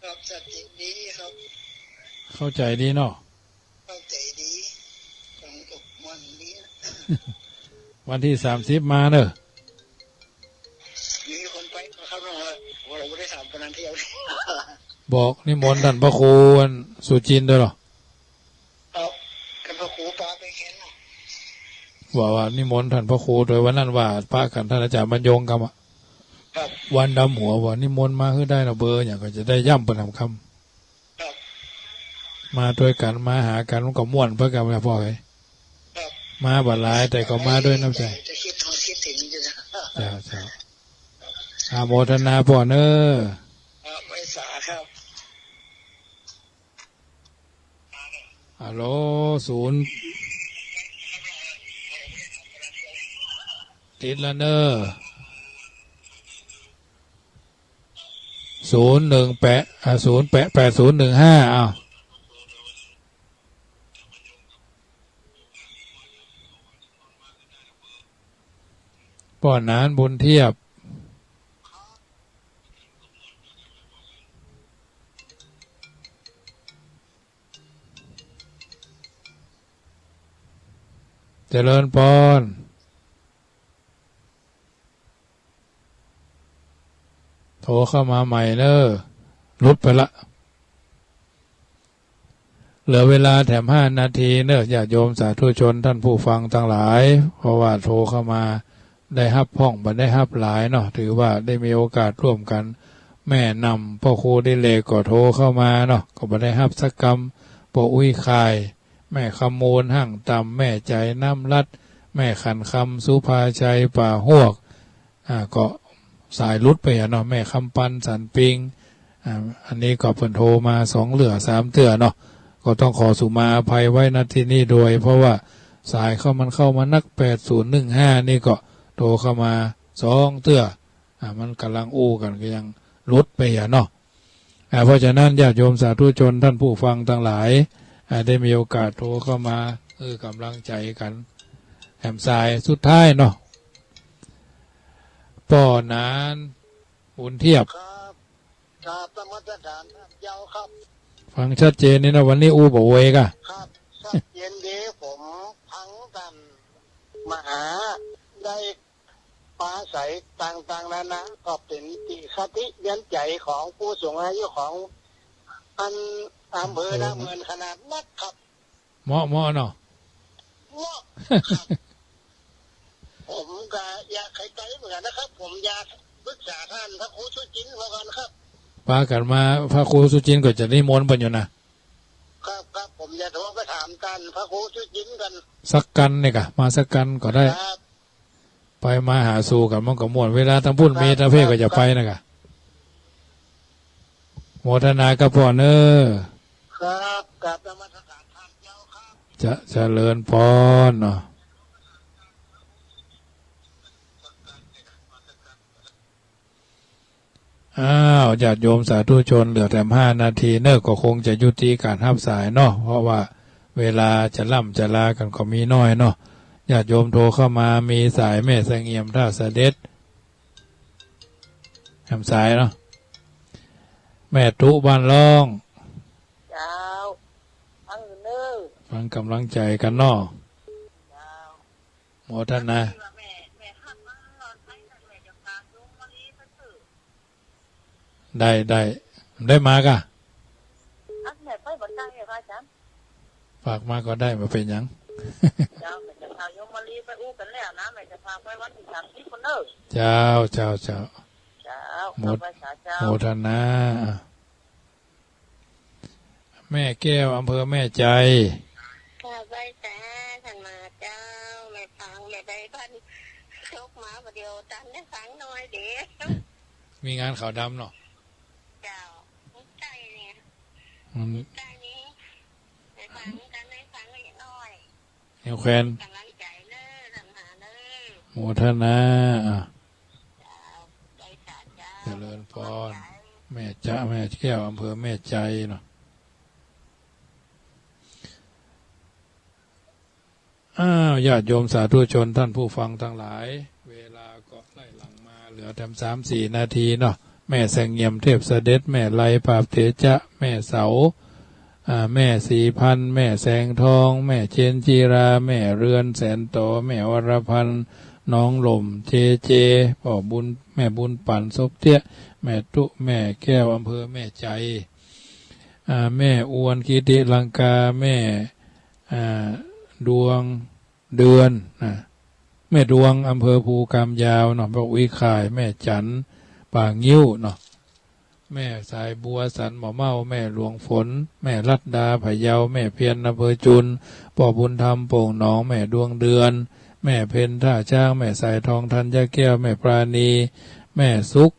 ครับ ชัดเจนดีครับ เข้าใจ๋ดีเนาะ เข้าใจ๋ดี ฟังตกมันดี วันตี้สามสิบมาเนอะ มีคนไปครับ ว่าบ่ได้ถามปานนั้นเตี้ย บอกนิมนต์ต้านพระครูสุจินต์ตวยเหรอ ครับ ต้านพระครูปาไปแค่นั้น ว่า ว่านิมนต์ต้านพระครูตวย วันนั้นว่าปะกั๋น ต้านอาจ๋ารย์บรรยงกำอะ ครับ วันดำหัว ว่านิมนต์มาหื้อได้เนาะ เบอร์หยังก็จะได้ย้ำเปิ้นกำ ครับ มาตวยกั๋น มาหากั๋น มันก็ม่วนไปกำแหละป้อเอ๋ย ครับ มาบ่หลาย แต่ก็มาด้วยน้ำใจ๋ จะคิดฮอดคิดถึงอยู่นะ เจ้า เจ้า อาโมทนาป้อเนอะ ครับ ไหว้สาครับ ฮัลโหล ศูนย์ ติดละเนอะ ศูนย์หนึ่งแปด อ่า ศูนย์แปด แปดศูนย์หนึ่งห้า อ้าว ป้อหนานบุญเทียบ เจริญพร โทรเข้ามาใหม่เนอะ หลุดไปละ เหลือเวลาแถมห้านาทีเนอะ ญาติโยมสาธุชนท่านผู้ฟังตังหลาย เพราะว่าโทรเข้ามาได้ฮับพ่อง บ่ได้ฮับหลายเนาะ ถือว่าได้มีโอกาสร่วมกั๋น แม่นำ ป้อครูดิเรกก็โทรเข้ามาเนาะ ก็บ่ได้ฮับสักกำ ป้ออุ๊ยข่าย แม่คำมูล ห้างต่ำ แม่ใจ๋ น้ำลัด แม่ขันคำ สุภาชัย ป่าฮวก อ่า ก็สายหลุดไปอะเนาะ แม่คำปัน สันปิง อ่า อันนี้ก็เปิ้นโทรมาสองเตื้อสามเตื้อเนาะ ก็ต้องขอสุมาอภัยไว้ ณ ตี้นี่ตวย เพราะว่าสายเข้า มันเข้ามานัก แปดศูนย์หนึ่งห้า นี่ก็โทรเข้ามาสองเตื้อ อ่า มันก่ำลังอู้กั๋น ก็ยังหลุดไปอะเนาะ อ่า เพราะฉะนั้นญาติโยมสาธุชนท่านผู้ฟังตังหลาย อ่า ได้มีโอกาสโทรเข้ามา เออ ก่ำลังใจ๋กั๋น แถมสายสุดท้ายเนาะ ป้อหนานบุญเทียบ ครับ กราบนมัสการท่านเจ้าครับ ฟังชัดเจนนี่นะ วันนี้อู้บ่เวยกะ ครับ ชัดเจนดี ผมฟังต้านมหาได้ ปราศรัยต่างๆ นานา ก็เป๋นตี้คติเตือนใจ๋ของผู้สูงอายุของอันอำเภอหน้าเมินขนาดนักครับ เหมาะ เหมาะเนาะ เหมาะครับ ผมก็อยากไปเหมือนกั๋นนะครับ ผมอยากปรึกษาต้านพระครูสุจินต์เหมือนกั๋นครับ ปากั๋นมา พระครูสุจินต์ก็จะนิมนต์เปิ้นอยู่นะ ครับ ครับ ผมจะโทรไปถามต้านพระครูสุจินต์กั๋น สักกั๋นนี่กะ มาสักกั๋นก็ได้ ครับ ไปมาหาสู่กั๋นมันก็ม่วน เวลาตางปุ้นมี ครับ ตางเพศก็จะไปนะกะ โมทนากับป้อเนอะ ครับ กราบนมัสการท่านเจ้าครับ จะเจริญพรเนาะ อ้าว ญาติโยมสาธุชน เหลือแถมห้านาทีเนอะ ก็คงจะยุติก๋านฮับสายเนาะ เพราะว่า เวลาจะล่ำจะลากั๋นก็มีน้อยเนาะ ญาติโยมโทรเข้ามา มีสายแม่เสงี่ยมท่าเสด็จ แหมสายเนาะ แม่ตุ๊บ้านล่อง เจ้า ฟังอยู่เน่อ ฟังก๋ำลังใจ๋กั๋นเนาะ เจ้า โมทนา แม่ฮักมาตอนไปนั่นแหละ จะฝากโยมมะลิไปซื้อ ได้ ได้ ได้มาก่ะ อันแม่ไปบ่ได้อะค่ะอาจ๋ารย์ ฝากมาก็ได้ บ่เป๋นหยัง เจ้า แม่จะพาโยมมะลิไปอู้กั๋นแล้วนะ แม่จะพาไปวันตี้สามสิบพุ้นเน่อ เจ้า เจ้า เจ้า เจ้า โม ขอบพระคุณเจ้า โมทนา แม่แก้ว อำเภอแม่ใจ ค่ะ ไหว้สาท่านมาเจ้า แม่ฟัง แม่ได้บ้านจบมาบ่าเดี่ยว ตันได้ฟังหน่อยเดียว มีงานขาวดำเนาะ เจ้า ใจ้เนี่ย อืม ใจ้นี้ แม่ฟัง ตันได้ฟังเล็กน้อย แม่แควน ก๋ำลังใจ๋เน่อ ท่านหาเน่อ โมทนา อ่ะ เจ้า ไหว้สาเจ้า เจริญพร แม่จ๊ะ แม่แก้ว อำเภอแม่ใจเนาะ อ้าว ญาติโยมสาธุชนท่านผู้ฟังตังหลาย เวลาก็ไล่หลังมา เหลือแถมสามสี่นาทีเนาะ แม่เสงี่ยมเทพเสด็จ แม่ไลปราบเถจะ แม่เสา อ่า แม่ศรีพันธ์ แม่แสงทอง แม่เจนจิรา แม่เรือนแสนโต แม่วรพันธ์ หนองหล่ม เจเจ ป้อบุญ แม่บุญปั๋น ศพเตี้ย แม่ตุ๊ แม่แก้ว อำเภอแม่ใจ อ่า แม่อวน กิติลังกา แม่ อ่า ดวงเดือน นะ แม่ดวง อำเภอภูกามยาวเนาะ ป้ออุ๋ยข่าย แม่จั๋น ป่างิ้วเนาะ แม่สายบัว สันบ่อเม้า แม่หลวงฝน แม่รัตดา พะเยา แม่เพียร อำเภอจุน ป้อบุญธรรม โป่งหนอง แม่ดวงเดือน แม่เพ็ญ ท่าจ๊าง แม่สายทอง ธัญแก้ว แม่ปราณี แม่สุข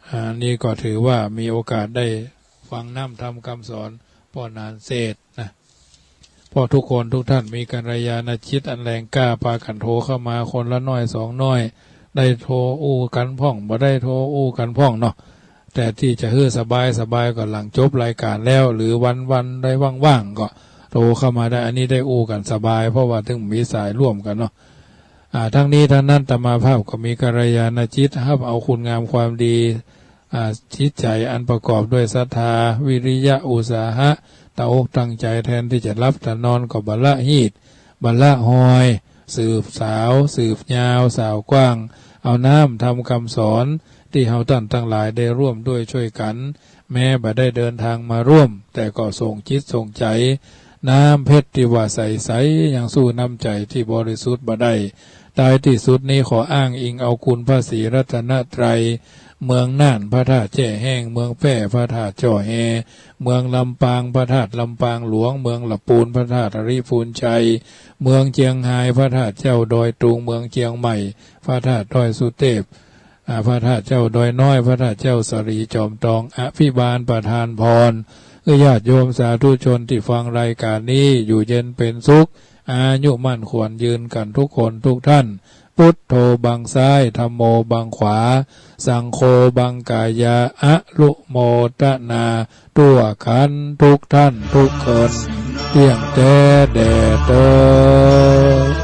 อ่า นี่ก็ถือว่ามีโอกาสได้ฟังน้ำธรรมคำสอนป้อหนานเศษนะ ป้อทุกคนทุกท่านมีกัลยาณจิตอันแรงกล้า ปากั๋นโทรเข้ามาคนละน้อยสองน้อย ได้โทรอู้กั๋นพ่อง บ่ได้โทรอู้กั๋นพ่องเนาะ แต่ตี้จะหื้อสบายสบายก็หลังจบรายก๋านแล้ว หรือวันๆ ได้ว่างๆ ก็โทรเข้ามาได้ อันนี้ได้อู้กั๋นสบาย เพราะว่าตึงมีสายร่วมกั๋นเนาะ อ่า ทั้งนี้ทั้งนั้น อาตมาภาพก็มีกัลยาณจิต ฮับเอาคุณงามความดี อ่า จิตใจ๋อันประกอบด้วยศรัทธา วิริยะ อุตสาหะ ตั้งอกตั้งใจ๋แทนตี้จะหลับจะนอนก็บ่ละฮีด บ่ละฮอย สืบสาว สืบยาว สาวกว้าง เอาน้ำธรรมคำสอน ตี้เฮาต้านตังหลายได้ร่วมด้วยช่วยกั๋น แม้บ่ได้เดินทางมาร่วม แต่ก็ส่งจิตส่งใจ๋ น้ำเพชรตี้ว่าใสๆ ยังสู้น้ำใจ๋ตี้บริสุทธิ์บ่ได้ ท้ายตี้สุดนี้ขออ้างอิงเอาคุณพระศรีรัตนตรัย เมืองน่านพระธาตุแจ้แฮ้ง เมืองแป้พระธาตุจ้อแฮ เมืองลำปางพระธาตุลำปางหลวง เมืองละปูนพระธาตุอริพูนชัย เมืองเจียงฮายพระธาตุเจ้าดอยตุง เมืองเจียงใหม่พระธาตุดอยสุเตพ อ่า พระธาตุเจ้าดอยน้อย พระธาตุเจ้าสะหลีจอมตอง อภิบาลประทานพร หื้อญาติโยมสาธุชนตี้ฟังรายก๋านนี้ อยู่เย็นเป๋นสุข อายุมั่นขวัญยืนกั๋นทุกคนทุกท่าน พุทโธบังซ้าย ธัมโมบังขวา สังโฆบังกายะ อนุโมทนา ตั๋วกั๋นทุกท่านทุกคน เตี้ยงแต๊แด่เต๊อ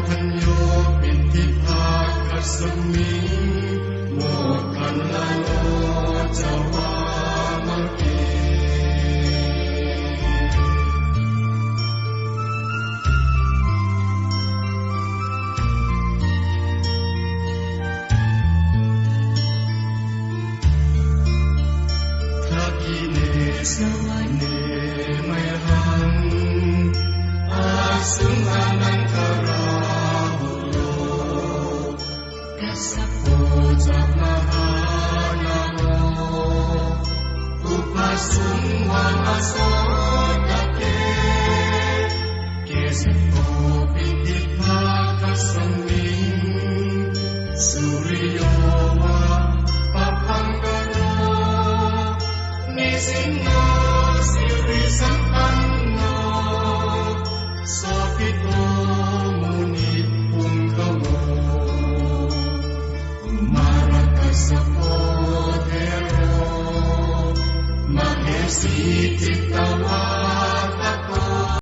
ธัญโญ ปิฏฐิภาคะสมิง โมคคัลลาโน จะวามะเก ทักขิเณ สวเน มหัง อาสุง อนันตะรา หุโล กัสสโป จะ มหานาโม อุปาสุง วามะโสตะเก เกสโต ปิฏฐิภาคะสมิง สุริโยวะ ปะภังคะโร นิสิงโน สิริสัมปันโน โสภิโต มุนิปุงกะโว กุมารกัสสโป เถโร มะเหสี จิตตะวาทะโก